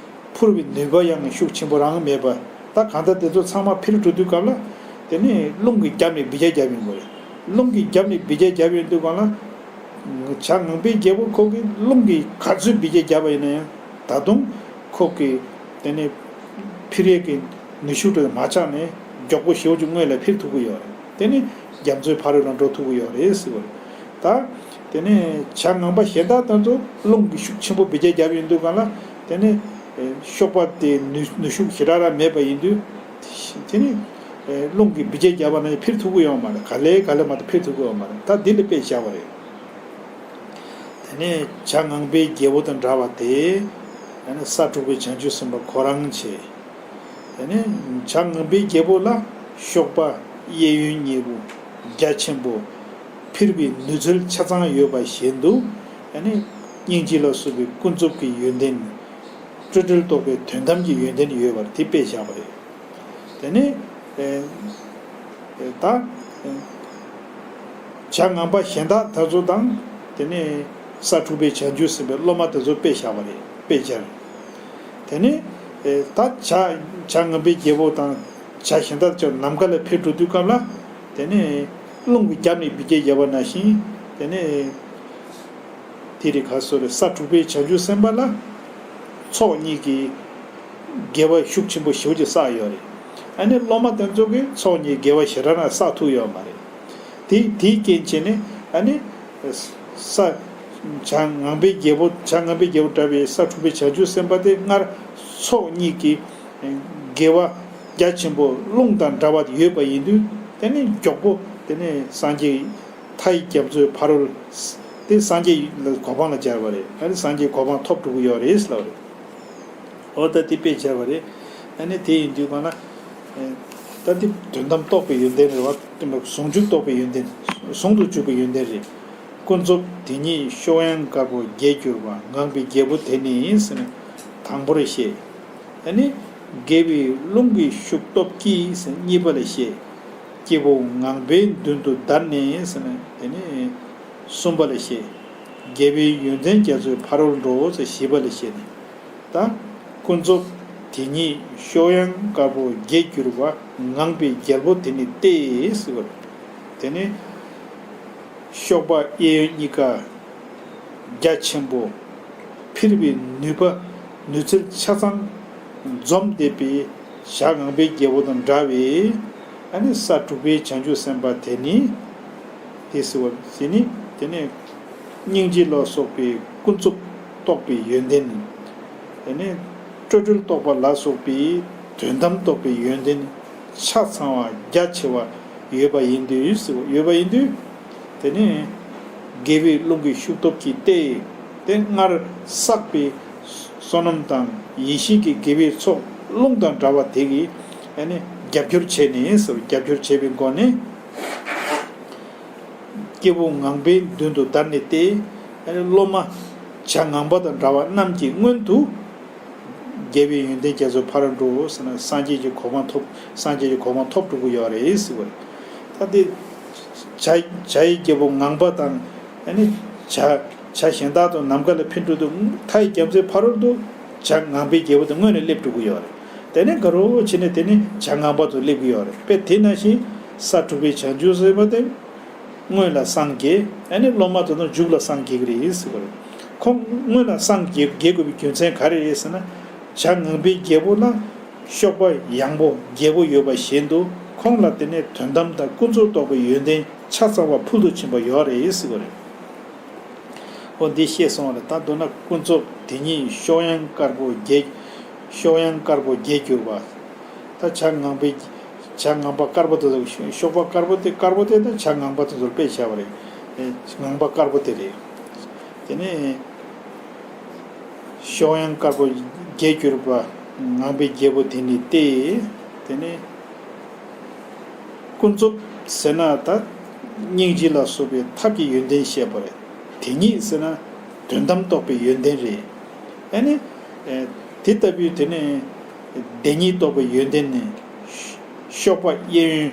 འཕུར་བའི་ནུས་པ་ཡང་ཤུགས་ཆེན་པོ་རང་མེད་པ། ད་གང་ལྟར་དེ་ཚོ་ཚང་མ་འཕུར་འགྲོ་དུས་སྐབས་ལ། དེ་ནས་རླུང་གིས་བརྒྱབ་ནས་འབུད་རྒྱག་བརྒྱབ་ཡོང་གི་རེད། རླུང་གིས་བརྒྱབ་ནས་འབུད་རྒྱག་བརྒྱབ་ཡོང་དུས་སྒང་ལ། བྱ་ངང་པའི་རྒྱལ་པོ་ཁོ་གིས་རླུང་གིས་ག་ཚོད་འབུད་རྒྱག་བརྒྱབ་པ་ཡིན་ན་ཡང་། ད་དུང་ཁོ་གིས་དེ་ནས་འཕུར་ཡས་ཀྱི་ནུས་ཤུགས་དེ་མ་ཆག་ནས་མགྱོགས་པོ་ཞེ་པོ་ཅིག་སྔོན་ལ་འཕུར་ཐུབ་ཀྱི་ཡོད་རེད། དེ་ནི་རྒྱ་མཚོའི་ཕ་རོལ་ལ་འགྲོ་ཐུབ་ཀྱི་ཡོད་རེད་ཟེར་བ་རེད། ད་དེ་ནས་བྱ་ངང་པ་གཞན་དག་དེ་ཚོ་རླུང་གིས་ཤུགས་ཆེན་པོ་འབུད་རྒྱག་བརྒྱབ་ཡོང་དུས་སྒང་ལ། དེ་ནས་གཤོག་པ་དེ་ནུས་ནུས་ཤུགས་ཞེ་དྲག་རང་མེད་པ་ཡིན་དུས། དེ་ནི་རླུང་གིས་འབུད་རྒྱག་བརྒྱབ་པ་ན་འཕུར་ཐུབ་ཀྱི་ཡོད་མ་རེད། ག་ལེ་ག་ལེ་མ་གཏོགས་འཕུར་ཐུབ་ཀྱི་ཡོད་མ་རེད། ད་འདི་ལ་དཔེ་བཞག་པ་རེད། དེ་ནས་བྱ་ངང་པའི་རྒྱལ་པོ་དང་འདྲ་བ་དེ། ཡང་ན་ས་དྲུག་པའི་བྱང་ཆུབ་སེམས་དཔའ་ཁོ་རང་བྱས། དེ་ནས་བྱ་ངང་པའི་རྒྱལ་པོ་ལ་གཤོག་པ་གཡས་གཡོན་གཉིས་པོ་རྒྱ་ཆེན་པོ་འཕུར་བའི་ནུས་རྩལ་ཆ་ཚང་ཡོད་པ་བཞིན་དུ། དེ་ནས་སྙིང་རྗེ་ལ་སོགས་པའི་ཀུན་རྫོབ་ཀྱི་ཡོན་ཏན། སྤྲོས་བྲལ་རྟོགས་པའི་དོན་དམ་གྱི་ཡོན་ཏན་ཡོད་པར་དེ་དཔེ་བཞག་པ་རེད། དེ་ནས་ཨེ་ཨེ་ད་ཨེ་བྱ་ངང་པ་གཞན་དག་དེ་ཚོ་དང་། དེ་ནས་ས་དྲུག་པའི་བྱང་ཆུབ་སེམས་དཔའི་སློབ་མ་དེ་ཚོ་དཔེ་བཞག་པ་རེད། དཔེ་སྦྱར། དེ་ནས་ཨེ་ད་བྱ་བྱ་ངང་པའི་རྒྱལ་པོ་དང་བྱ་གཞན་དག་ཚོ་ནམ་མཁའ་ལ་འཕུར་འགྲོ་དུས་སྐབས་ལ། དེ་ནས་རླུང་གིས་བརྒྱབ་ནས་འབུད་རྒྱག་བརྒྱབ་པ་ནང་བཞིན། དེ་ནས། དེ་རིང་ཁ་སོ་རེ་ས་དྲུག་པའི་བྱང་ཆུབ་སེམས་དཔའ་ལ། ཚོགས་གཉིས་ཀྱི་དགེ་བ་ཤུགས་ཆེན་པོ་ཞེ་པོ་ཅིག་བསགས་ཡོད་རེད། ཨ་ནི་སློབ་མ་དེ་ཚོ་གིས་ཚོགས་གཉིས་དགེ་བ་ཞེ་དྲག་རང་བསགས་ཐུབ་ཡོད་མ་རེད། དེ་དེའི་རྐྱེན་བྱས་ནས་ཨ་ནི། ས། བྱ་ངང་པའི་རྒྱལ་པོ་བྱ་ངང་པའི་རྒྱལ་པོ་འདྲ་བའི་ས་དྲུག་པའི་བྱང་ཆུབ་སེམས་དཔའ་དེ་སྔར་ཚོགས་གཉིས་ཀྱི་དགེ་བ་རྒྱ་ཆེན་པོ་རླུང་དང་འདྲ་བ་ཡོད་པ་ཡིན་དུས། དེ་ནི་མགྱོགས་པོ་དེ་ནི་སངས་རྒྱས། མཐའ་ཡི་རྒྱ་མཚོའི་ཕ་རོལ། དེ་སངས་རྒྱས་ལ་གོ་འཕང་ལ་སྦྱར་བ་རེད། ཨ་ནི་སངས་རྒྱས་གོ་འཕང་ཐོབ་འགྲོ་གི་ཡོད་རེད་ལབ་རེད། འོ་ད་དེ་དཔེ་སྦྱར་བ་རེད། ཨ་ནི་དེ་ཡིན་དུས་གང་ན། ད་དེ་དོན་དམ་རྟོགས་པའི་ཡོན་ཏན་རེད་བ། དེ་མ་ཟུང་འཇུག་རྟོགས་པའི་ཡོན་ཏན། ཟུང་དུ་འཇུག་པའི་ཡོན་ཏན་རེད། ཀུན་རྫོབ་དེ་ཉིད་གཤོག་ཡངས་དཀར་པོ་བརྒྱད་གྱུར་པ། ངང་པའི་རྒྱལ་པོ་དེ་ནི་ཟེར་ནས་དང་པོར་བཤད། ཨ་ནི་དགེ་བའི་རླུང་གི་ཤུགས་སྟོབས་ཀྱིས་ཟེར་གཉིས་པ་ལ་བཤད། སྐྱེས་བུ་ངང་པའི་མདུན་དུ་བདར་ནས་ཟེར་ནས་དེ་ནས་གསུམ་པ་ལ་བཤད། རྒྱལ་བའི་ཡོན་ཏན་རྒྱ་མཚོའི་ཕ་རོལ་འགྲོ་ཟེར་བཞི་པ་ལ་བཤད་ནས། ད་ཀུན་རྫོབ་དེ་ཉིད་གཤོག་ཡངས་དཀར་པོ་བརྒྱད་གྱུར་པ། ངང་པའི་རྒྱལ་པོ་དེ་ནི་སྟེ་ཟེར་བ། དེ་ནས་གཤོག་པ་གཡས་གཡོན་གཉིས་ཀ་རྒྱ་ཆེན་པོ། འཕུར་བའི་ནུས་པ་ནུས་རྩལ་ཆ་ཚང་འཛོམས་བསྡད་པའི་བྱ་ངང་པའི་རྒྱལ་པོ་དང་འདྲ་བའི། ཨ་ནི་ས་དྲུག་པའི་བྱང་ཆུབ་སེམས་དཔའ་དེ་ནི། དེ་ཟེར་བ་དེ་ནི་དེ་ནས་སྙིང་རྗེ་ལ་སོགས་པའི་ཀུན་རྫོབ་རྟོགས་པའི་ཡོན་ཏན། དེ་ནས་སྤྲོས་བྲལ་རྟོགས་པ་ལ་སོགས་པའི་དོན་དམ་རྟོགས་པའི་ཡོན་ཏན་ཆ་ཚང་བ་རྒྱ་ཆེ་བ་ཡོད་པ་ཡིན་དུས་ཟེར་བ་ཡོད་པ་ཡིན་དུས། དེ་ནས་དགེ་བའི་རླུང་གི་ཤུགས་སྟོབས་ཀྱིས་ཏེ། དེ་སྔར་བསགས་པའི་བསོད་ནམས་དང་ཡེ་ཤེས་ཀྱི་དགེ་བའི་ཚོགས་རླུང་དང་འདྲ་བ་དེ་གིས་ཨ་ནི་རྒྱབ་སྐྱོར་བྱས་ནས་ཟེར་བ། རྒྱབ་སྐྱོར་བྱས་པའི་སྒོ་ནས། སྐྱེས་བུ་ངང་པའི་མདུན་དུ་བདར་ནས་ཏེ། ཨ་ནི་སློབ་མ་བྱ་ངང་པ་དང་འདྲ་བ་རྣམས་ཀྱིས་སྔོན་དུ། རྒྱལ་བའི་ཡོན་ཏན་རྒྱ་མཚོའི་ཕ་རོལ་འགྲོ་ཟེར་ན་སངས་རྒྱས་ཀྱི་གོ་འཕང་ཐོབ། སངས་རྒྱས་ཀྱི་གོ་འཕང་ཐོབ་འགྲོ་གི་ཡོད་རེད་ཟེར་བ་རེད། ད་དེ་བྱ་བྱ་ཡི་རྒྱལ་པོ་ངང་པ་དང་། ཨ་ནི་བྱ་བྱ་གཞན་དག་དང་ནམ་མཁའ་ལ་འཕུར་འགྲོ་དུས་མཐའ་ཡི་རྒྱ་མཚོའི་ཕ་རོལ་དུ་བྱ་ངང་པའི་རྒྱལ་པོ་དེ་སྔོན་ནས་སླེབས་འགྲོ་གི་ཡོད་རེད། དེ་ནས་དགའ་རོགས་བྱས་ནས་དེ་ནས་བྱ་ངང་པ་དུ་སླེབས་ཀྱི་ཡོད་རེད། དཔེ་དེ་ནང་བཞིན་ས་དྲུག་པའི་བྱང་ཆུབ་སེམས་དཔའ་དེ། སྔོན་ལ་སངས་རྒྱས། ཨ་ནི་སློབ་མ་དེ་ཚོ་མཇུག་ལ་སངས་རྒྱས་ཀྱི་རེད་ཟེར་བ་རེད། ཁོང་སྔོན་ལ་སངས་རྒྱས་རྒྱས་དགོས་པའི་རྒྱུ་མཚན་ག་རེ་རེད་ཟེར་ན། བྱ་ངང་པའི་རྒྱལ་པོ་ལ་གཤོག་པ་ཡངས་པོ་རྒྱལ་པོ་ཡོད་པ་བཞིན་དུ། ཁོང་ལ་དེ་ནས་དོན་དམ་དང་ཀུན་རྫོབ་རྟོགས་པའི་ཡོན་ཏན་ཆ་ཚང་བ་ཕུལ་དུ་ཕྱིན་པ་ཡོད་རེད་ཟེར་བ་རེད། འོ་འདི་ཤེས་སོང་བ་རེད། ད་མདོར་ན་ཀུན་རྫོབ་དེ་ཉིད་གཤོག་ཡངས་དཀར་པོ་བརྒྱད། གཤོག་ཡངས་དཀར་པོ་བརྒྱད་གྱུར་པ། ད་བྱ་ངང་པའི། བྱ་ངང་པ་དཀར་པོ་དེ་ཚོ། གཤོག་པ་དཀར་པོ་དེ། དཀར་པོ་དེ་ད་བྱ་ངང་པ་དེ་ཚོར་དཔེ་བྱས་པ་རེད། ཨེ་ངང་པ་དཀར་པོ་དེ་རེད། དེ་ནས་ གཤོག་ཡངས་དཀར་པོ་རྒྱས་གྱུར་པ། ངང་པའི་རྒྱལ་པོ་དེ་ནི་སྟེ། དེ་ནི་ཀུན་རྫོབ་ཟེར་ན་ད་སྙིང་རྗེ་ལ་སོགས་པའི་ཐབས་ཀྱི་ཡོན་ཏན་བཤད་པ་རེད། དེ་ཉིད་ཟེར་ན་དོན་དམ་རྟོགས་པའི་ཡོན་ཏན་རེད། ཨ་ནི་དེ་ལྟ་བུའི་དེ་ནི་བདེན་གཉིས་རྟོགས་པའི་ཡོན་ཏན་ནི། གཤོག་པ་གཡས་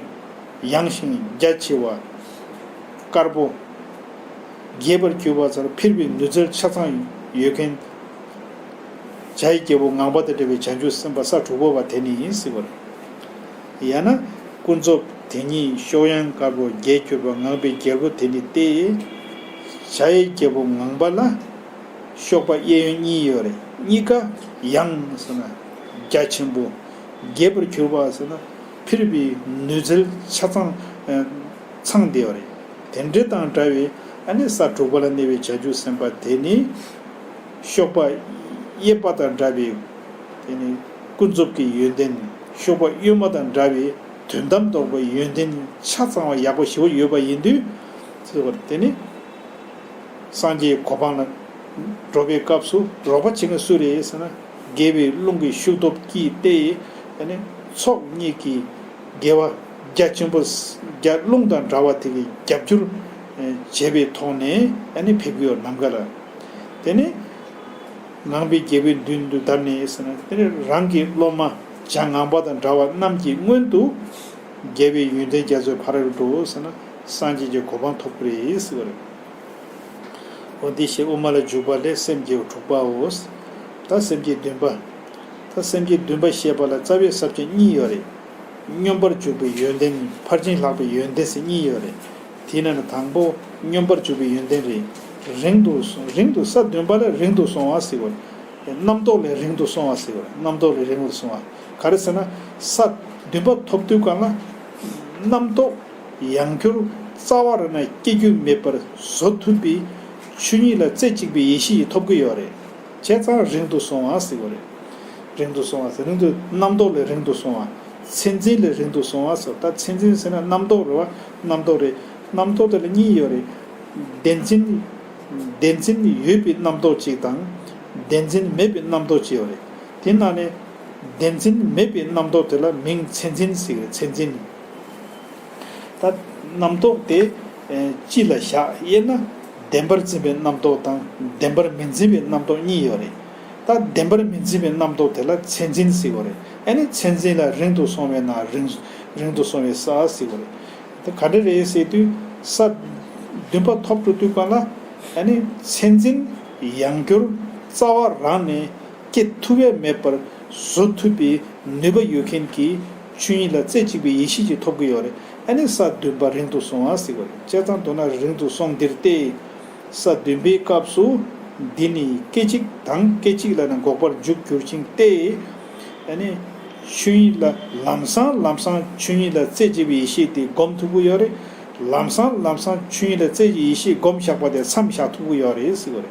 གཡོན་ཡངས་ཤིང་རྒྱ་ཆེ་བ། དཀར་པོ། རྒྱས་པར་གྱུར་པ་ཚར་འཕེལ་བའི་ནུས་རྩལ་ཆ་ཚང་ཡོད་མཁན། བྱ་ཡི་རྒྱལ་པོ་ངང་པ་དང་འདྲ་བའི་བྱང་ཆུབ་སེམས་དཔའ་ས་དྲུག་པ་བ་དེ་ནི་ཡིན་ཟེར་བ་རེད། ཡང་ན་ཀུན་རྫོབ་དེ་ཉིད་གཤོག་ཡངས་དཀར་པོ་རྒྱས་གྱུར་པ་ངང་པའི་རྒྱལ་པོ་དེ་ནི་སྟེ། བྱ་ཡི་རྒྱལ་པོ་ངང་པ་ལ་གཤོག་པ་གཡས་གཡོན་གཉིས་ཡོད་རེད། གཉིས་ཀ་ཡངས་ཟེར་ན་རྒྱ་ཆེན་པོ། རྒྱས་པར་གྱུར་པ་ཟེར་ན་འཕེལ་བའི་ནུས་རྩལ་ཆ་ཚང་ཚང་བསྡད་པ་རེད། དེ་འདྲ་དང་འདྲ་བའི་ཨ་ནི་ས་དྲུག་པ་ལ་གནས་པའི་བྱང་ཆུབ་སེམས་དཔའ་དེ་ནི་གཤོག་པ་གཡས་པ་དང་འདྲ་བའི་དེ་ནི་ཀུན་རྫོབ་ཀྱི་ཡོན་ཏན། གཤོག་པ་གཡོན་མ་དང་འདྲ་བའི་དོན་དམ་རྟོགས་པའི་ཡོན་ཏན་ཆ་ཚང་བ་ཡག་པོ་ཞེ་པོ་ཡོད་པ་ཡིན་དུས་ཟེར་བ་དེ་ནི། སངས་རྒྱས་གོ་འཕང་ལ་འགྲོ་བའི་སྐབས་སུ་རོགས་པ་བྱེད་མཁན་སུ་རེད་ཟེར་ན། རྒྱལ་བའི་རླུང་གི་ཤུགས་སྟོབས་ཀྱིས་ཏེ། ཨ་ནི་ཚོགས་གཉིས་ཀྱིས་དགེ་བ་རྒྱ་ཆེན་པོ་རྒྱ་རླུང་དང་འདྲ་བ་དེ་གི་རྒྱབ་སྐྱོར་བྱས་པའི་ཐོག་ནས་ཨ་ནི་ཕེབས་ཀྱི་ཡོད་ནམ་མཁའ་ལ། དེ་ནི་ངང་པའི་རྒྱལ་པོའི་མདུན་དུ་བདར་ནས་ཟེར་ན། དེ་ནི་རང་གི་སློབ་མ་བྱ་ངང་པ་དང་འདྲ་བ་རྣམས་ཀྱིས་སྔོན་དུ་རྒྱལ་བའི་ཡོན་ཏན་རྒྱ་མཚོའི་ཕ་རོལ་ཏུ་ཟེར་ན་སངས་རྒྱས་ཀྱི་གོ་འཕང་ཐོབ་ཀྱི་རེད་ཟེར་བ་རེད། འོ་འདི་ཞེས་དབུ་མ་ལ་འཇུག་པ་ལས་སེམས་བསྐྱེད་དྲུག་པའོ། ད་སེམས་བསྐྱེད་བདུན་པ། ད་སེམས་བསྐྱེད་བདུན་པ་བཤད་པ་ལ་རྩ་བའི་ས་བཅད་གཉིས་ཡོད་རེད། སྙོམས་པར་འཇུག་པའི་ཡོན་ཏན། ཕར་ཕྱིན་ལྷག་པའི་ཡོན་ཏན་ཟེར་གཉིས་ཡོད་རེད། དེའི་ནང་ནས་དང་པོ་སྙོམས་པར་འཇུག་པའི་ཡོན་ཏན་རེད། རིང་དུ་སོང་། རིང་དུ་ས་བདུན་པ་ལ་རིང་དུ་སོང་བ་ཟེར་བ་རེད། རྣམ་རྟོག་ལས་རིང་དུ་སོང་བ་ཟེར་བ་རེད། རྣམ་རྟོག་ལས་རིང་དུ་སོང་བ། ག་རེ་ཟེར་ན། ས་བདུན་པ་ཐོབ་དུས་གང་ལ། རྣམ་རྟོག་ཡང་བསྐྱར་རྩ་བ་རང་ནས་སྐྱེ་རྒྱུ་མེད་པར་བཟོ་ཐུབ་པའི་ཆོས་ཉིད་ལ་རྩེ་གཅིག་པའི་ཡེ་ཤེས་ཤིག་ཐོབ་ཀྱི་ཡོད་རེད། བྱས་ཙང་རིང་དུ་སོང་བ་ཟེར་བ་རེད། རིང་དུ་སོང་བ་ཟེར། རིང་དུ་རྣམ་རྟོག་ལས་རིང་དུ་སོང་བ། མཚན་འཛིན་ལས་རིང་དུ་སོང་བ་ཟེར། ད་མཚན་འཛིན་ཟེར་ན་རྣམ་རྟོག་རེད་བ། རྣམ་རྟོག་རེད། རྣམ་རྟོག་དེ་ལ་གཉིས་ཡོད་རེད། བདེན་འཛིན། བདེན་འཛིན་ཡོད་པའི་རྣམ་རྟོག་ཅིག་དང་། བདེན་འཛིན་མེད་པའི་རྣམ་རྟོག་ཅིག་ཡོད་རེད། དེ་ནང་ནས་བདེན་འཛིན་མེད་པའི་རྣམ་རྟོག་དེ་ལ་མིང་མཚན་འཛིན་ཟེར་གི་རེད། མཚན་འཛིན། ད་རྣམ་རྟོག་དེ་ཨེ་སྤྱི་ལ་བཞག་དབྱེ་ན། བདེན་པར་འཛིན་པའི་རྣམ་རྟོག་དང་བདེན་པར་མི་འཛིན་པའི་རྣམ་རྟོག་གཉིས་ཡོད་རེད། ད་བདེན་པར་མི་འཛིན་པའི་རྣམ་རྟོག་དེ་ལ་མཚན་འཛིན་ཟེར་གི་རེད། ཨ་ནི་མཚན་འཛིན་ལ་རིང་དུ་སོང་བས་ན་རིང་། རིང་དུ་སོང་བའི་ས་ཟེར་གི་རེད། དེ་ག་འདྲ་རེད་ཟེར་དུས། ས་བདུན་པ་ཐོབ་འགྲོ་དུས་གང་ལ། ཨ་ནི་མཚན་འཛིན་ཡང་བསྐྱར་རྩ་བ་རང་ནས་སྐྱེ་ཐུབ་ཡས་མེད་པར་བཟོ་ཐུབ་པའི་ནུས་པ་ཡོད་མཁན་གྱི་ཆོས་ཉིད་ལ་རྩེ་གཅིག་པའི་ཡེ་ཤེས་ཅིག་ཐོབ་ཀྱི་ཡོད་རེད། ཨ་ནི་ས་བདུན་པ་རིང་དུ་སོང་བ་ཟེར་གི་རེད། བྱས་ཙང་མདོར་ན་རིང་དུ་སོང་འདིར་སྟེ། ས་བདུན་པའི་སྐབས་སུ། འདི་ནི་སྐད་ཅིག་དང་སྐད་ཅིག་ལ་ནི་འགོག་པར་འཇུག་འགྱུར་ཞིང་སྟེ། ཨ་ནི། ཆོས་ཉིད་ལ་ལམ་སང་ལམ་སང་ཆོས་ཉིད་ལ་རྩེ་གཅིག་པའི་ཡེ་ཤེས་དེ་སྒོམ་ཐུབ་ཀྱི་ཡོད་རེད། ལམ་སང་ལམ་སང་ཆོས་ཉིད་ལ་རྩེ་གཅིག་ཡེ་ཤེས་སྒོམ་བཞག་པ་དེ་མཚམས་བཞག་ཐུབ་ཀྱི་ཡོད་རེད་ཟེར་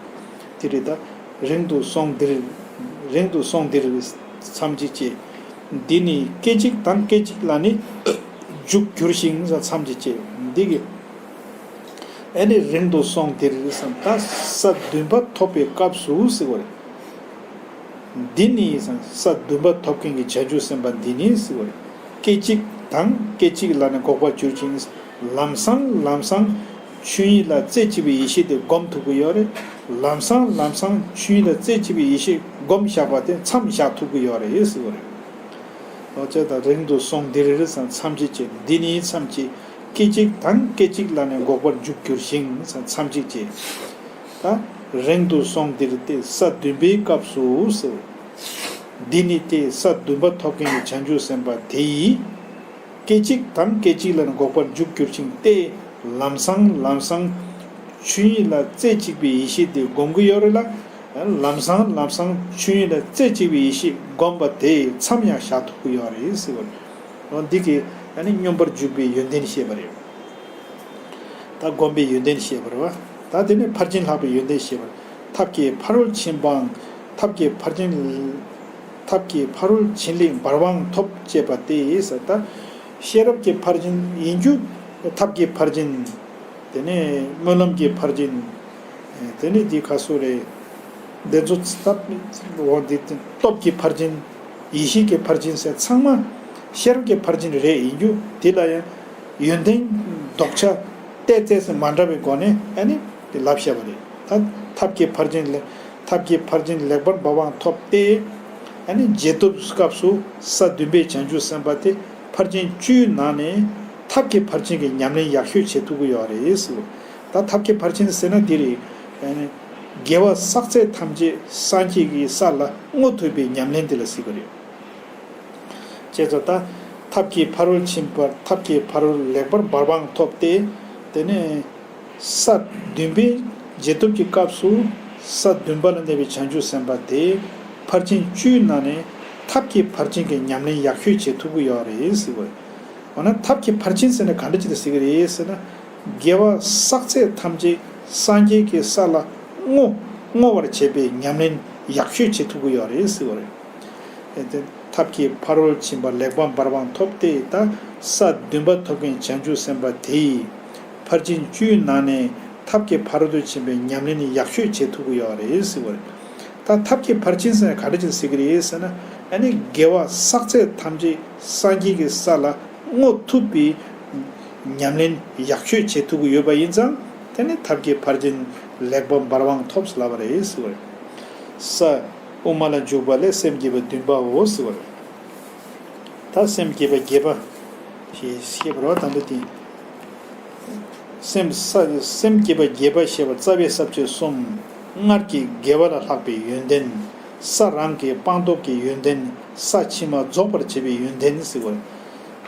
གྱི་རེད། དེ་རེད་ད། རིང་དུ་སོང་འདིར། རིང་དུ་སོང་འདིར་མཚམས་གཅིག་བཅད། འདི་ནི་སྐད་ཅིག་དང་སྐད་ཅིག་ལ་ནི་འཇུག་འགྱུར་ཞིང་མཚམས་གཅིག་བཅད། འདི་གི་ཨེ་ནི་རིང་དུ་སོང་འདིར་བསམ། ད་ས་བདུན་པ་ཐོབ་པའི་སྐབས་སུ་ཟེར་བ་རེད། འདི་ནི་ས་བདུན་པ་ཐོབ་མཁན་གྱི་བྱང་ཆུབ་སེམས་དཔའ་འདི་ནི་ཟེར་བ་རེད། སྐད་ཅིག་དང་སྐད་ཅིག་ལ་ནི་འགོག་པར་འགྱུར་ཞིང་། ལམ་སང་ལམ་སང་ཆོས་ཉིད་ལ་རྩེ་གཅིག་པའི་ཡེ་ཤེས་དེ་སྒོམ་ཐུབ་ཀྱི་ཡོད་རེད། ལམ་སང་ལམ་སང་ཆོས་ཉིད་ལ་རྩེ་གཅིག་པའི་ཡེ་ཤེས་སྒོམ་བཞག་པ་དེ་མཚམས་བཞག་ཐུབ་ཀྱི་ཡོད་རེད་ཟེར་བ་རེད། ལོ་ཙཱ་དང་། རིང་དུ་སོང་འདིར་བསམ། མཚམས་གཅིག་བཅད། འདི་ནི་མཚམས་གཅིག་སྐད་ཅིག་དང་སྐད་ཅིག་ལ་ནི་འགོག་པར་འཇུག་འགྱུར་ཞིང་མཚམས་གཅིག་བཅད། ད་རིང་དུ་སོང་འདིར་སྟེ་ས་བདུན་པའི་སྐབས་སུ་ཟེར། འདི་ནི་སྟེ་ས་བདུན་པ་ཐོབ་མཁན་གྱི་བྱང་ཆུབ་སེམས་དཔའ་དེ་ཡིས། སྐད་ཅིག་དང་སྐད་ཅིག་ལ་ནི་འགོག་པར་འཇུག་འགྱུར་ཞིང་སྟེ། ལམ་སང་ལམ་སང་ཆོས་ཉིད་ལ་རྩེ་གཅིག་པའི་ཡེ་ཤེས་དེ་སྒོམ་གྱི་ཡོད་རེད་ལ། ལམ་སང་ལམ་སང་ཆོས་ཉིད་ལ་རྩེ་གཅིག་པའི་ཡེ་ཤེས་སྒོམ་པ་དེ་མཚམས་ཡང་བཞག་ཐུབ་ཀྱི་ཡོད་རེད་ཟེར་བ་རེད། འོ་འདི་གིས་ཨ་ནི་སྙོམས་པར་འཇུག་པའི་ཡོན་ཏན་བཤད་པ་རེད། ད་སྒོམ་པའི་ཡོན་ཏན་བཤད་པ་རེད་བ། ད་དེ་ནས་ཕར་ཕྱིན་ལྷག་པའི་ཡོན་ཏན་བཤད་པ་རེད། ཐབས་ཀྱི་ཕ་རོལ་ཕྱིན་པའང་། ཐབས་ཀྱི་ཕར་ཕྱིན། ཐབས་ཀྱི་ཕ་རོལ་ཕྱིན་ལས་འབར་བའང་ཐོབ་ཅེས་པ་སྟེ་ཟེར། ད་ཤེས་རབ་ཀྱི་ཕར་ཕྱིན་ཡིན་རྒྱུ། ཐབས་ཀྱི་ཕར་ཕྱིན། དེ་ནས་སྨོན་ལམ་གྱི་ཕར་ཕྱིན། དེ་ནས་འདི་ཁ་སོ་རེད། འདི་ཚོ་ཚབ་འོ་འདི་སྟོབས་ཀྱི་ཕར་ཕྱིན། ཡེ་ཤེས་ཀྱི་ཕར་ཕྱིན་ཟེར་ཚང་མ་ཤེས་རབ་ཀྱི་ཕར་ཕྱིན་རེད། ཡིན་རྒྱུ་དེ་ལ་ཡང་ཡོན་ཏན་ལྡོག་ཆ་ཏོག་ཙམ་མ་འདྲ་བའི་སྒོ་ནས་ཨ་ནི་དེ་ལབ་བཤད་པ་རེད། ད་ཐབས་ཀྱི་ཕར་ཕྱིན་ལས་ཐབས་ཀྱི་ཕར་ཕྱིན་ལེགས་པར་འབད་བའང་ཐོབ་སྟེ། ཨ་ནི་རྗེས་ཐོབ་སྐབས་སུ་ས་བདུན་པའི་བྱང་ཆུབ་སེམས་དཔའ་དེ་ཕར་ཕྱིན་བཅུའི་ནང་ནས་ཐབས་ཀྱི་ཕར་ཕྱིན་གྱི་ཉམས་ལེན་ཡག་ཤོས་བྱེད་ཐུབ་ཀྱི་ཡོད་རེད་ཟེར། ད་ཐབས་ཀྱི་ཕར་ཕྱིན་ཟེར་ན་འདི་རེད། ཨ་ནི་དགེ་བ་བསགས་ཚད་ཐམས་ཅད་སངས་རྒྱས་ཀྱི་ས་ལ་བསྔོ་ཐུབ་པའི་ཉམས་ལེན་དེ་ལ་ཟེར་གྱི་རེད། ཅེས་སོ། ད་ཐབས་ཀྱི་ཕ་རོལ་ཕྱིན་པ། ཐབས་ཀྱི་ཕ་རོལ་ལེགས་པར་འབད་བའང་ཐོབ་སྟེ། དེ་ནས་ས་བདུན་པའི་རྗེས་ཐོབ་ཀྱི་སྐབས་སུ་ས་བདུན་པ་ལ་གནས་པའི་བྱང་ཆུབ་སེམས་དཔའ་དེ་ཕར་ཕྱིན་བཅུའི་ནང་ནས་ཐབས་ཀྱི་ཕར་ཕྱིན་གྱི་ཉམས་ལེན་ཡག་ཤོས་བྱེད་ཐུབ་ཀྱི་ཡོད་རེད་ཟེར་བ་རེད། འོ་ན་ཐབས་ཀྱི་ཕར་ཕྱིན་ཟེར་ན་ག་འདྲ་ཅིག་ལ་ཟེར་གྱི་རེད་ཟེར་ན། དགེ་བ་བསགས་ཚད་ཐམས་ཅད་སངས་རྒྱས་ཀྱི་ས་ལ་བསྔོ་བསྔོ་བར་བྱེད་པའི་ཉམས་ལེན་ཡག་ཤོས་བྱེད་ཐུབ་ཀྱི་ཡོད་རེད་ཟེར་བ་རེད། ཐབས་ཀྱི་ཕ་རོལ་ཕྱིན་པ་ལེགས་པར་འབད་བའང་ཐོབ་སྟེ། ད་ས་བདུན་པ་ཐོབ་མཁན་བྱང་ཆུབ་སེམས་དཔའ་དེས་ཕར་ཕྱིན་བཅུའི་ནང་ནས་ཐབས་ཀྱི་ཕ་རོལ་ཏུ་ཕྱིན་པའི་ཉམས་ལེན་ནི་ཡག་ཤོས་བྱེད་ཐུབ་ཀྱི་ཡོད་རེད་ཟེར་བ་རེད། ད་ཐབས་ཀྱི་ཕར་ཕྱིན་ཟེར་ན་ག་འདྲ་ཅིག་ཟེར་གྱི་རེད་ཟེར་ན། ཨ་ནི་དགེ་བ་བསགས་ཚད་ཐམས་ཅད་སངས་རྒྱས་ཀྱི་ས་ལ་བསྔོ་ཐུབ་པའི་ཉམས་ལེན་ཡག་ཤོས་བྱེད་ཐུབ་ཀྱི་ཡོད་པ་ཡིན་ཙང་། དེ་ནི་ཐབས་ཀྱི་ཕར་ཕྱིན་ལེགས་པར་འབད་བའང་ཐོབ་ཟེར་ལབ་པ་རེད་ཟེར་བ་རེད། ས་དབུ་མ་ལ་འཇུག་པ་ལས་སེམས་བསྐྱེད་པ་བདུན་པའོ་ཟེར་བ་རེད། ད་སེམས་བསྐྱེད་པ་བརྒྱད་པ་ཞེས་བཤད་པ་རེད། དང་པོ་དེ། སེམས་ས་སེམས་བསྐྱེད་པ་བརྒྱད་པ་ཞེས་པ་རྩ་བའི་ས་བཅད་གསུམ། སྔར་གྱི་དགེ་བ་ལ་ལྷག་པའི་ཡོན་ཏན། ས་རང་གི་སྤངས་རྟོགས་ཀྱི་ཡོན་ཏན། ས་ཕྱི་མ་རྫོགས་པར་བྱེད་པའི་ཡོན་ཏན་ཟེར་བ་རེད།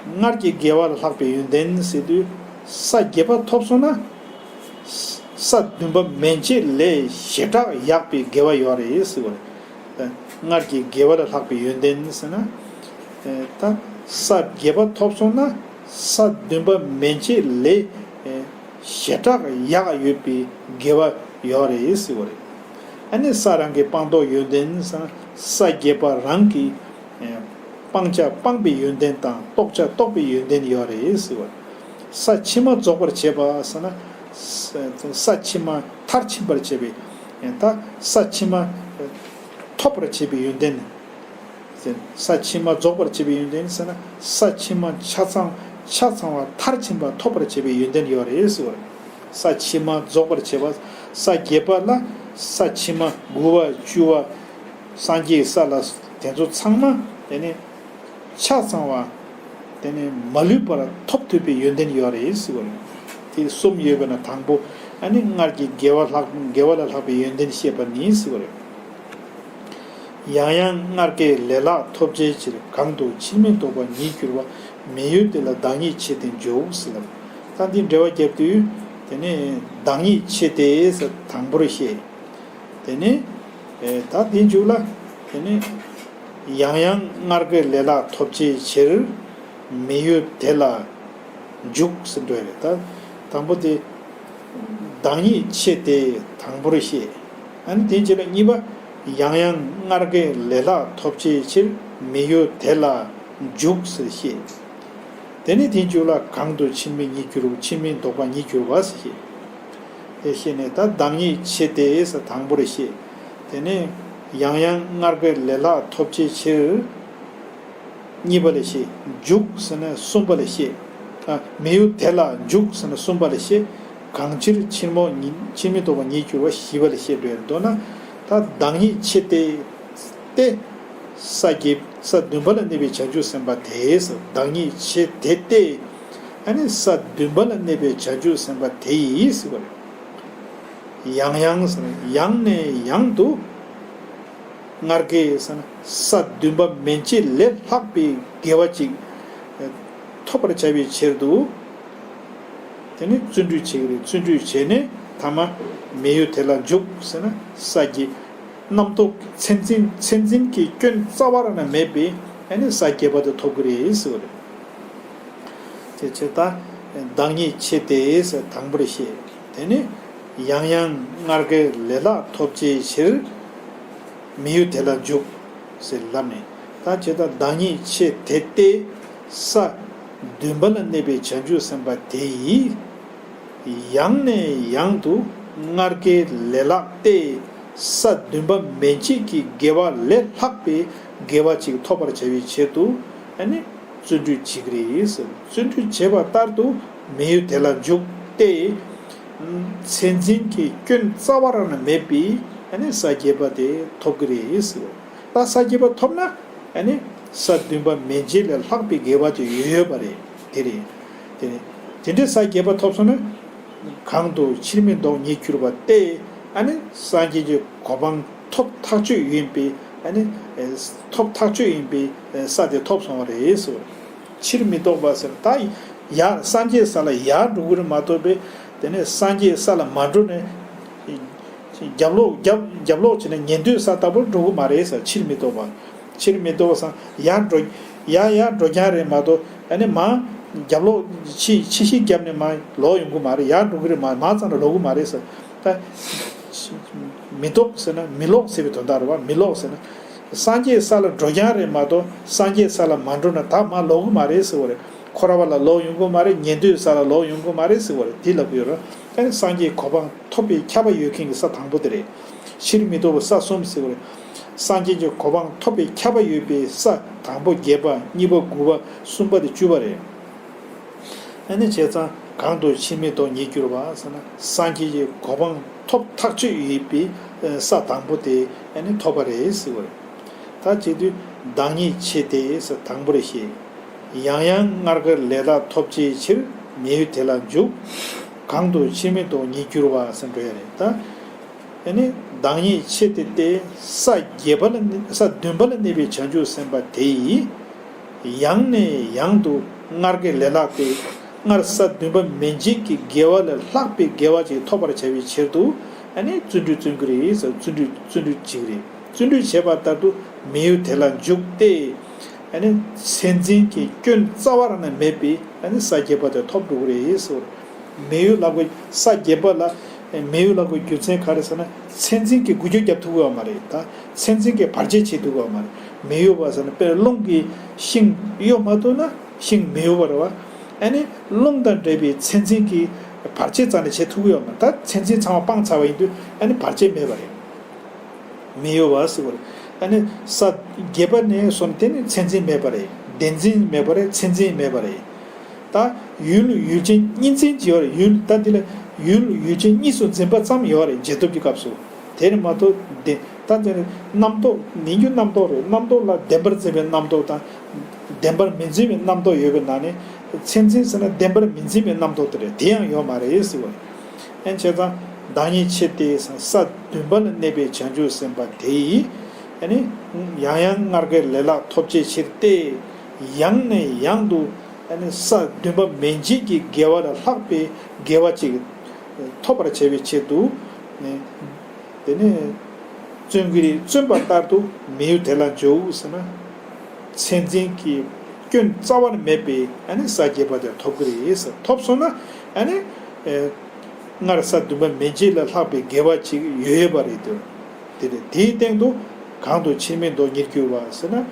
སྔར་གྱི་དགེ་བ་ལ་ལྷག་པའི་ཡོན་ཏན་ཟེར་དུས། ས་བརྒྱད་པ་ཐོབ་སོང་ན། ས་བདུན་པ་མན་ཆད་ལས་ཞེ་དྲག་ཡག་པའི་དགེ་བ་ཡོད་རེད་ཟེར་བ་རེད། སྔར་གྱི་དགེ་བ་ལ་ལྷག་པའི་ཡོན་ཏན་ཟེར་ན། ད་ས་བརྒྱད་པ་ཐོབ་སོང་ན་ས་བདུན་པ་མན་ཆད་ལས་ཞེ་དྲག་ཡག་ཡོད་པའི་དགེ་བ་ཡོད་རེད་ཟེར་བ་རེད། ཨ་ནི་ས་རང་གི་སྤངས་རྟོགས་ཡོན་ཏན་ཟེར་ན། ས་བརྒྱད་པ་རང་གི་སྤང་བྱ་སྤངས་པའི་ཡོན་ཏན་དང་རྟོགས་བྱ་རྟོགས་པའི་ཡོན་ཏན་ཡོད་རེད་ཟེར་བ། ས་ཕྱི་མ་རྫོགས་པར་བྱེད་པ་ཟེར་ན། ས་ས་ཕྱི་མ་མཐར་ཕྱིན་པར་བྱེད་པའི། ད་ས་ཕྱི་མ་ཐོབ་པར་བྱེད་པའི་ཡོན་ཏན། ས་ཕྱི་མ་རྫོགས་པར་བྱེད་པའི་ཡོན་ཏན་ཟེར་ན། ས་ཕྱི་མ་ཆ་ཚང་ཆ་ཚང་བ་མཐར་ཕྱིན་པ་ཐོབ་པར་བྱེད་པའི་ཡོན་ཏན་ཡོད་རེད་ཟེར་བ། ས་ཕྱི་མ་རྫོགས་པར་བྱེད་པ། ས་བརྒྱད་པ་ལ་ས་ཕྱི་མ་དགུ་པ་བཅུ་པ། སངས་རྒྱས་ས་ལ་དེ་ཚོ་ཚང་མ་དེ་ནི་ཆ་ཚང་བ། དེ་ནི་མ་ལུས་པར་ཐོབ་ཐུབ་པའི་ཡོན་ཏན་ཡོད་རེད་ཟེར་བ་རེད། དེ་གསུམ་ཡོད་པ་ན་དང་པོ། ཨ་ནི་སྔར་གྱི་དགེ་བ་ལྷག་དགེ་བ་ལ་ལྷག་པའི་ཡོན་ཏན་བཤད་པ་ནི་ཟེར་བ་རེད། ཡང་ཡང་སྔར་གྱི་ལས་ལྷག་ཐོབ་བྱའི་ཕྱིར། གང་དུ་ཕྱིར་མི་ལྡོག་པ་ཉིད་གྱུར་པ། མི་ཡུལ་དེ་ལ་བདག་ཉིད་ཆེ་སྟེ་འཇུག་ཟེར་ལབ། ད་འདི་འགྲེལ་བ་རྒྱབ་དུས། དེ་ནི་བདག་ཉིད་ཆེ་སྟེ་ཟེར་དང་པོར་བཤད། དེ་ནི། ཨེ་ད་དེའི་མཇུག་ལ། དེ་ནི། ཡང་ཡང་སྔར་གྱི་ལས་ལྷག་ཐོབ་བྱའི་ཕྱིར། མི་ཡུལ་དེ་ལ་འཇུག་ཟེར་འགྲོ་ཡ་རེད། ད་དང་པོ་དེ། བདག་ཉིད་ཆེ་སྟེ་དང་པོར་བཤད། ཨ་ནི་དེའི་རྗེས་ལ་གཉིས་པ། ཡང་ཡང་སྔར་གྱི་ལས་ལྷག་ཐོབ་བྱའི་ཕྱིར། མི་ཡུལ་དེ་ལ་འཇུག་ཟེར་བཤད། དེ་ནི་དེའི་མཇུག་ལ། གང་དུ་ཕྱིར་མི་ཉིད་གྱུར། ཕྱིར་མི་ལྡོག་པ་ཉིད་གྱུར་པ་ཟེར་བཤད། དེ་བཤད་ནས་ད་བདག་ཉིད་ཆེ་སྟེ་ཟེར་དང་པོར་བཤད། དེ་ནས་ཡང་ཡང་སྔར་གྱི་ལས་ལྷག་ཐོབ་བྱའི་ཕྱིར། གཉིས་པ་ལ་བཤད། འཇུག་ཟེར་ན་གསུམ་པ་ལ་བཤད། ཨ་མི་ཡུལ་དེ་ལ་འཇུག་ཟེར་ན་གསུམ་པ་ལ་བཤད། གང་ཕྱིར་ཕྱིར་མོ་ཉིད་ཕྱིར་མི་ལྡོག་པ་ཉིད་གྱུར་པ་བཞི་པ་ལ་བཤད་འགྲོ་ཡ་མདོར་ན། ད་བདག་ཉིད་ཆེ་སྟེ། སྟེ། ས་བརྒྱད་ས་བདུན་པ་ལ་གནས་པའི་བྱང་ཆུབ་སེམས་དཔའ་དེས་བདག་ཉིད་ཆེ་སྟེ་སྟེ། ཨ་ནི་ས་བདུན་པ་ལ་གནས་པའི་བྱང་ཆུབ་སེམས་དཔའ་དེ་ཡིས་ཟེར་བ་རེད། ཡང་ཡང་ཟེར་ན་ཡང་ནས་ཡང་དུ། སྔར་གྱི་ཟེར་ན་ས་བདུན་པ་མན་ཆད་ལས་ལྷག་པའི་དགེ་བ་ཅིག་ཐོབ་པར་བྱ་བའི་ཕྱིར་དུ། དེ་ནི་བརྩོན་འགྲུས་བྱེད་ཀྱི་རེད། བརྩོན་འགྲུས་བྱས་ནས་ཐ་མ་མི་ཡུལ་དེ་ལ་འཇུག་ཟེར་ན་ས་བརྒྱད། རྣམ་རྟོག་མཚན་འཛིན་མཚན་འཛིན་གྱི་སྐྱོན་རྩ་བ་རང་ནས་མེད་པའི་ཨ་ནི་ས་བརྒྱད་པ་དེ་ཐོབ་ཀྱི་རེད་ཟེར་བ་རེད། དེ་ཕྱིར་ད་བདག་ཉིད་ཆེ་སྟེ་ཟེར་དང་པོར་བཤད། དེ་ནི་ཡང་ཡང་སྔར་གྱི་ལས་ལྷག་ཐོབ་བྱའི་ཕྱིར། མི་ཡུལ་དེ་ལ་འཇུག་ཟེར་ལབ་ནས། ད་ཕྱིར་ད་བདག་ཉིད་ཆེ་སྟེ་སྟེ། ས་བདུན་པ་ལ་གནས་པའི་བྱང་ཆུབ་སེམས་དཔའ་དེ་ཡིས། ཡང་ནས་ཡང་དུ་སྔར་གྱི་ལས་ལྷག་སྟེ། ས་བདུན་པ་མན་ཆད་ཀྱི་དགེ་བ་ལས་ལྷག་པའི་དགེ་བ་ཅིག་ཐོབ་པར་བྱ་བའི་ཕྱིར་དུ་ཨ་ནི་བརྩོན་འགྲུས་བྱེད་ཀྱི་རེད། བརྩོན་འགྲུས་བྱས་པ་ལྟར་དུ་མི་ཡུལ་དེ་ལ་འཇུག་སྟེ། མཚན་འཛིན་གྱི་སྐྱོན་རྩ་བ་རང་ན་མེད་པའི་ཨ་ནི་ས་བརྒྱད་པ་དེ་ཐོབ་ཀྱི་རེད་ཟེར། ད་ས་བརྒྱད་པ་ཐོབ་ན་ཨ་ནི་ས་བདུན་པ་མན་ཆད་ལས་ལྷག་པའི་དགེ་བ་དེ་ཡོད་ཡོད་པ་རེད། དེ་རེད། དེ་ནི་དེ་འདྲའི་ས་བརྒྱད་པ་ཐོབ་སོང་ན། གང་དུ་ཕྱིར་མི་ལྡོག་ཉིད་གྱུར་པ་སྟེ། ཨ་ནི་སངས་རྒྱས་ཀྱི་གོ་འཕང་ཐོབ་ཐག་ཆོད་ཡིན་པའི་ཨ་ནི་ཐོབ་ཐག་ཆོད་ཡིན་པའི་ས་དེ་ཐོབ་སོང་བ་རེད་ཟེར། ཕྱིར་མི་ལྡོག་པ་ཟེར་ད་ཡར་སངས་རྒྱས་ས་ལ་ཡར་འགྲོ་གི་རེད་མ་གཏོགས་པའི་དེ་ནས་སངས་རྒྱས་ས་ལ་མ་འགྲོ་ནས་རྒྱབ་ལོག་རྒྱབ་རྒྱབ་ལོག་བྱས་ནས་ཉན་ཐོས་ས་ལྟ་བུར་འགྲོ་གི་མ་རེད་ཟེར། ཕྱིར་མི་ལྡོག་པ། ཕྱིར་མི་ལྡོག་པ་སང་ཡར་འགྲོ་ཡར་ཡར་འགྲོ་རྐྱང་རེད་མ་གཏོགས་ཨ་ནི་མར་རྒྱབ་ལོག་ཕྱི་ཕྱི་བཤིག་བརྒྱབ་ནས་མར་ལོག་ཡོང་གི་མ་རེད། ཡར་འགྲོ་གི་རེད་མ་མར་ཙམ་ལ་ལོག་གི་མ་རེད་ཟེར། ད་མི་ལྡོག་ཟེར་ན་མི་ལོག་ཟེར་བའི་དོན་དག་རེད་བ། མི་ལོག་ཟེར་ན་སངས་རྒྱས་ས་ལ་འགྲོ་རྐྱང་རེད་མ་གཏོགས་སངས་རྒྱས་ས་ལ་མ་འགྲོ་ན་ད་མར་ལོག་གི་མ་རེད་ཟེར་བ་རེད། འཁོར་བ་ལ་ལོག་ཡོང་གི་མ་རེད། ཉན་ཐོས་ས་ལ་ལོག་ཡོང་གི་མ་རེད་ཟེར་བ་རེད། དེ་ལབ་ཀྱི་ཡོད་རེད། ཨ་ནི་སངས་རྒྱས་གོ་འཕང་ཐོབ་པའི་ཁྱབ་པ་ཡོད་མཁན་གྱི་ས་དང་པོ་དེ་རེད། ཕྱིར་མི་ལྡོག་པའི་ས་གསུམ་ཟེར་བ་རེད། སངས་རྒྱས་ཀྱི་གོ་འཕང་ཐོབ་པའི་ཁྱབ་པ་ཡོད་པའི་ས་དང་པོ་བརྒྱད་པ། གཉིས་པ་དགུ་པ། གསུམ་པ་དེ་བཅུ་པ་རེད། ཨ་ནི་བྱས་ཙང་གང་དུ་ཕྱིར་མི་ལྡོག་ཉིད་གྱུར་པ་ཟེར་ན་སངས་རྒྱས་ཀྱི་གོ་འཕང་ཐོབ་ཐག་ཆོད་ཡོད་པའི་ས་དང་པོ་དེ་ཨ་ནི་ཐོབ་པ་རེད་ཟེར་བ་རེད། ད་བྱེད་དུས་བདག་ཉིད་ཆེ་སྟེ་ཟེར་དང་པོ་རེ་བཤད། ཡང་ཡང་སྔར་དགེ་ལས་དག་ཐོབ་བྱའི་ཕྱིར། མི་ཡུལ་དེ་ལ་འཇུག་གང་དུ་ཕྱིར་མི་ལྡོག་ཉིད་གྱུར་པ་ཟེར་འགྲོ་ཡ་རེད་ད། ཨ་ནི་བདག་ཉིད་ཆེ་སྟེ་སྟེ། ས་བརྒྱད་པ་ལ་ནི་ས་བདུན་པ་ལ་གནས་པའི་བྱང་ཆུབ་སེམས་དཔའ་དེ་ཡིས། ཡང་ནས་ཡང་དུ་སྔར་དགེ་ལས་ལྷག་སྟེ། སྔར་ས་བདུན་པ་མན་ཆད་ཀྱི་དགེ་བ་ལས་ལྷག་པའི་དགེ་བ་ཅིག་ཐོབ་པར་བྱ་བའི་ཕྱིར་དུ་ཨ་ནི་བརྩོན་འགྲུས་བརྩོན་གྱི་རེད་ཟེར། བརྩོན་འགྲུས་བརྩོན་འགྲུས་བྱེད་ཀྱི་རེད། བརྩོན་འགྲུས་བྱས་པ་ལྟར་དུ་མི་ཡུལ་དེ་ལ་འཇུག་སྟེ། ཨ་ནི་མཚན་འཛིན་གྱི་སྐྱོན་རྩ་བ་རང་ནས་མེད་པའི་ཨ་ནི་ས་བརྒྱད་པ་དེ་ཐོབ་འགྲོ་གི་རེད་ཟེར། མི་ཡུལ་ལབ་དགོས་ས་བརྒྱད་པ་ལ་མི་ཡུལ་ལབ་དགོས་རྒྱུ་མཚན་ག་རེ་ཟེར་ན་མཚན་འཛིན་གྱི་འགུལ་སྐྱོད་རྒྱབ་ཐུབ་ཀྱི་ཡོད་མ་རེད་ད། མཚན་འཛིན་གྱི་བར་ཆད་བྱེད་ཐུབ་ཀྱི་ཡོད་མ་རེད། མི་ཡུལ་བ་ཟེར་ན་དཔེར་རླུང་གིས་ཤིང་གཡོ་མ་ཐུབ་ན་ཤིང་མི་གཡོ་བ་རེད་བ། ཨ་ནི་རླུང་དང་འདྲེས་པའི་མཚན་འཛིན་གྱི་བར་ཆད་རྩ་ནས་བྱེད་ཐུབ་ཀྱི་ཡོད་མ་རེད་ད། མཚན་འཛིན་ཚང་མ་སྤངས་ཚར་བ་ཡིན་དུས་ཨ་ནི་བར་ཆད་མེད་པ་རེད། མི་གཡོ་བ་ཟེར་བ་རེད། ཨ་ནི་ས་བརྒྱད་པ་ནས་བཟུང་དེ་ནི་མཚན་འཛིན་མེད་པ་རེད། བདེན་འཛིན་མེད་པ་རེད། མཚན་འཛིན་མེད་པ་རེད། ད་ཡུལ་ཡུལ་ཅན་གཉིས་འཛིན་གྱི་ཡོད་རེད། ཡུལ་ད་འདི་ལ་ཡུལ་ཡུལ་ཅན་གཉིས་སུ་འཛིན་པ་ཙམ་ཡོད་རེད། རྗེས་ཐོབ་ཀྱི་སྐབས་སུ། དེ་ནི་མ་གཏོགས་བདེན་ད་དེ་ནི་རྣམ་རྟོག་ནི་རྒྱུ་རྣམ་རྟོག་རེད། རྣམ་རྟོག་ལ་བདེན་པར་འཛིན་པའི་རྣམ་རྟོག་དང་། བདེན་པར་མི་འཛིན་པའི་རྣམ་རྟོག་ཡོད་པའི་ནང་ནས་མཚན་འཛིན་ཟེར་ན་བདེན་པར་མི་འཛིན་པའི་རྣམ་རྟོག་དེ་རེད། དེ་ཡང་ཡོད་མ་རེད་ཟེར་བ་རེད། ཨེ་བྱས་ཙང་བདག་ཉིད་ཆེ་སྟེ་ས་བདུན་པ་ལ་གནས་པའི་བྱང་ཆུབ་སེམས་དཔའ་དེ་ཡིས་ཨ་ནི་ཡང་ཡང་སྔར་དགེ་ལས་ལྷག་ཐོབ་བྱའི་ཕྱིར་ཏེ། ཡང་ནས་ཡང་དུ་ཨ་ནི་ས་བདུན་པ་མན་ཆད་ཀྱི་དགེ་བ་ལས་ལྷག་པའི་དགེ་བ་ཅིག་ཐོབ་པར་བྱ་བའི་ཕྱིར་དུ་ནི། དེ་ནས་བརྩོན་གྱི་རེད། བརྩོན་པ་ལྟར་དུ་མི་ཡུལ་དེ་ལ་འཇུག་ཟེར་ན། མཚན་འཛིན་གྱི་སྐྱོན་རྩ་བ་ནས་མེད་པའི་ཨ་ནི་ས་བརྒྱད་པ་དེ་ཐོབ་ཀྱི་རེད་ཟེར། ཐོབ་སོང་ན་ཨ་ནི་ཨེ་སྔར་ས་བདུན་པ་མན་ཆད་ལས་ལྷག་པའི་དགེ་བ་ཅིག་ཡོད་ཡོད་པ་རེད་དོ། དེ་རེད། དེའི་སྟེང་དུ་གང་དུ་ཕྱིར་མི་ལྡོག་ཉིད་གྱུར་པ་ཟེར་ན།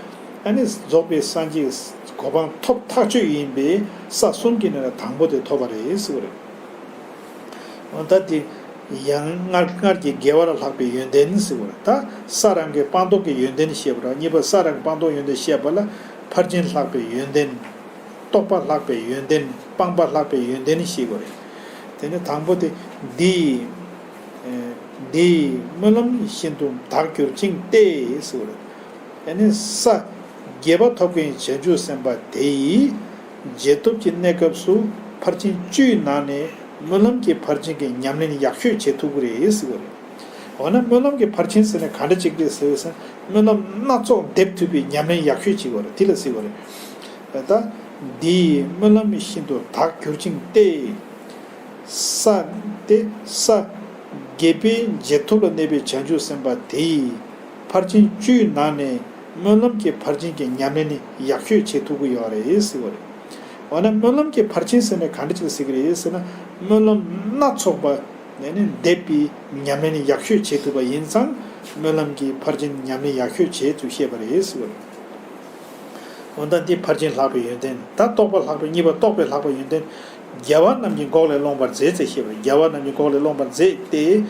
ཨ་ནི་རྫོགས་པའི་སངས་རྒྱས་གོ་འཕང་ཐོབ་ཐག་ཆོད་ཡིན་པའི་ས་གསུམ་གྱི་ནང་ནས་དང་པོ་དེ་ཐོབ་པ་རེད་ཟེར་བ་རེད། འོ་ད་དེ་ཡང་སྔར་སྔར་གྱི་དགེ་བ་ལས་ལྷག་པའི་ཡོན་ཏན་ཟེར་བ་རེད། ད་ས་རང་གི་སྤངས་རྟོགས་ཀྱི་ཡོན་ཏན་བཤད་པ་རེད། གཉིས་པ་ས་རང་གི་སྤངས་རྟོགས་ཡོན་ཏན་བཤད་པ་ལ་ཕར་ཕྱིན་ལྷག་པའི་ཡོན་ཏན། རྟོགས་པ་ལྷག་པའི་ཡོན་ཏན། སྤངས་པ་ལྷག་པའི་ཡོན་ཏན་བཤད་དགོས་རེད། དེ་ནི་དང་པོ་དེ་འདི་ཡིས་འདི་ཡིས་སྨོན་ལམ་བཞིན་དུ་དག་གྱུར་ཅིང་སྟེ་ཟེར་བ་རེད། ཨ་ནི་ས་བརྒྱད་པ་ཐོབ་མཁན་བྱང་ཆུབ་སེམས་དཔའ་དེ་ཡིས་རྗེས་ཐོབ་ཀྱི་གནས་སྐབས་སུ་ཕར་ཕྱིན་བཅུའི་ནང་ནས་སྨོན་ལམ་གྱི་ཕར་ཕྱིན་གྱི་ཉམས་ལེན་ཡག་ཤོས་བྱེད་ཐུབ་ཀྱི་རེད་ཟེར་བ་རེད། འོ་ན་སྨོན་ལམ་གྱི་ཕར་ཕྱིན་ཟེར་ནས་ག་འདྲ་ཅིག་རེད་ཟེར་བས་ཟེར་ན་སྨོན་ལམ་སྣ་ཚོགས་འདེབས་ཐུབ་པའི་ཉམས་ལེན་ཡག་ཤོས་ཅིག་ཡོད་རེད། དེ་ལ་ཟེར་བ་རེད། ད་འདི་ཡིས་སྨོན་ལམ་བཞིན་དུ་དག་གྱུར་ཅིང་སྟེ། ས་སྟེ་ས་བརྒྱད་པའི་རྗེས་ཐོབ་ལ་གནས་པའི་བྱང་ཆུབ་སེམས་དཔའ་དེ་ཡིས་ཕར་ཕྱིན་བཅུའི་ནང་ནས་སྨོན་ལམ་གྱི་ཕར་ཕྱིན་གྱི་ཉམས་ལེན་ནི་ཡག་ཤོས་བྱེད་ཐུབ་ཀྱི་ཡོད་རེད་ཟེར་བ་རེད། འོ་ན་སྨོན་ལམ་གྱི་ཕར་ཕྱིན་ཟེར་ནས་ག་འདྲ་ཅིག་ཟེར་གྱི་རེད་ཟེར་ན་སྨོན་ལམ་སྣ་ཚོགས་པ་ནས་ནི་འདེབས་པའི་ཉམས་ལེན་ཡག་ཤོས་བྱེད་ཐུབ་པ་ཡིན་ཙང་སྨོན་ལམ་གྱི་ཕར་ཕྱིན་ཉམས་ལེན་ཡག་ཤོས་བྱེད་ཚུལ་བཤད་པ་རེད་ཟེར་བ་རེད། འོ་ད་འདི་ཕར་ཕྱིན་ལྷག་པའི་ཡོན་ཏན། ད་རྟོགས་པ་ལྷག་པའི་གཉིས་པ་རྟོགས་པའི་ལྷག་པའི་ཡོན་ཏན། རྒྱལ་བ་རྣམས་ཀྱི་འགོག་ལས་སློང་བར་མཛད་ཅེས་བཤད་པ་རེད། རྒྱལ་བ་རྣམས་ཀྱི་འགོག་ལས་སློང་བར་མཛད་དེ།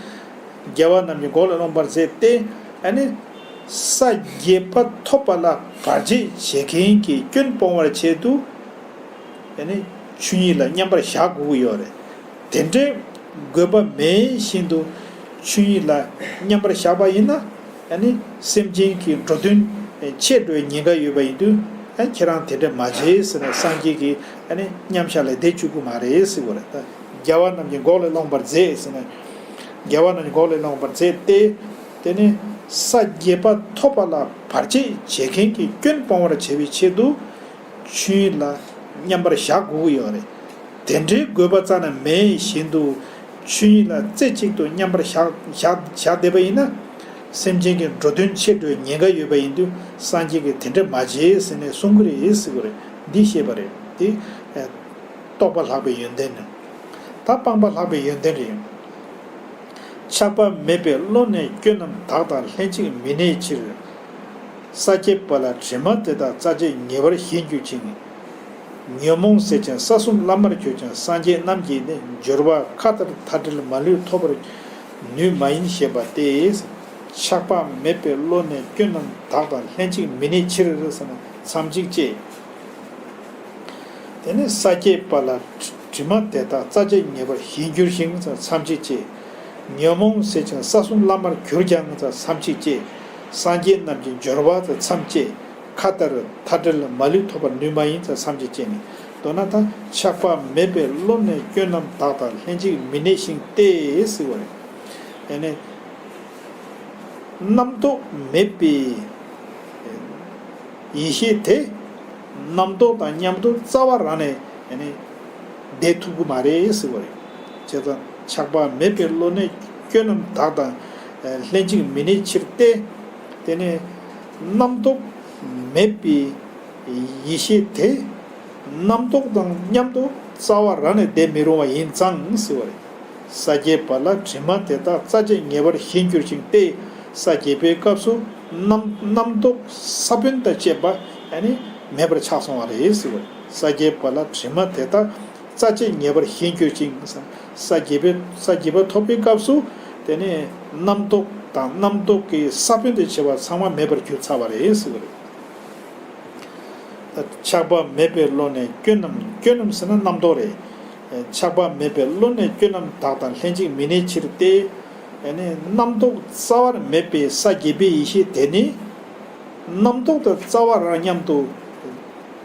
རྒྱལ་བ་རྣམས་ཀྱི་འགོག་ལས་སློང་བར་མཛད་དེ། ཨ་ནི་ས་བརྒྱད་པ་ཐོབ་པ་ལ་བར་ཆད་བྱེད་མཁན་གྱི་སྐྱོན་སྤོང་བར་ཆེད་དུ། ཨ་ནི་ཆོས་ཉིད་ལ་མཉམ་པར་བཞག་དགོས་ཀྱི་ཡོད་རེད། དེ་འདྲའི་དགོས་པ་མེད་བཞིན་དུ་ཆོས་ཉིད་ལ་མཉམ་པར་བཞག་པ་ཡིན་ན། ཨ་ནི་སེམས་ཅན་གྱི་འགྲོ་དོན་ཆད་འགྲོ་བའི་ཉེན་ཁ་ཡོད་པ་ཡིན་དུས། ཨ་ཁྱེད་རང་དེ་འདྲ་མ་བྱེད་ཟེར་ནས་སངས་རྒྱས་ཀྱིས་ཨ་ནི་མཉམ་བཞག་ལ་བསྡད་བཅུག་གི་མ་རེད་ཟེར་བ་རེད། ད་རྒྱལ་བ་རྣམས་ཀྱི་འགོག་ལས་སློང་བར་མཛད་ཟེར་ནས། རྒྱལ་བ་རྣམས་ཀྱི་འགོག་ལས་སློང་བར་མཛད་དེ། དེ་ནས་ས་བརྒྱད་པ་ཐོབ་པ་ལ་བར་ཆད་བྱེད་མཁན་གྱི་སྐྱོན་སྤོང་བར་བྱ་བའི་ཆེད་དུ། ཆོས་ཉིད་ལ་མཉམ་པར་བཞག་དགོས་ཀྱི་ཡོད་རེད། དེ་འདྲའི་དགོས་པ་རྩ་ནས་མེད་བཞིན་དུ་ཆོས་ཉིད་ལ་རྩེ་གཅིག་ཏུ་མཉམ་པར་བཞག་བཞག་བཞག་བསྡད་པ་ཡིན་ན། སེམས་ཅན་གྱི་འགྲོ་དོན་ཆད་འགྲོ་བའི་ཉེན་ཁ་ཡོད་པ་ཡིན་དུས། སངས་རྒྱས་ཀྱིས་དེ་འདྲ་མ་བྱེད་ཟེར་ནས་གསུང་གི་རེད་ཟེར་གི་རེད། འདི་བཤད་པ་རེད། འདི་ཨ་རྟོགས་པ་ལྷག་པའི་ཡོན་ཏན་ནི། ད་སྤངས་པ་ལྷག་པའི་ཡོན་ཏན་རེད། ཆགས་པ་མེད་པའི་བློ་ནི་སྐྱོན་རྣམས་དག་དང་ལྷན་ཅིག་མི་གནས་ཕྱིར། ས་བརྒྱད་པ་ལ་དྲི་མ་དེ་དག་རྩ་བཅད་ངེས་པར་ཞི་འགྱུར་ཅིང་། ཉོན་མོངས་ཟད་ཅིང་ས་གསུམ་བླ་མར་གྱུར་ཅིང་། སངས་རྒྱས་རྣམས་ཀྱིས་ནི་འབྱོར་པ་མཁའ་ལྟར་མཐའ་བྲལ་མ་ལུས་ཐོབ་པར་ནུས་མ་ཡིན་ཞེས་པ་སྟེ། ཆགས་པ་མེད་པའི་བློ་ནི་སྐྱོན་རྣམས་དག་དང་ལྷན་ཅིག་མི་གནས་ཕྱིར་ཟེར་ན་མཚམས་གཅིག་བཅད། དེ་ནས་ས་བརྒྱད་པ་ལ་དྲི་མ་དེ་དག་རྩ་བཅད་ངེས་པར་ཞི་འགྱུར་ཞིང་མཚམས་གཅིག་བཅད། ཉོན་མོངས་ཟད་ཅིང་ས་གསུམ་བླ་མར་གྱུར་ཀྱང་མཚམས་གཅིག་བཅད། སངས་རྒྱས་རྣམས་ཀྱི་འབྱོར་པ་དང་མཚམས་བཅད། མཁའ་ལྟར་མཐའ་བྲལ་མ་ལུས་ཐོབ་པར་ནུས་མ་ཡིན་མཚམས་གཅིག་བཅད་ནས། མདོར་ན་ད་ཆགས་པ་མེད་པའི་བློ་ནི་སྐྱོན་རྣམས་དག་དང་ལྷན་ཅིག་མི་གནས་ཤིང་སྟེ་ཟེར་བ་རེད། ཡང་ན། རྣམ་རྟོག་མེད་པའི་ཡེ་ཤེས་དེ། རྣམ་རྟོག་དང་མཉམ་དུ་རྩ་བ་རང་ནས་ཡང་ན་བསྡད་ཐུབ་ཀྱི་མ་རེད་ཟེར་བ་རེད། བྱས་ཙང་ཆགས་པ་མེད་པའི་བློ་ནི་སྐྱོན་རྣམས་དག་དང་ལྷན་ཅིག་མི་གནས་ཕྱིར་ཏེ། དེ་ནས་རྣམ་རྟོག་མེད་པའི་ཡེ་ཤེས་དེ། རྣམ་རྟོག་དང་མཉམ་དུ་རྩ་བ་རང་ནས་བསྡད་མི་རུང་བ་ཡིན་ཙང་ཟེར་བ་རེད། ས་བརྒྱད་པ་ལ་དྲི་མ་དེ་དག་རྩ་བཅད་ངེས་པར་ཞི་འགྱུར་ཞིང་སྟེ། ས་བརྒྱད་པའི་སྐབས་སུ་རྣམ་རྣམ་རྟོག་ས་བོན་དང་བཅས་པ་ཡང་ན་མེད་པར་ཆགས་སོང་བ་རེད་ཟེར་བ་རེད། ས་བརྒྱད་པ་ལ་དྲི་མ་དེ་དག་རྩ་བཅད་ངེས་པར་ཞི་འགྱུར་ཞིང་། ས་བརྒྱད་པའི་ས་བརྒྱད་པ་ཐོབ་པའི་སྐབས་སུ་དེ་ནས་རྣམ་རྟོག་དང་རྣམ་རྟོག་གི་ས་བོན་དང་བཅས་པ་ཚང་མ་མེད་པར་གྱུར་ཚར་བ་རེད་ཟེར་བ་རེད། ཆགས་པ་མེད་པའི་བློ་ནི་སྐྱོན་རྣམས། སྐྱོན་རྣམས་ཟེར་ན་རྣམ་རྟོག་རེད། ཆགས་པ་མེད་པའི་བློ་ནི་སྐྱོན་རྣམས་དག་དང་ལྷན་ཅིག་མི་གནས་ཕྱིར་ཏེ། ཡང་ན་རྣམ་རྟོག་རྩ་བར་མེད་པའི་ས་བརྒྱད་པའི་ཡེ་ཤེས་དེ་ནི། རྣམ་རྟོག་དང་རྩ་བ་རང་མཉམ་དུ་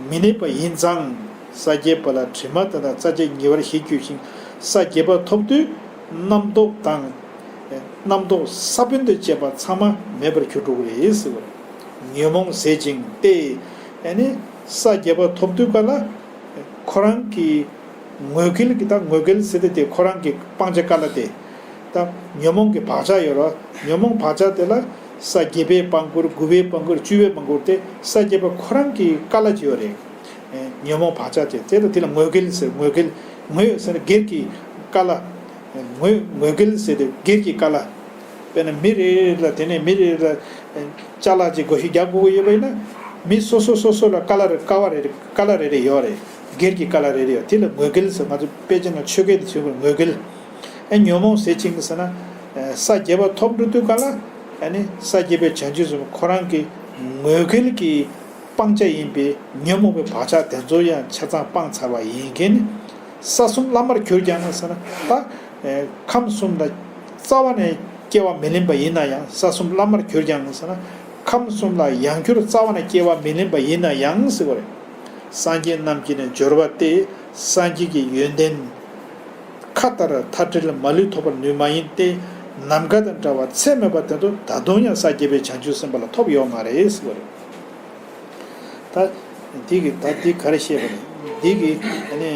མི་གནས་པ་ཡིན་ཙང་། ས་བརྒྱད་པ་ལ་དྲི་མ་དེ་དག་རྩ་བཅད་ངེས་པར་ཞི་འགྱུར་ཞིང་། ས་བརྒྱད་པ་ཐོབ་དུས་རྣམ་རྟོག་དང་། རྣམ་རྟོག་ས་བོན་དང་བཅས་པ་ཚང་མ་མེད་པར་གྱུར་འགྲོ་གི་རེད་ཟེར་བ་རེད། ཉོན་མོངས་ཟད་ཅིང་སྟེ། ཡང་ན་ས་བརྒྱད་པ་ཐོབ་དུས་ག་ལ་ཁོ་རང་གི་ངོས་འགལ་གྱི། ད་ངོས་འགལ་ཟེར་དེ་དེ་ཁོ་རང་གི་སྤང་བྱ་ཀ་ལ་དེ། ད་ཉོན་མོངས་ཀྱི་བག་ཆགས་ཡོད་རེད། ཉོན་མོངས་བག་ཆགས་དེ་ལ་ས་བརྒྱད་པས་སྤང་དགོས་རེད། དགུ་པས་སྤང་དགོས་རེད། བཅུ་པས་སྤང་དགོས་རེད། དེ་ས་བརྒྱད་པ་ཁོ་རང་གི་ཀ་ལ་ཅིག་ཡོད་རེད། ཨེ། ཉོན་མོངས་བག་ཆགས་ཅན་དེ་ལ། དེ་ལ་ངོས་འགལ་ཟེར། ངོས་འགལ། ངོས་ཟེར་ན་སྒེར་གྱི་ཀ་ལ། ངོས་ངོས་འགལ་ཟེར་དེ་སྒེར་གྱི་ཀ་ལ། དཔེར་ན་མི་རེ་རེ་ལ། དེ་ནས་མི་རེ་རེ་ལ་ཅ་ལག་ཅིག་བགོ་བཤའ་རྒྱག་དགོས་ཀྱི་ཡོད་པ་ཡིན་ན། མི་སོ་སོ་སོ་སོ་ལ་ཀ་ལ་རེ། ཀ་བ་རེ་རེ། ཀ་ལ་རེ་རེ་ཡོད་རེད། སྒེར་གྱི་ཀ་ལ་རེ་རེ་ཡོད། དེ་ལ་ངོས་འགལ་ཟེར། ང་ཚོ་དཔེ་ཆ་ནང་ཆོས་སྐད་དུ་བྱས་པ་ངོས་འགལ། ཨེ། ཉོན་མོངས་ཟད་ཅིང་ཟེར་ན། ཨེ། ས་བརྒྱད་པ་ཐོབ་འགྲོ་དུས་ག་ལ། ཨ་ནི་ས་བརྒྱད་པའི་བྱང་ཆུབ་སེམས་དཔའ་ཁོ་རང་གི་ངོས་འགལ་གྱི་སྤང་བྱ་ཡིན་པའི་ཉོན་མོངས་པའི་བག་ཆགས་དེ་ཚོ་ཡང་ཆ་ཚང་སྤངས་ཚར་བ་ཡིན་མཁན། ས་གསུམ་བླ་མར་གྱུར་ཀྱང་ཟེར་ན། ད་ཨེ། ཁམས་གསུམ་ལ་རྩ་བ་ནས་སྐྱེ་བ་མི་ལེན་པ་ཡིན་ན་ཡང་། ས་གསུམ་བླ་མར་གྱུར་ཀྱང་ཟེར་ན། ཁམས་གསུམ་ལ་ཡང་བསྐྱར་རྩ་བ་ནས་སྐྱེ་བ་མི་ལེན་པ་ཡིན་ན་ཡང་ཟེར་བ་རེད། སངས་རྒྱས་རྣམས་ཀྱི་ནི་འབྱོར་པ་སྟེ། སངས་རྒྱས་ཀྱི་ཡོན་ཏན་མཁའ་ལྟར་མཐའ་བྲལ་མ་ལུས་ཐོབ་པར་ནུས་མ་ཡིན་ཏེ། ནམ་མཁའ་དང་འདྲ་བ་ཚད་མེད་པ་དེ་ཚོ་ད་དུང་ཡང་ས་བརྒྱད་པའི་བྱང་ཆུབ་སེམས་དཔའ་ལ་ཐོབ་ཡོད་མ་རེད་ཟེར་བ་རེད། ད་འདི་གི་ད་འདི་ག་རེ་བཤད་པ་རེད། འདི་གི་ཨ་ནི་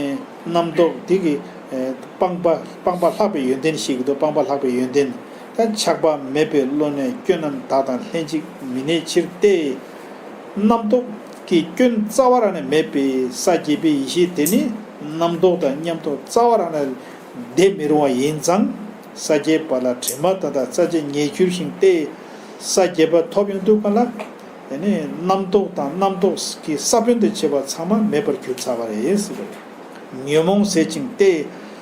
རྣམ་རྟོག་འདི་གི་ཨེ། སྤངས་པ། སྤངས་པ་ལྷག་པའི་ཡོན་ཏན་ཞིག་གི་འདུག་སྤངས་པ་ལྷག་པའི་ཡོན་ཏན། ད་ཆགས་པ་མེད་པའི་བློ་ནི་སྐྱོན་རྣམས་དག་དང་ལྷན་ཅིག་མི་གནས་ཕྱིར་ཏེ། རྣམ་རྟོག་གི་སྐྱོན་རྩ་བ་རང་ནས་མེད་པའི་ས་བརྒྱད་པའི་ཡེ་ཤེས་དེ་ནི། རྣམ་རྟོག་དང་མཉམ་དུ་རྩ་བ་རང་ནས་བསྡད་མི་རུང་བ་ཡིན་ཙང་། ས་བརྒྱད་པ་ལ་དྲི་མ་དེ་དག་རྩ་བཅད་ངེས་འགྱུར་ཞིང་སྟེ། ས་བརྒྱད་པ་ཐོབ་ཡོང་དུས་ག་ལ། དེ་ནས་རྣམ་རྟོག་དང་རྣམ་རྟོག་གི་ས་བོན་དང་བཅས་པ་ཚང་མ་མེད་པར་གྱུར་ཚར་བ་རེད་ཟེར་བ་རེད། ཉོན་མོངས་ཟད་ཅིང་སྟེ།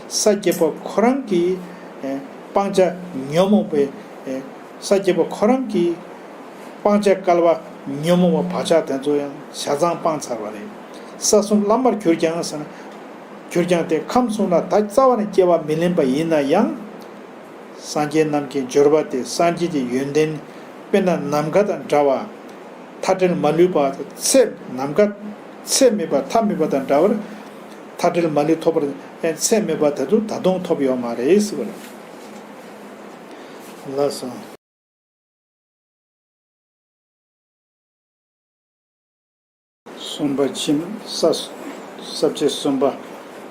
ས་བརྒྱད་པ་ཁོ་རང་གི། ཨེ། སྤང་བྱ་ཉོན་མོངས་པའི་ས་སྐྱེས་པ་ཁོ་རང་གིས་སྤང་བྱ་བསྐལ་པ་ཉོན་མོངས་པ་བག་ཆགས་དེ་ཚོ་ཡང་ཆ་ཚང་སྤངས་ཚར་བ་རེད། ས་གསུམ་བླ་མར་གྱུར་ཀྱང་ཟེར་ན། གྱུར་ཀྱང་སྟེ་ཁམས་གསུམ་ལ་ད་རྩ་བ་ནས་སྐྱེ་བ་མི་ལེན་པ་ཡིན་ན་ཡང་། སངས་རྒྱས་རྣམས་ཀྱི་འབྱོར་པ་དེ་སངས་རྒྱས་ཀྱི་ཡོན་ཏན། དཔེར་ན་ནམ་མཁའ་དང་འདྲ་བ། མཐའ་བྲལ་མ་ལུས་པ། ཚད་ནམ་མཁའ། ཚད་མེད་པ་མཐའ་མེད་པ་དང་འདྲ་བར། མཐའ་བྲལ་མ་ལུས་ཐོབ་པར་ཚད་མེད་པ་དེ་ཚོ་ད་དུང་ཐོབ་ཡོད་མ་རེད་ཟེར་བ་རེད། ལགས་སོ། གསུམ་པ་ཕྱི་མ་ས། ས་བཅད་གསུམ་པ།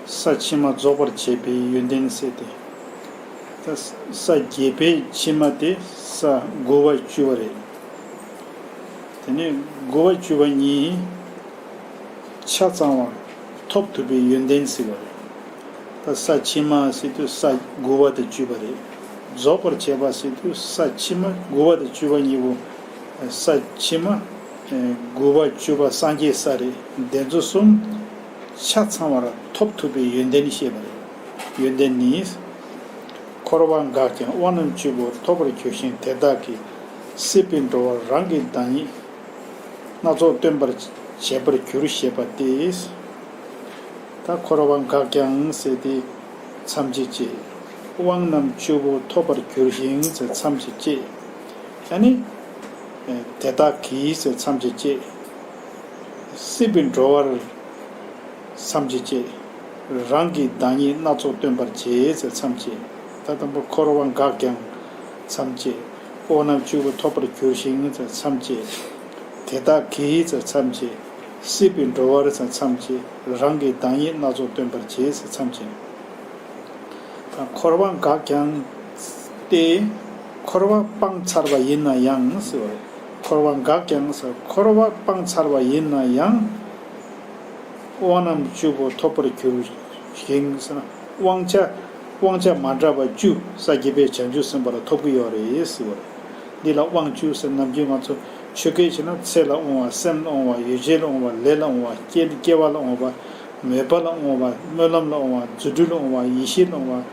ས་ཕྱི་མ་རྫོགས་པར་བྱེད་པའི་ཡོན་ཏན་ཟེར་ཏེ། ད་ས་བརྒྱད་པའི་ཕྱི་མ་དེ་ས་དགུ་པ་བཅུ་པ་རེད། དེ་ནས་དགུ་པ་བཅུ་པ་གཉིས་ཆ་ཚང་བར་ཐོབ་ཐུབ་པའི་ཡོན་ཏན་ཟེར་བ་རེད། ད་ས་ཕྱི་མ་ཟེར་དུས་ས་དགུ་པ་དང་བཅུ་པ་རེད། རྫོགས་པར་བྱེད་པ་ཟེར་དུས་ས་ཕྱི་མ་དགུ་པ་དང་བཅུ་པ་གཉིས་པོ། ས་ཕྱི་མ་དགུ་པ་བཅུ་པ་སངས་རྒྱས་ས་རེད། དེ་ཚོ་གསུམ་ཆ་ཚང་བར་ཐོབ་ཐུབ་པའི་ཡོན་ཏན་བཤད་པ་རེད། ཡོན་ཏན་ནི། འཁོར་བ་འགགས་ཀྱང་དབང་རྣམས་བཅུ་པོ་ཐོབ་པར་གྱུར་ཞིང་། དེ་དག་གིས་སྲིད་པའི་འགྲོ་བ་རང་གི་བདག་ཉིད་སྣ་ཚོགས་སྟོན་པར་བྱེད་པར་འགྱུར་ཞེས་པ་སྟེ། ད་འཁོར་བ་འགགས་ཀྱང་ཟེར་ཏེ་མཚམས་བཅད་བཅད། དབང་རྣམས་བཅུ་པོ་ཐོབ་པར་གྱུར་ཞིང་ཟེར་མཚམས་བཅད་བཅད། ཨ་ནི། དེ་དག་གིས་ཟེར་མཚམས་བཅད་བཅད། སྲིད་པའི་འགྲོ་བར་མཚམས་བཅད་བཅད། རང་གི་བདག་ཉིད་སྣ་ཚོགས་སྟོན་པར་བྱེད་ཟེར་མཚམས་བཅད། ད་དང་པོ་འཁོར་བ་འགགས་ཀྱང་མཚམས་བཅད། དབང་རྣམས་བཅུ་པོ་ཐོབ་པར་གྱུར་ཞིང་ཟེར་མཚམས་བཅད། དེ་དག་གིས་ཟེར་མཚམས་བཅད། སྲིད་པའི་འགྲོ་བར་ཟེར་མཚམས་བཅད། རང་གི་བདག་ཉིད་སྣ་ཚོགས་སྟོན་པར་བྱེད་ཟེར་མཚམས་བཅད། ད་འཁོར་བ་འགགས་ཀྱང་སྟེ། འཁོར་བ་སྤངས་ཚར་བ་ཡིན་ན་ཡང་ཟེར་བ་རེད། འཁོར་བ་འགགས་ཀྱང་ཟེར། འཁོར་བ་སྤངས་ཚར་བ་ཡིན་ན་ཡང་། དབང་རྣམས་བཅུ་པོ་ཐོབ་པར་གྱུར་ཞིང་ཟེར་ན། དབང་ཆ། དབང་ཆ་མ་འདྲ་བ་བཅུ་ས་སྐྱེས་པའི་བྱང་ཆུབ་སེམས་དཔའ་ལ་ཐོབ་ཀྱི་ཡོད་རེད་ཟེར་བ་རེད། འདི་ལ་དབང་བཅུ་ཟེར་ནམ་རྒྱུན་ང་ཚོ་ཆོས་སྐད་བྱས་ན་ཚེ་ལ་དབང་བ། སེམས་ལ་དབང་བ། ཡིད་བྱེད་ལ་དབང་བ། ལས་ལ་དབང་བ། སྐྱེ་སྐྱེ་བ་ལ་དབང་བ། མོས་པ་ལ་དབང་བ། སྨོན་ལམ་ལ་དབང་བ། རྫུ་འཕྲུལ་ལ་དབང་བ། ཡེ་ཤེས་ལ་དབང་བ།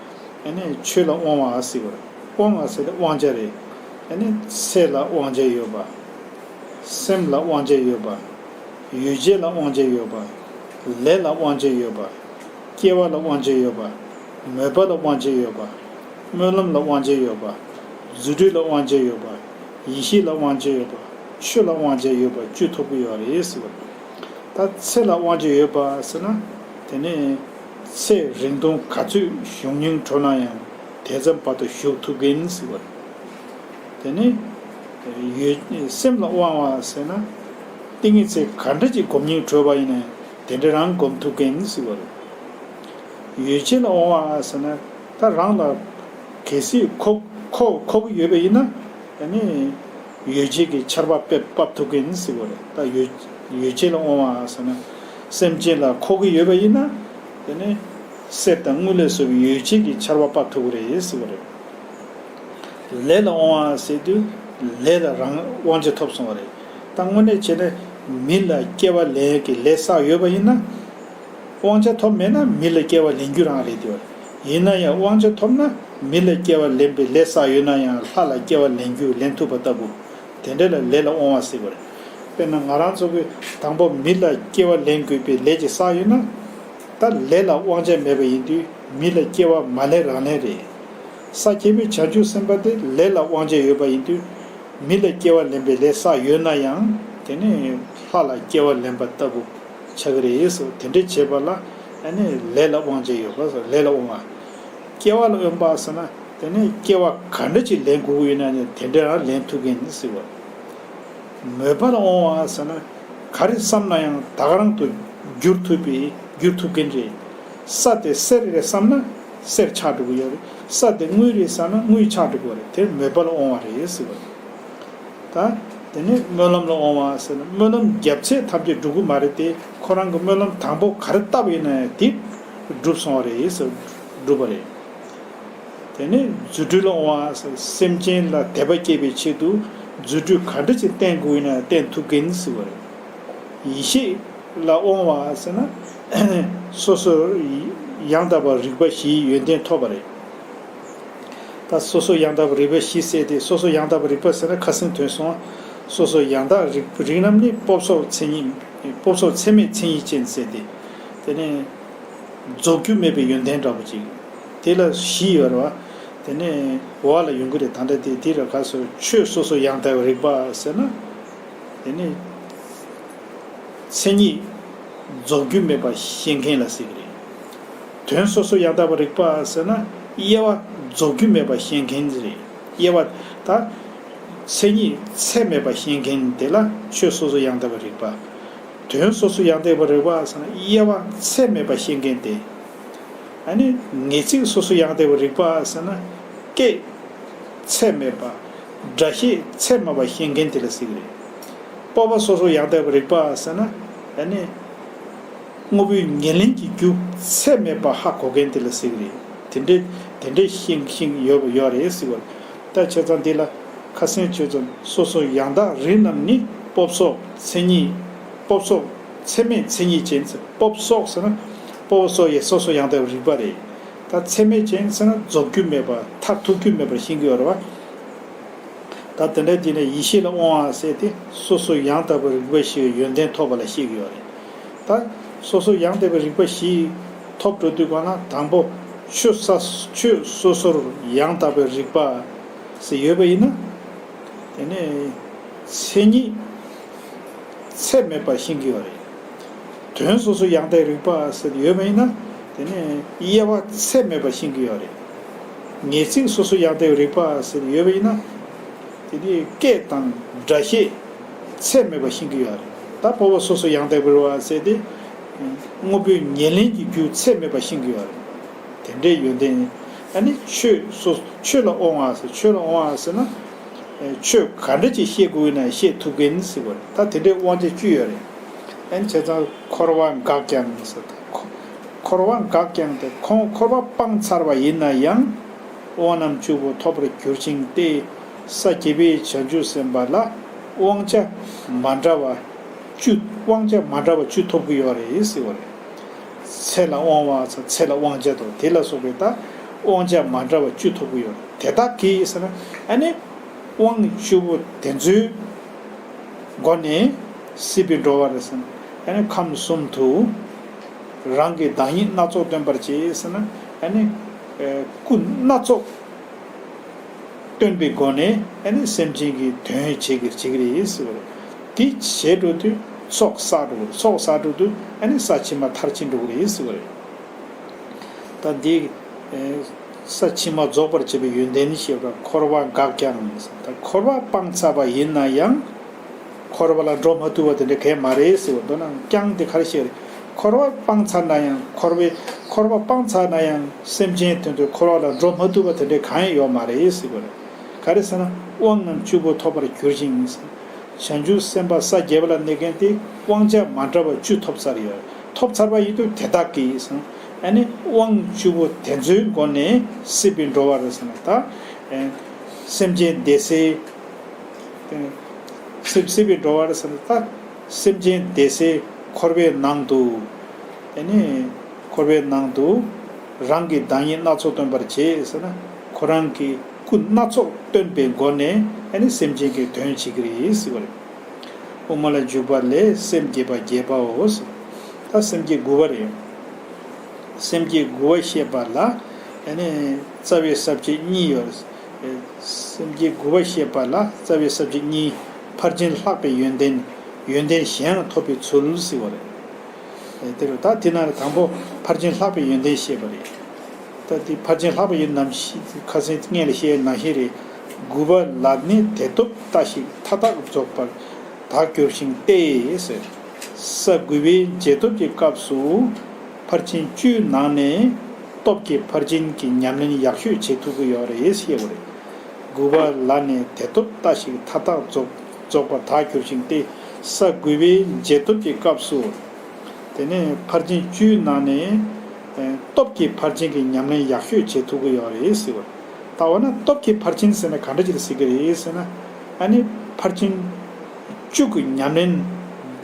ཨ་ནི་ཆོས་ལ་དབང་བ་ཟེར་བ་རེད། དབང་བ་ཟེར་ཏེ་དབང་ཆ་རེད། ཨ་ནི་ཚེ་ལ་དབང་ཆ་ཡོད་པ། སེམས་ལ་དབང་ཆ་ཡོད་པ། ཡིད་བྱེད་ལ་དབང་ཆ་ཡོད་པ། ལས་ལ་དབང་ཆ་ཡོད་པ། སྐྱེ་བ་ལ་དབང་ཆ་ཡོད་པ། མོས་པ་ལ་དབང་ཆ་ཡོད་པ། སྨོན་ལམ་ལ་དབང་ཆ་ཡོད་པ། རྫུ་འཕྲུལ་ལ་དབང་ཆ་ཡོད་པ། ཡེ་ཤེས་ལ་དབང་ཆ་ཡོད་པ། ཆོས་ལ་དབང་ཆ་ཡོད་པ་བཅུ་ཐོབ་ཀྱི་ཡོད་རེད་ཟེར་བ། ད་ཚེ་ལ་དབང་ཆ་ཡོད་པ་ཟེར་ན། དེ་ནི་ཚེ་རིང་ཐུང་ག་ཚོད་བཞུགས་སྙིང་བྲོ་ན་ཡང་དེ་ཙམ་བར་དུ་བཞུགས་ཐུབ་མཁན་ཟེར་བ་རེད། དེ་ནི་ཡོད། སེམས་ལ་དབང་བ་ཟེར་ན། ཏིང་ངེ་འཛིན་ག་འདྲ་ཅིག་སྒོམ་སྙིང་བྲོ་བ་ཡིན་ན་ཡང་དེ་འདྲ་རང་སྒོམ་ཐུབ་མཁན་ཟེར་བ་རེད། ཡིད་བྱེད་ལ་དབང་བ་ཟེར་ན། ད་རང་ལ་གལ་སྲིད་ཁོ་ཁོ་ཁོ་གི་ཡོད་པ་ཡིན་ན། ཨ་ནི་ཡིད་བྱེད་ཀྱི་ཆར་པ་དཔེ་ཕབ་ཐུབ་མཁན་ཟེར་བ་རེད། ད་ཡིད་ཡིད་བྱེད་ལ་དབང་བ་ཟེར་ན། སེམས་ཅན་ལ་ཁོ་གི་ཡོད་པ་ཡིན་ན། དེ་ནི་གསེར་དང་དངུལ་ལས་བཟོ་བའི་ཡིད་བྱེད་ཀྱི་ཆར་པ་ཕབ་ཐུབ་ཀྱི་རེད་ཟེར་བ་རེད། ལས་ལ་དབང་བ་ཟེར་དུས་ལས་ལ་རང་དབང་ཆ་ཐོབ་སོང་བ་རེད། ད་དངོས་གནས་བྱས་ན་མི་ལ་སྐྱེ་བ་ལེན་ཡས་ཀྱི་ལས་བསགས་ཡོད་པ་ཡིན་ན། དབང་ཆ་ཐོབ་མེད་ན་མི་ལ་སྐྱེ་བ་ལེན་རྒྱུ་རང་རེད་དེ། ཡིན་ན་ཡང་དབང་ཆ་ཐོབ་ན་མི་ལ་སྐྱེ་བ་ལེན་པའི་ལས་བསགས་ཡོད་ན་ཡང་ལྷ་ལ་སྐྱེ་བ་ལེན་རྒྱུ་ལེན་ཐུབ་པ་ལྟ་བུ། དེ་འདྲ་ལ་ལས་ལ་དབང་བ་ཟེར་བ་རེད། དཔེར་ན་ང་རང་ཚོ་གིས་དང་པོ་མི་ལ་སྐྱེ་བ་ལེན་དགོས་པའི་ལས་ཅིག་བསགས་ཡོད་ན། ད་ལས་ལ་དབང་ཆ་མེད་པ་ཡིན་དུས་མི་ལ་སྐྱེ་བ་མ་ལེན་རང་ལེན་རེད། ས་སྐྱེས་པའི་བྱང་ཆུབ་སེམས་དཔའ་དེ་ལས་ལ་དབང་ཆ་ཡོད་པ་ཡིན་དུས། མི་ལ་སྐྱེ་བ་ལེན་པའི་ལས་བསགས་ཡོད་ན་ཡང་དེ་ནི་ལྷ་ལ་སྐྱེ་བ་ལེན་པ་ལྟ་བུ་ཆགས་ཀྱི་རེད་ཟེར། དེ་འདྲ་བྱེད་པ་ལ་ཨ་ནི་ལས་ལ་དབང་ཆ་ཡོད་པ་ཟེར། ལས་ལ་དབང་བ། སྐྱེ་བ་ལ་དབང་བ་ཟེར་ན་དེ་ནི་སྐྱེ་བ་ག་འདྲ་ཅིག་ལེན་དགོས་ཀྱི་ཡོད་ན་ནི་དེ་འདྲ་རང་ལེན་ཐུབ་མཁན་ཟེར་བ། མོས་པ་ལ་དབང་བ་ཟེར་ན། ག་རེ་བསམ་ན་ཡང་ད་ག་རང་དུ་འགྱུར་ཐུབ་པའི་འགྱུར་ཐུབ་མཁན་རེད། ས་དེ་གསེར་རེད་བསམ་ན་གསེར་ཆགས་འགྲོ་གི་ཡོད་རེད། ས་དེ་དངུལ་རེད་བསམ་ན་དངུལ་ཆགས་འགྲོ་གི་ཡོད་རེད། དེ་མོས་པ་ལ་དབང་བ་རེད་ཟེར་བ་རེད། ད་དེ་ནས་སྨོན་ལམ་ལ་དབང་བ་ཟེར་ན་སྨོན་ལམ་བརྒྱབ་ཚད་ཐམས་ཅད་འགྲུབ་གི་མ་རེད་དེ། ཁོ་རང་གི་སྨོན་ལམ་དང་པོ་ག་རེ་བཏབ་ཡིན་ན་ཡང་དེ་འགྲུབ་སོང་བ་རེད་ཟེར། འགྲུབ་པ་རེད། དེ་ནས་རྫུ་འཕྲུལ་ལ་དབང་བ་ཟེར། སེམས་ཅན་ལ་དད་པ་སྐྱེད་པའི་ཆེད་དུ་རྫུ་འཕྲུལ་ག་འདྲ་ཅིག་བསྟན་དགོས་ཡིན་ན་བསྟན་ཐུབ་མཁན་ཟེར་བ་རེད། ཡེ་ཤེས་ལ་དབང་བ་ཟེར་ན་སོ་སོ་ཡང་དག་པར་རིག་པ་བཞིའི་ཡོན་ཏན་ཐོབ་པ་རེད། ད་སོ་སོ་ཡང་དག་པའི་རིག་པ་བཞི་ཟེར་ཏེ། སོ་སོ་ཡང་དག་པའི་རིག་པ་ཟེར་ན་ཁ་སང་ཐོན་སོང་། སོ་སོ་ཡང་དག་རིག་རིག་རྣམ་ནི་སྤོབས་སོགས་མཚན་ཉིད། སྤོབས་སོགས་ཚད་མས་མཚན་ཉིད་ཅན་ཟེར་ཏེ། དེ་ནས་རྫོགས་རྒྱུ་མེད་པའི་ཡོན་ཏན་འདྲ་པོ་ཅིག་དེ་ལ་བཞི་ཡོད་རེད་བ། དེ་ནས་འོག་ལ་ཡོང་གི་རེད། ད་ལྟ་དེ་དེ་རེད། ག་སོ་ཆོས་སོ་སོ་ཡང་དག་པའི་རིག་པ་ཟེར་ན། དེ་ནི་མཚན་ཉིད་རྫོགས་རྒྱུ་མེད་པ་ཤེས་མཁན་ལ་ཟེར་གྱི་རེད། དོན་སོ་སོ་ཡང་དག་པའི་རིག་པ་ཟེར་ན། དབྱེ་བ་རྫོགས་རྒྱུ་མེད་པ་ཤེས་མཁན་རེད། དབྱེ་བ་ད་མཚན་ཉིད་ཚད་མེད་པ་ཤེས་མཁན་དེ་ལ་ཆོས་སོ་སོ་ཡང་དག་པའི་རིག་པ། དོན་སོ་སོ་ཡང་དག་པའི་རིག་པ་ཟེར་ན། དབྱེ་བ་ཚད་མེད་པ་ཤེས་མཁན་དེ། ཨ་ནི་ངེས་ཚིག་སོ་སོ་ཡང་དག་པའི་རིག་པ་ཟེར་ན། སྐད་ཚད་མེད་པ། སྒྲ་བཤད་ཚད་མེད་པ་ཤེས་མཁན་དེ་ལ་ཟེར་གྱི་རེད། སྤོབས་པ་སོ་སོ་ཡང་དག་པའི་རིག་པ་ཟེར་ན། ཨ་ནི་དངོས་པོའི་ཉེར་ལེན་གྱི་རྒྱུ་ཚད་མེད་པ་ཧ་གོ་མཁན་དེ་ལ་ཟེར་གྱི་རེད། དེ་འདྲའི་དེ་འདྲའི་ཤེས་ཤེས་ཡོད་ཡོད་རེད་ཟེར་བ། ད་བྱས་ཙང་འདི་ལ་ཁ་སང་བྱས་ཙང་སོ་སོ་ཡང་དག་རིག་རྣམ་ནི་སྤོབས་སོགས་མཚན་ཉིད། སྤོབས་སོགས་ཚད་མས་མཚན་ཉིད་ཅན་ཟེར། སྤོབས་སོགས་ཟེར་ན། སྤོབས་པ་སོགས་ཡང་སོ་སོ་ཡང་དག་པའི་རིག་པ་རེད། ད་ཚད་མས་ཅན་ཟེར་ན་རྫོགས་རྒྱུ་མེད་པ། མཐར་ཐུག་རྒྱུ་མེད་པར་ཤེས་ཀྱི་ཡོད་རེད་བ། ད་དེ་འདྲ་དེ་ནས་ཡེ་ཤེས་ལ་དབང་བ་ཟེར་ཏེ། སོ་སོ་ཡང་དག་པའི་རིག་པ་བཞིའི་ཡོན་ཏན་ཐོབ་པ་ལ་བཤད་ཀྱི་ཡོད་རེད། ད་སོ་སོ་ཡང་དག་པའི་རིག་པ་བཞི་ཐོབ་འགྲོ་དུས་གང་ན། དང་པོ་ཆོས་ས་ཆོས་སོ་སོར་ཡང་དག་པའི་རིག་པ་ཟེར་ཡོད་པ་ཡིན་ན། དེ་ནས་མཚན་ཉིད་ཚད་མེད་པ་ཤེས་ཀྱི་ཡོད་རེད། དོན་སོ་སོ་ཡང་དག་རིག་པ་ཟེར་ཡོད་པ་ཡིན་ན། དེ་ནས་དབྱེ་བ་ཚད་མེད་པ་ཤེས་ཀྱི་ཡོད་རེད། ངེས་ཚིག་སོ་སོ་ཡང་དག་རིག་པ་ཟེར་ཡོད་པ་ཡིན་ན། དེ་ནས་སྐད་དང་སྒྲ་བཤད་ཚད་མེད་པ་ཤེས་ཀྱི་ཡོད་རེད། ད་སྤོབས་པ་སོ་སོ་ཡང་དག་པའི་རིག་པ་ཟེར་ཏེ། དངོས་པོའི་ཉེར་ལེན་གྱི་རྒྱུ་ཚད་མེད་པ་ཤེས་ཀྱི་ཡོད་རེད། དེ་འདྲའི་ཡོན་ཏན། ཨ་ནི་ཆོས་སོ་ཆོས་ལ་དབང་བ་ཟེར། ཆོས་ལ་དབང་བ་ཟེར་ན། ཆོས་ག་འདྲ་ཅིག་ཤེས་དགོས་ན་ཤེས་ཐུབ་མཁན་ཟེར་བ་རེད། ད་དེ་འདྲའི་དབང་ཆ་བཅུ་ཡོད་རེད། ཨ་ནི་བྱས་ཙང་འཁོར་བ་འགགས་ཀྱང་ཟེར། འཁོར་བ་འགགས་ཀྱང་དེ་ཁོང་འཁོར་བ་སྤངས་ཚར་བ་ཡིན་ན་ཡང་། དབང་རྣམས་བཅུ་པོ་ཐོབ་པར་འགྱུར་ཞིང་སྟེ། ས་དགེ་བའི་བྱང་ཆུབ་སེམས་དཔའ་ལ་དབང་ཆ་མ་འདྲ་བ་བཅུ། དབང་ཆ་མ་འདྲ་བ་བཅུ་ཐོབ་ཀྱི་ཡོད་རེད་ཟེར་བ་རེད། ཚེ་ལ་དབང་བ་ཚེ་ལ་དབང་ཆ་དང་དེ་ལ་སོགས་པའི་ད་དབང་ཆ་མ་འདྲ་བ་བཅུ་ཐོབ་ཀྱི་ཡོད་རེད། དེ་དག་གིས་ཟེར་ན། ཨ་ནི་དབང་བཅུ་པོ་དེ་ཚོའི་སྒོ་ནས་སྲིད་པའི་འགྲོ་བ་རེད་ཟེར་ན། ཨ་ནི་ཁམས་གསུམ་དུ་རང་གི་བདག་ཉིད་སྣ་ཚོགས་སྟོན་པར་བྱེད་ཟེར་ན། ཨ་ནི་སྐུ་སྣ་ཚོགས་སྟོན་པའི་སྒོ་ནས་ཨ་ནི་སེམས་ཅན་གྱི་དོན་བྱེད་ཀྱི་བྱེད་ཀྱི་རེད་ཟེར་བ་རེད། དེ་བྱེད་འགྲོ་དུས་ཚོགས་བསགས་འགྲོ་གི་རེད། ཚོགས་བསགས་འགྲོ་དུས་ཨ་ནི་ས་ཕྱི་མ་མཐར་ཕྱིན་འགྲོ་གི་རེད་ཟེར་བ་རེད། ད་འདི་ས་ཕྱི་མ་རྫོགས་པར་བྱེད་པའི་ཡོན་ཏན་ཞེས་པ། འཁོར་བ་འགགས་ཀྱང་། ད་འཁོར་བ་སྤངས་ཚར་བ་ཡིན་ན་ཡང་། འཁོར་བ་ལ་འགྲོ་མ་ཐུབ་པ་དེ་འདྲ་གང་ཡང་མ་རེད་ཟེར་བ། མདོར་ན་ཀྱང་དེ་ག་རེ་བཤད་རེད། འཁོར་བ་སྤངས་ཚར་ན་ཡང་། འཁོར་བའི་འཁོར་བ་སྤངས་ཚར་ན་ཡང་སེམས་ཅན་དོན་དུ་འཁོར་བ་ལ་འགྲོ་མ་ཐུབ་པ་དེ་འདྲ་གང་ཡང་ཡོད་མ་རེད་ཟེར་བ་རེད། ག་རེ་ཟེར་ན། དབང་རྣམས་བཅུ་པོ་ཐོབ་པར་འགྱུར་ཞིང་། བྱང་ཆུབ་སེམས་དཔའ་ས་བརྒྱད་པ་ལ་གནས་མཁན་དེ་དབང་ཆ་མ་འདྲ་བ་བཅུ་ཐོབ་ཚར་ཡོད། ཐོབ་ཚར་བ་ཡིན་དུས་དེ་དག་གིས་ཟེར། ཨ་ནི་དབང་བཅུ་པོ་དེ་ཚོའི་སྒོ་ནས་སྲིད་པའི་འགྲོ་བ་རེད་ཟེར་ན། ད་སེམས་ཅན་བདེ་གསལ། སྲིད་སྲིད་པའི་འགྲོ་བ་རེད་ཟེར་ན། ད་སེམས་ཅན་བདེ་གསལ་འཁོར་བའི་ནང་དུ། ཨ་ནི་འཁོར་བའི་ནང་དུ་རང་གི་བདག་ཉིད་སྣ་ཚོགས་སྟོན་པར་བྱེད་ཟེར་ན། ཁོ་རང་གི་སྐུ་སྣ་ཚོགས་སྟོན་པའི་སྒོ་ནས་ཨ་ནི་སེམས་ཅན་གྱི་དོན་བྱེད་ཀྱི་རེད་ཟེར་བ་རེད། དབུ་མ་ལ་འཇུག་པ་ལས་སེམས་བསྐྱེད་པ་བརྒྱད་པའོ། ད་སེམས་བསྐྱེད་དགུ་པ་རེད། སེམས་བསྐྱེད་དགུ་པ་བཤད་པ་ལ་ཨ་ནི་རྩ་བའི་ས་བཅད་གཉིས་ཡོད་རེད། སེམས་བསྐྱེད་དགུ་པ་བཤད་པ་ལ་རྩ་བའི་ས་བཅད་གཉིས། ཕར་ཕྱིན་ལྷག་པའི་ཡོན་ཏན། ཡོན་ཏན་གཞན་ཡང་ཐོབ་པའི་ཚུལ་ཟེར་བ་རེད། དེ་རུ་ད་དེ་ནང་ལ་དང་པོ་ཕར་ཕྱིན་ལྷག་པའི་ཡོན་ཏན་བཤད་པ་རེད། ད་དེ་ཕར་ཕྱིན་ལྷག་པའི་ཡོན་ཏན་ནམ་ཞིག་ཁ་སང་སྔོན་ལ་བཤད་ནང་བཞིན་རེད། དགུ་པ་ལ་ནི་དེ་སྟོབས་ལྟ་ཞིག་མཐའ་དག་རྫོགས་པར་དག་གྱུར་ཞིང་སྟེ་ཟེར། ས་དགུ་པའི་རྗེས་ཐོབ་ཀྱི་སྐབས་སུ་ཕར་ཕྱིན་བཅུའི་ནང་ནས་སྟོབས་ཀྱིས་ཕར་ཕྱིན་གྱི་ཉམས་ལེན་ཡག་ཤོས་བྱེད་ཐུབ་ཀྱི་ཡོད་རེད་ཞེས་པ་རེད། དགུ་པ་ལ་ནི་དེ་སྟོབས་ལྟ་ཞིག་མཐའ་དག་རྫོགས་རྫོགས་པར་དག་གྱུར་ཞིང་སྟེ། ས་དགུ་པའི་རྗེས་ཐོབ་ཀྱི་སྐབས་སུ། དེ་ནས་ཕར་ཕྱིན་བཅུའི་ནང་ནས་སྟོབས་ཀྱིས་ཕར་ཕྱིན་གྱི་ཉམས་ལེན་ཡག་ཤོས་བྱེད་ཐུབ་ཀྱི་ཡོད་རེད་ཟེར་བ། ད་འོ་ན་སྟོབས་ཀྱིས་ཕར་ཕྱིན་ཟེར་ན་ག་འདྲ་ཅིག་ཟེར་གྱི་རེད་ཟེར་ན། ཨ་ནི་ཕར་ཕྱིན་བཅུ་གི་ཉམས་ལེན་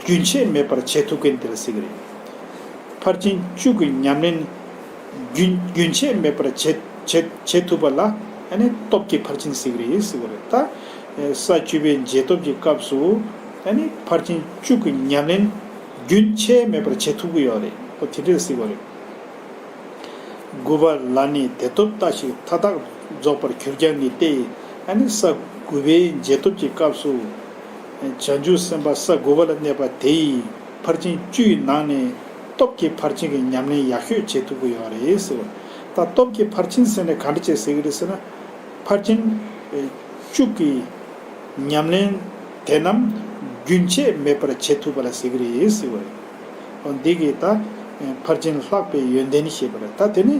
རྒྱུན་ཆད་མེད་པར་བྱེད་ཐུབ་མཁན་དེ་ལ་ཟེར་གྱི་རེད། ཕར་ཕྱིན་བཅུ་གི་ཉམས་ལེན་རྒྱུན་རྒྱུན་ཆད་མེད་པར་བྱེད་བྱེད་བྱེད་ཐུབ་པ་ལ་ ཨ་ནི་སྟོབས་ཀྱི་ཕར་ཕྱིན་ཟེར་གི་རེད་ཟེར་བ་རེད། ད་ས་བཅུ་པའི་རྗེས་ཐོབ་ཀྱི་སྐབས་སུ་ཨ་ནི་ཕར་ཕྱིན་བཅུ་གི་ཉམས་ལེན་རྒྱུན་ཆད་མེད་པར་བྱེད་ཐུབ་ཀྱི་ཡོད་རེད། ཨོ་དེ་འདྲས་ཟེར་བ་རེད། དགུ་པ་ལ་ནི་བདེ་སྟོབས་ལྟ་ཞིག་མཐའ་དག་རྫོགས་པར་གྱུར་ཀྱང་ནི་སྟེ། ཨ་ནི་ས་དགུ་པའི་རྗེས་ཐོབ་ཀྱི་སྐབས་སུ་བྱང་ཆུབ་སེམས་དཔའ་ས་དགུ་པ་ལ་གནས་པ་དེ་ཡིས་ཕར་ཕྱིན་བཅུའི་ནང་ནས་སྟོབས་ཀྱི་ཕར་ཕྱིན་གྱི་ཉམས་ལེན་ཡག་ཤོས་བྱེད་ཐུབ་ཀྱི་ཡོད་རེད་ཟེར་བ། ད་སྟོབས་ཀྱི་ཕར་ཕྱིན་ཟེར་ནས་ག་འདྲ་བྱེད་ཟེར་གྱི་རེད་ཟེར་ན། ཕར་ཕྱིན་བཅུ་གི་ཉམས་ལེན་དེ་རྣམས་རྒྱུན་ཆད་མེད་པར་བྱེད་ཐུབ་པ་ལ་ཟེར་གྱི་རེད་ཟེར་བ་རེད། འོ་འདི་གིས་ད་ཕར་ཕྱིན་ལྷག་པའི་ཡོན་ཏན་ཞེས་པ་རེད། ད་དེ་ནི་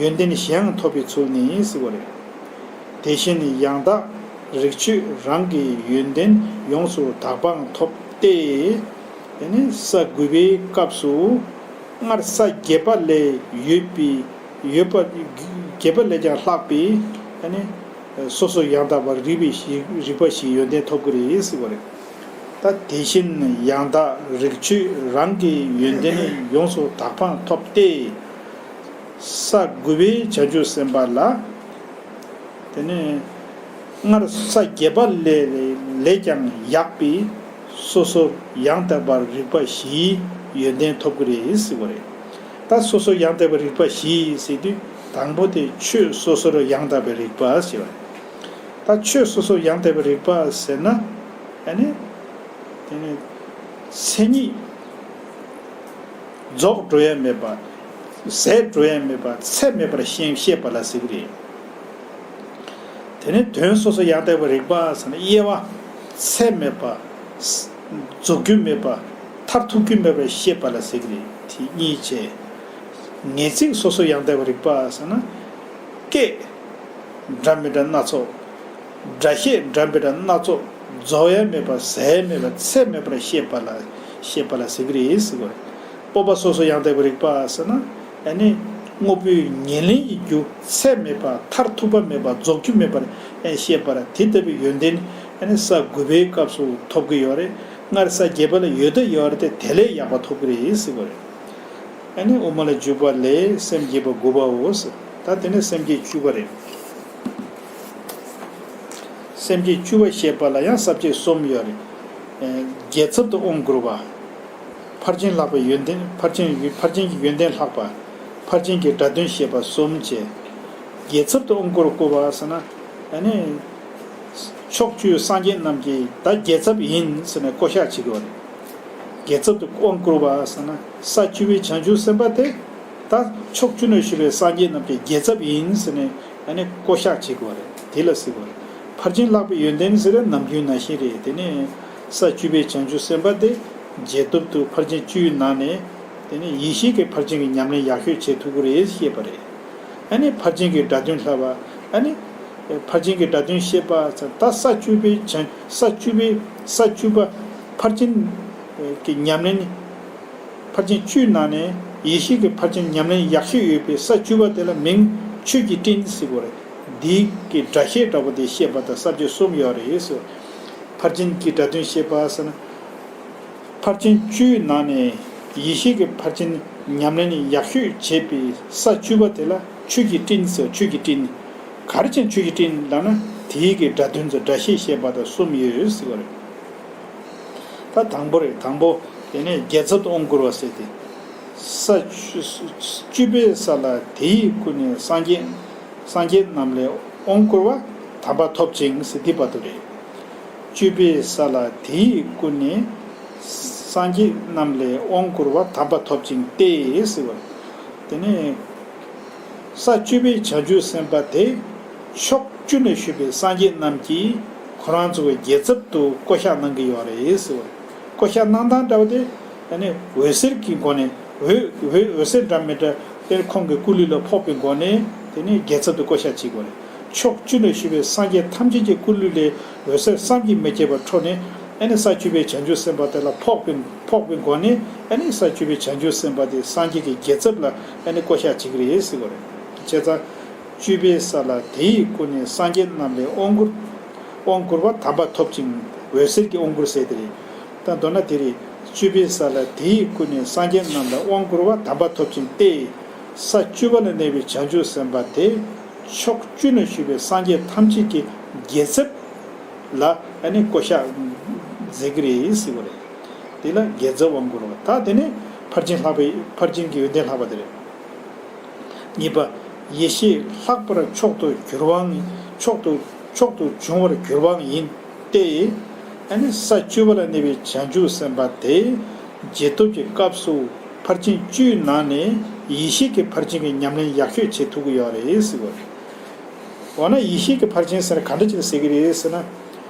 ཡོན་ཏན་གཞན་ཡང་ཐོབ་པའི་ཚུལ་ནི་ཟེར་བ་རེད། དེ་བཞིན་ཡང་དག་རིགས་ཆོས་རང་གི་ཡོན་ཏན་ཡོངས་སུ་དག་པའང་ཐོབ་སྟེ། དེ་ནི་ས་དགུ་པའི་སྐབས་སུ་སྔར་ས་བརྒྱད་པ་ལས་ཡོད་པའི་ཡོད་པ་བརྒྱད་པ་ལས་ཀྱང་ལྷག་པའི་ཨ་ནི་སོ་སོ་ཡང་དག་པར་རིག་པའི་ཞིག་རིག་པ་ཞིག་ཡོན་ཏན་ཐོབ་ཀྱི་རེད་ཟེར་བ་རེད། ད་དེ་བཞིན་ཡང་དག་རིགས་ཆོས་རང་གི་ཡོན་ཏན་ཡོངས་སུ་དག་པའང་ཐོབ་སྟེ། ས་དགུ་པའི་བྱང་ཆུབ་སེམས་དཔའ་ལ། དེ་ནས་སྔར་ས་བརྒྱད་པ་ལས་ལས་ཀྱང་ཡག་པའི་སོ་སོར་ཡང་དག་པར་རིག་པ་བཞིའི་ཡོན་ཏན་ཐོབ་ཀྱི་རེད་ཟེར་བ་རེད། ད་སོ་སོར་ཡང་དག་པར་རིག་པ་བཞི་ཟེར་དུས་དང་པོ་དེ་ཆོས་སོ་སོར་ཡང་དག་པར་རིག་པ་ཟེར་བ་རེད། ད་ཆོས་སོ་སོར་ཡང་དག་པར་རིག་པ་ཟེར་ན་ཨ་ནི་དེ་ནས་མཚན་ཉིད་རྫོགས་འགྲོ་ཡ་མེད་པ། ཟད་འགྲོ་ཡ་མེད་པ། ཚད་མེད་པར་ཤེས་ཤེས་པ་ལ་ཟེར་གྱི་རེད། དེ་ནས་དོན་སོ་སོ་ཡང་དག་པར་རིག་པ་ཟེར་ན་དབྱེ་བ་ཚད་མེད་པ། རྫོགས་རྒྱུ་མེད་པ། མཐར་ཐུག་རྒྱུ་མེད་པར་ཤེས་པ་ལ་ཟེར་གྱི་རེད། དེ་གཉིས་བྱས། ངེས་ཚིག་སོ་སོ་ཡང་དག་པར་རིག་པ་ཟེར་ན། སྐད་འདྲ་མི་འདྲ་སྣ་ཚོགས། སྒྲ་བཤད་འདྲ་མི་འདྲ་སྣ་ཚོགས་རྫོགས་ཡ་མེད་པ་ཟད་མེད་པ་ཚད་མེད་པར་ཤེས་པ་ལ་ཤེས་པ་ལ་ཟེར་གྱི་རེད་ཟེར་གྱི་རེད། སྤོབས་པ་སོ་སོ་ཡང་དག་པར་རིག་པ་ཟེར་ན། ཨ་ནི་དངོས་པོའི་ཉེར་ལེན་གྱི་རྒྱུ་ཚད་མེད་པ། མཐར་ཐུག་པ་མེད་པ། རྫོགས་རྒྱུ་མེད་པར་ཤེས་པ་ལ། དེ་ལྟ་བུའི་ཡོན་ཏན་ཨ་ནི་ས་དགུ་པའི་སྐབས་སུ་ཐོབ་ཀྱི་ཡོད་རེད། སྔར་ས་བརྒྱད་པ་ལ་ཡོད་དུ་ཡོད་རེད་དེ། དེ་ལས་ཡག་པ་ཐོབ་ཀྱི་རེད་ཟེར་གྱི་རེད། ཨ་ནི་དབུ་མ་ལ་འཇུག་པ་ལས་སེམས་བསྐྱེད་པ་དགུ་པའོ། ད་དེ་ནས་སེམས་བསྐྱེད་བཅུ་པ་རེད། སེམས་བསྐྱེད་བཅུ་པ་བཤད་པ་ལ་ཡང་ས་བཅད་གསུམ་ཡོད་རེད། ཨེ། རྒྱལ་ཚབ་ཏུ་དབང་བསྐུར་བ། ཕར་ཕྱིན་ལྷག་པའི་ཡོན་ཏན། ཕར་ཕྱིན་ཕར་ཕྱིན་གྱི་ཡོན་ཏན་ལྷག་པ། ཕར་ཕྱིན་གྱི་སྒྲ་དོན་བཤད་པ་གསུམ་བཅས། རྒྱལ་ཚབ་ཏུ་དབང་བསྐུར་བསྐུར་བ་ཟེར་ན། ཨ་ནི། ཕྱོགས་བཅུའི་སངས་རྒྱས་རྣམས་ཀྱིས་ད་རྒྱལ་ཚབ་ཡིན་ཟེར་ནས་བསྐོ་བཞག་བྱེད་དགོས་པ་རེད། རྒྱལ་ཚབ་ཏུ་དབང་བསྐུར་བ་ཟེར་ན་ས་བཅུ་པའི་བྱང་ཆུབ་སེམས་དཔའ་དེ་ད་ཕྱོགས་བཅུ་ན་བཞུགས་པའི་སངས་རྒྱས་རྣམས་ཀྱི་རྒྱལ་ཚབ་ཡིན་ཟེར་ནས་ཨ་ནི་བསྐོ་བཞག་བྱེད་དགོས་པ་རེད། དེ་ལ་ཟེར་དགོས་རེད། ཕར་ཕྱིན་ལྷག་པའི་ཡོན་ཏན་ཟེར་ན་ནམ་རྒྱུན་ནང་བཞིན་རེད། དེ་ནས་ས་བཅུ་པའི་བྱང་ཆུབ་སེམས་དཔའ་དེ་རྗེས་ཐོབ་ཏུ་ཕར་ཕྱིན་བཅུའི་ནང་ནས། དེ་ནས་ཡེ་ཤེས་ཀྱི་ཕར་ཕྱིན་གྱི་ཉམས་ལེན་ཡག་ཤོས་བྱེད་ཐུབ་ཀྱི་རེད་ཞེས་པ་རེད། ཨ་ནི་ཕར་ཕྱིན་གྱི་སྒྲ་དོན་ལྷག་པ། ཨ་ནི་ཕར་ཕྱིན་གྱི་སྒྲ་དོན་བཤད་པ་ཟེར་ད་ས་བཅུ་པའི་བྱང་ས་བཅུ་པའི་ས་བཅུ་པ་ཕར་ཕྱིན་གྱི་ཉམས་ལེན། ཕར་ཕྱིན་བཅུའི་ནང་ནས་ཡེ་ཤེས་ཀྱི་ཕར་ཕྱིན་ཉམས་ལེན་ཡག་ཤོས་ཡོད་པའི་ས་བཅུ་པ་དེ་ལ་མིང་ཆོས་ཀྱི་སྤྲིན་ཟེར་གྱི་རེད། འདི་གི་སྒྲ་བཤད་འདྲ་པོ་དེ་བཤད་པ་དང་ས་བཅད་གསུམ་ཡོད་རེད་ཟེར། ཕར་ཕྱིན་གྱི་སྒྲ་དོན་བཤད་པ་ཟེར་ན། ཕར་ཕྱིན་བཅུའི་ནང་ནས་ཡེ་ཤེས་ཀྱི་ཕར་ཕྱིན་ཉམས་ལེན་ཡག་ཤོས་བྱེད་པའི་ས་བཅུ་པ་དེ་ལ་ཆོས་ཀྱི་སྤྲིན་ཟེར། ཆོས་ཀྱི་སྤྲིན། ག་རེ་བྱས་ནས་ཆོས་ཀྱི་སྤྲིན་ལབ་ན། དེའི་གི་སྒྲ་དོན་ཚོ་སྒྲ་བཤད་བཤད་པ་དང་གསུམ་ཡོད་ཟེར་བ་རེད། ད་དང་པོ་རེད། དང་པོ་དེ་ནས་རྒྱལ་ཚབ་ཏུ་དབང་བསྐུར་བ་ཟེར་ཏེ། ས་བཅུ་བཅུ་པའི་ས་ལ་དེ་ཡི་སྐུ་ནས་སངས་རྒྱས་སངས་རྒྱས་རྣམས་ལས་དབང་བསྐུར་བ་དམ་པ་ཐོབ་ཅིང་ཟེར་འདི་བར་དུ་རེད། བཅུ་པའི་ས་ལ་དེ་ཡི་སྐུ་ནས་སངས་རྒྱས་རྣམས་ལས་དབང་བསྐུར་བ་དམ་པ་ཐོབ་ཅིང་སྟེ་ཟེར་བ། དེ་ནས་ས་བཅུ་པའི་བྱང་ཆུབ་སེམས་དཔའ་དེ་ཕྱོགས་བཅུ་ན་བཞུགས་པའི་སངས་རྒྱས་རྣམས་ཀྱིས་ཁོ་རང་ཚོ་གི་རྒྱལ་ཚབ་ཏུ་བསྐོ་བཞག་གནང་གི་ཡོད་རེད་ཟེར་བ། བསྐོ་བཞག་གནང་སྟངས་འདྲ་བ་དེ། ཨ་ནི་འོད་ཟེར་གྱི་སྒོ་ནས་འོད་འོད་འོད་ཟེར་འདྲ་མི་འདྲ་དེར་ཁོང་གི་སྐུ་ལུས་ལ་ཕོག་པའི་སྒོ་ནས་དེ་ནས་རྒྱལ་ཚབ་ཏུ་བསྐོ་བཞག་བྱེད་དགོས་རེད། ཕྱོགས་བཅུ་ན་བཞུགས་པའི་སངས་རྒྱས་ཐམས་ཅད་ཀྱི་སྐུ་ལུས་ལས་འོད་ཟེར་བསམ་གྱིས་མི་ཁྱབ་པ་འཕྲོ་ནས་ཨ་ནི་ས་བཅུ་པའི་བྱང་ཆུབ་སེམས་དཔའ་དེ་ལ་ཕོག་པའི་ཕོག་པའི་སྒོ་ནས་ཨ་ནི་ས་བཅུ་པའི་བྱང་ཆུབ་སེམས་དཔའ་དེ་སངས་རྒྱས་ཀྱི་རྒྱལ་ཚབ་ལ་ཨ་ནི་བསྐོ་བཞག་བྱེད་ཀྱི་རེད་ཟེར་དགོས་རེད། བྱས་ཙང་། བཅུ་པའི་ས་ལ་དེ་ཡི་སྐུ་ནས་སངས་རྒྱས་རྣམས་ལས་དབང་བསྐུར་དབང་བསྐུར་བ་དམ་པ་ཐོབ་ཅིང་། འོད་ཟེར་གྱི་དབང་བསྐུར་ཟེར་དེ་རེད། ད་མདོར་ན་དེ་རེད། བཅུ་པའི་ས་ལ་དེ་ཡི་སྐུ་ནས་སངས་རྒྱས་རྣམས་ལ་དབང་བསྐུར་བ་དམ་པ་ཐོབ་ཅིང་སྟེ། ས་བཅུ་པ་ལ་གནས་པའི་བྱང་ཆུབ་སེམས་དཔའ་དེ་ ཕྱོགས་བཅུ་ན་བཞུགས་པའི་སངས་རྒྱས་ཐམས་ཅད་ཀྱི་རྒྱལ་ཚབ་ལ་ཨ་ནི་བསྐོ་བཞག་མཛད་ཀྱི་རེད་ཟེར་བ་རེད། དེ་ལ་རྒྱལ་ཚབ་དབང་བསྐུར་བ། ད་དེ་ནས་ཕར་ཕྱིན་ལྷག་པའི་ཕར་ཕྱིན་གྱི་ཡོན་ཏན་ལྷག་པ་དེ་རེད། གཉིས་པ། ཡེ་ཤེས་ལྷག་པར་མཆོག་ཏུ་གྱུར་པའང་མཆོག་ཏུ་མཆོག་ཏུ་འབྱུང་བར་གྱུར་པའང་ཡིན་ཏེ། ཨ་ནི་ས་བཅུ་པ་ལ་གནས་པའི་བྱང་ཆུབ་སེམས་དཔའ་དེ་རྗེས་ཐོབ་ཀྱི་སྐབས་སུ་ཕར་ཕྱིན་བཅུའི་ནང་ནས་ཡེ་ཤེས་ཀྱི་ཕར་ཕྱིན་གྱི་ཉམས་ལེན་ཡག་ཤོས་བྱེད་ཐུབ་ཀྱི་ཡོད་རེད་ཟེར་བ་རེད། འོ་ན་ཡེ་ཤེས་ཀྱི་ཕར་ཕྱིན་ཟེར་ན་ག་འདྲ་ཅིག་ཟེར་གྱི་རེད་ཟེར་ན།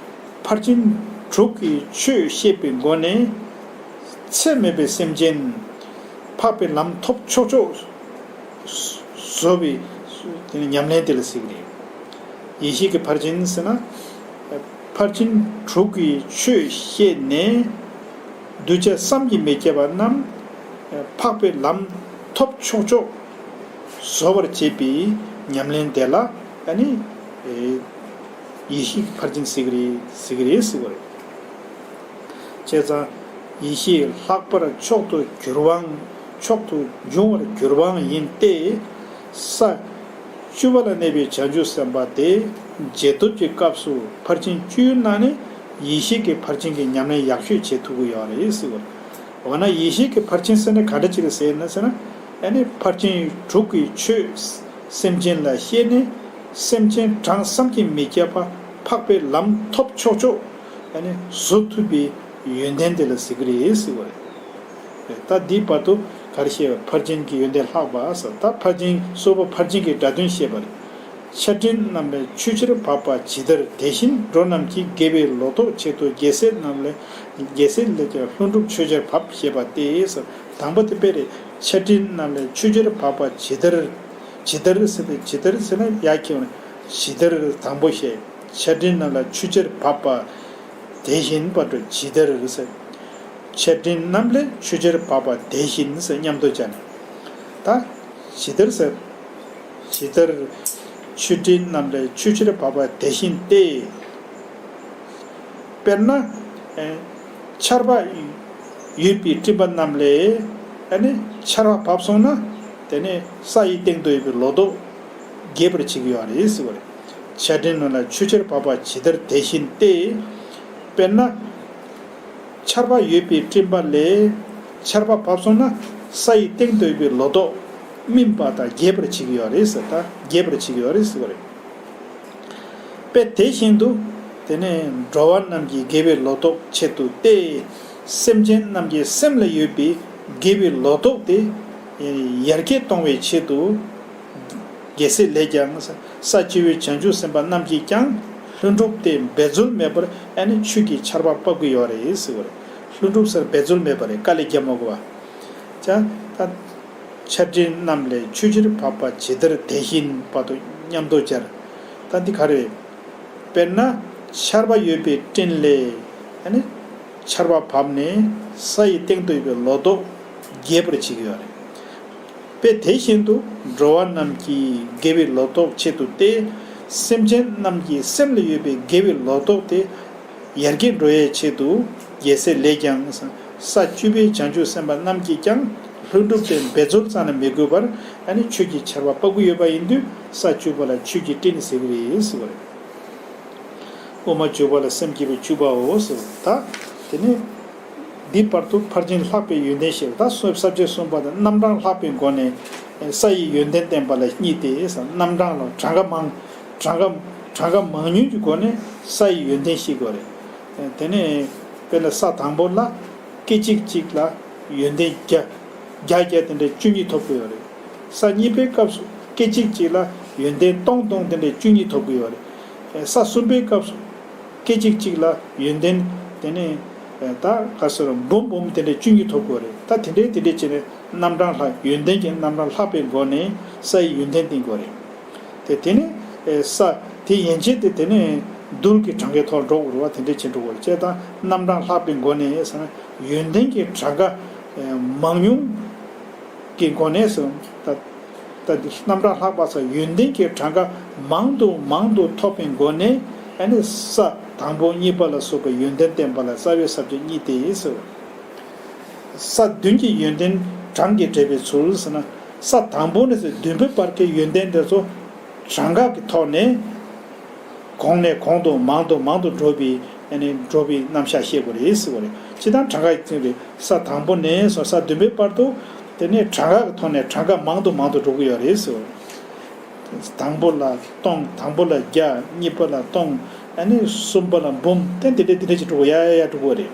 ཕར་ཕྱིན་དྲུག་གི་ཆོས་བཤད་པའི་སྒོ་ནས་ཚད་མེད་པའི་སེམས་ཅན་འཕགས་པའི་ལམ་ཐོབ་ཆོག་ཆོག་བཟོ་བའི་དེ་ནི་ཉམས་ལེན་དེ་ལ་ཟེར་གྱི་རེད། ཡེ་ཤེས་ཀྱི་ཕར་ཕྱིན་ཟེར་ན། ཕར་ཕྱིན་དྲུག་གི་ཆོས་བཤད་ནས་གདུལ་བྱ་བསམ་གྱིས་མི་ཁྱབ་པ་རྣམས་འཕགས་པའི་ལམ་ཐོབ་ཆོག་ཆོག་བཟོ་བར་བྱེད་པའི་ཉམས་ལེན་དེ་ལ་ཨ་ནི་ཡེ་ཤེས་ཀྱི་ཕར་ཕྱིན་ཟེར་གྱི་རེད་ཟེར་གྱི་རེད་ཟེར་བ་རེད། བྱས་ཙང་། ཡེ་ཤེས་ལྷག་པར་མཆོག་ཏུ་གྱུར་པའང་མཆོག་ཏུ་འབྱུང་བར་གྱུར་པའང་ཡིན་ཏེ། ས་བཅུ་པ་ལ་གནས་པའི་བྱང་ཆུབ་སེམས་དཔའ་དེ་རྗེས་ཐོབ་ཀྱི་སྐབས་སུ་ཕར་ཕྱིན་བཅུའི་ནང་ནས་ཡེ་ཤེས་ཀྱི་ཕར་ཕྱིན་གྱི་ཉམས་ལེན་ཡག་ཤོས་བྱེད་ཐུབ་ཀྱི་ཡོད་རེད་ཟེར་བ། འོ་ན་ཡེ་ཤེས་ཀྱི་ཕར་ཕྱིན་ཟེར་ན་ག་འདྲ་ཅིག་རེད་ཟེར་ན་ཟེར་ན། ཨ་ནི་ཕར་ཕྱིན་དྲུག་གི་ཆོས་སེམས་ཅན་ལ་བཤད་ནས་སེམས་ཅན་གྲངས་བསམ་གྱིས་མི་ཁྱབ་པ་འཕགས་པའི་ལམ་ཐོབ་ཆོག་ཆོག་ཨ་ནི་བཟོ་ཐུབ་པའི་ཡོན་ཏན་དེ་ལ་ཟེར་གྱི་རེད་ཟེར་བ་རེད། ད་འདིའི་བར་དུ་ག་རེ་བཤད་པ། ཕར་ཕྱིན་གྱི་ཡོན་ཏན་ལྷག་པ་ཟེར། ད་ཕར་ཕྱིན་གསུམ་པ་ཕར་ཕྱིན་གྱི་སྒྲ་དོན་བཤད་པ་རེད། ཆར་སྤྲིན་རྣམས་ལས་ཆུ་ཆེར་བབས་པ་ཇི་ལྟར། དེ་བཞིན་འགྲོ་རྣམས་ཀྱི་དགེ་བའི་ལོ་ཏོག་ཆེད་དུ། རྒྱལ་སྲས་རྣམས་ལས་རྒྱལ་སྲས་ལས་ཀྱང་ལྷུན་གྲུབ་ཆུ་ཆེར་བབས་ཞེས་པ་སྟེ། དང་པོ་དེ་དཔེ་རེད། ཆར་སྤྲིན་རྣམས་ལས་ཆུ་ཆེར་བབས་པ་ཇི་ལྟར། ཇི་ལྟར་ཟེར་ཏེ་ཇི་ལྟར་ཟེར་ན་ཡ་ཁྱེད་ཇི་ལྟར་དང་པོ་བཤད། ཆར་སྤྲིན་རྣམས་ལ་ཆུ་ཆེར་བབས་པ། དེ་བཞིན་པ་འགྲོ་ཇི་ལྟར་ཟེར། ཆར་སྤྲིན་རྣམས་ལས་ཆུ་ཆེར་བབས་པ་དེ་བཞིན་ཟེར་མཉམ་དུ་སྦྱར་ནས། ད་ཇི་ལྟར་ཟེར། ཇི་ལྟར་ཆུ་སྤྲིན་རྣམས་ལས་ཆུ་ཆེར་བབས་པ་དེ་བཞིན་ཏེ། དཔེར་ན། ཨེ། ཆར་པ་ཡོད་པའི་སྤྲིན་པ་རྣམས་ལས་ཨ་ནི་ཆར་པ་བབས་སོང་ན་དེ་ནི་ས་ཡི་སྟེང་དུ་ཡོད་པའི་ལོ་ཏོག་རྒྱས་པར་བྱེད་ཀྱི་ཡོད་རེད་ཟེར་བ་རེད། ཆར་སྤྲིན་རྣམས་ལ་ཆུ་ཆེར་བབས་པ་ཇི་ལྟར་དེ་བཞིན་ཏེ། དཔེར་ན། ཆར་པ་ཡོད་པའི་སྤྲིན་པ་ལས་ཆར་པ་བབས་སོང་ན་ས་ཡི་སྟེང་དུ་ཡོད་པའི་ལོ་ཏོག་སྨིན་པ་དང་རྒྱས་པར་བྱེད་ཀྱི་ཡོད་རེད་ཟེར། ད་རྒྱས་པར་བྱེད་ཀྱི་ཡོད་རེད་ཟེར་བ་རེད། དཔེ་དེ་བཞིན་དུ། དེ་ནས་འགྲོ་བ་རྣམས་ཀྱི་དགེ་བའི་ལོ་ཏོག་ཆེད་དུ་སྟེ། སེམས་ཅན་རྣམས་ཀྱི་སེམས་ལ་ཡོད་པའི་དགེ་བའི་ལོ་ཏོག་དེ་ཡར་རྒྱས་གཏོང་བའི་ཆེད་དུ། རྒྱལ་སྲས་ལས་ཀྱང་ས་བཅུ་པའི་བྱང་ཆུབ་སེམས་དཔའ་རྣམས་ཀྱིས་ཀྱང་ལྷུན་གྲུབ་སྟེ་འབད་རྩོལ་མེད་པར་ཨ་ནི་ཆོས་ཀྱི་ཆར་པ་ཕབ་ཀྱི་ཡོད་རེད་ཟེར་བ་རེད། ལྷུན་གྲུབ་ཟེར་འབད་རྩོལ་མེད་པ་རེད། དཀའ་ལས་རྒྱག་མ་དགོས་པ། ད་ཆར་སྤྲིན་རྣམས་ལས་ཆུ་ཆེར་བབས་པ་ཇི་ལྟར་དེ་བཞིན་པ་དང་མཉམ་དུ་སྦྱར། ད་འདི་ག་རེ་རེད། དཔེར་ན་ཆར་པ་ཡོད་པའི་སྤྲིན་ལས་ཨ་ནི་ཆར་པ་བབས་ནས་ས་ཡི་སྟེང་དུ་ཡོད་པའི་ལོ་ཏོག་རྒྱས་པར་བྱེད་ཀྱི་ཡོད་རེད། དཔེ་དེ་བཞིན་དུ་འགྲོ་བ་རྣམས་ཀྱི་དགེ་བའི་ལོ་ཏོག་ཆེད་དུ་སྟེ། སེམས་ཅན་རྣམས་ཀྱི་སེམས་ལ་ཡོད་པའི་དགེ་བའི་ལོ་ཏོག་དེ་ཡར་རྒྱས་འགྲོ་ཡའི་ཆེད་དུ་རྒྱལ་སྲས་ལས་ཀྱང་ས་བཅུ་པའི་བྱང་ཆུབ་སེམས་དཔའ་རྣམས་ཀྱིས་ཀྱང་ལྷུན་གྲུབ་སྟེ་འབད་རྩོལ་རྩ་ནས་མི་དགོས་པར་ཨ་ནི་ཆོས་ཀྱི་ཆར་པ་ཕབ་ཀྱི་ཡོད་པ་ཡིན་དུས་ས་བཅུ་པ་ལ་ཆོས་ཀྱི་སྤྲིན་ཟེར་གྱི་རེད་ཟེར་བ་རེད། དབུ་མ་འཇུག་པ་ལ་སེམས་བསྐྱེད་པའི་བཅུ་པའོ་ཟེར་བ། ད་དེ་ནས་འདི་བར་དུ་ཕར་ཕྱིན་ལྷག་པའི་ཡོན་ཏན་བཤད། ད་གསུམ་ས་བཅད་གསུམ་པ་དེ་རྣམ་གྲངས་ལྷག་པའི་སྒོ་ནས་ས་ཡི་ཡོན་ཏན་བསྟན་པ་ལ་གཉིས་ཏེ། རྣམ་གྲངས་ལ་གྲངས་ཀ་མང་། གྲངས་ཀ་གྲངས་ཀ་མང་ཉུང་གི་སྒོ་ནས་ས་ཡི་ཡོན་ཏན་བཤད་དགོས་རེད། དེ་ནས་དཔེར་ན་ས་དང་པོ་ལ་སྐད་ཅིག་གཅིག་ལ་ཡོན་ཏན་བརྒྱ། བརྒྱ་བརྒྱ་དེ་འདྲའི་བཅུ་གཉིས་ཐོབ་དགོས་ཡོད་རེད། ས་གཉིས་པའི་སྐབས་སུ་སྐད་ཅིག་གཅིག་ལ་ཡོན་ཏན་སྟོང་སྟོང་དེ་འདྲའི་བཅུ་གཉིས་ཐོབ་དགོས་ཡོད་རེད། ས་གསུམ་པའི་སྐབས་སུ་སྐད་ཅིག་གཅིག་ལ་ཡོན་ཏན་དེ་ནས་ད་ག་ཟེར་རོ་འབུམ་འབུམ་དེ་འདྲའི་བཅུ་གཉིས་ཐོབ་དགོས་རེད། ད་དེ་འདྲའི་དེ་འདྲའི་བྱས་ནས་རྣམ་གྲངས་ལྷག་ཡོན་ཏན་གྱི་རྣམ་གྲངས་ལྷག་པའི་སྒོ་ནས་ས་ཡི་ཡོན་ཏན་བསྟན་དགོས་རེད། དེ་དེ་ནས་ས་དེ་ཡན་ཆད་དེ་དེ་ནས་རྡུལ་གྱི་གྲངས་ཀའི་ཐོག་འགྲོ་དགོས་རེད་བ། དེ་འདྲའི་བྱས་འགྲོ་དགོས་རེད། བྱས་ཙང་རྣམ་གྲངས་ལྷག་པའི་སྒོ་ནས་ཟེར་ན་ཡོན་ཏན་གྱི་གྲངས་ཀ་མང་ཉུང་གི་སྒོ་ནས་སུ་ད་ད་འདི་རྣམ་གྲངས་ལྷག་པ་ས་ཡོན་ཏན་གྱི་གྲངས་ཀ་མང་དུ་མང་དུ་ཐོབ་པའི་སྒོ་ནས་ཨ་ནི་ས་དང་པོ་གཉིས་པ་ལ་སོགས་པའི་ཡོན་ཏན་བསྟན་པ་ལ་རྩ་བའི་ས་བཅད་གཉིས་ཏེ་ཟེར། ས་བདུན་གྱི་ཡོན་ཏན་གྲངས་ཀྱིས་འགྲེལ་བའི་ཚུལ་ཟེར་ན། ས་དང་པོ་ནས་ས་བདུན་པའི་བར་གྱི་ཡོན་ཏན་དེ་ཚོ་ གྲངས་ཀ་གི་ཐོག་ནས་གོང་ནས་གོང་དུ་མང་དུ་མང་དུ་འགྲོ་བའི་ཨ་ནི་འགྲོ་བའི་རྣམ་གཞག་བཤད་དགོས་རེད་ཟེར་བ་རེད། སྤྱིར་བཏང་གྲངས་ཀ་ཡིག་ཚན་རེད། ས་དང་པོ་ནས་བཟུང་ས་བདུན་པའི་བར་དུ་དེ་ནས་གྲངས་ཀ་གི་ཐོག་ནས་གྲངས་ཀ་མང་དུ་མང་དུ་འགྲོ་གི་ཡོད་རེད་ཟེར་བ་རེད། དང་པོ་ལ་སྟོང་། དང་པོ་ལ་བརྒྱ། གཉིས་པ་ལ་སྟོང་། ཨ་ནི་གསུམ་པ་ལ་འབུམ། དེ་འདི་འདྲ་འདི་འདྲ་ཅིག་འགྲོ་གི་ཡ་ཡ་ཡ་འགྲོ་གི་རེད།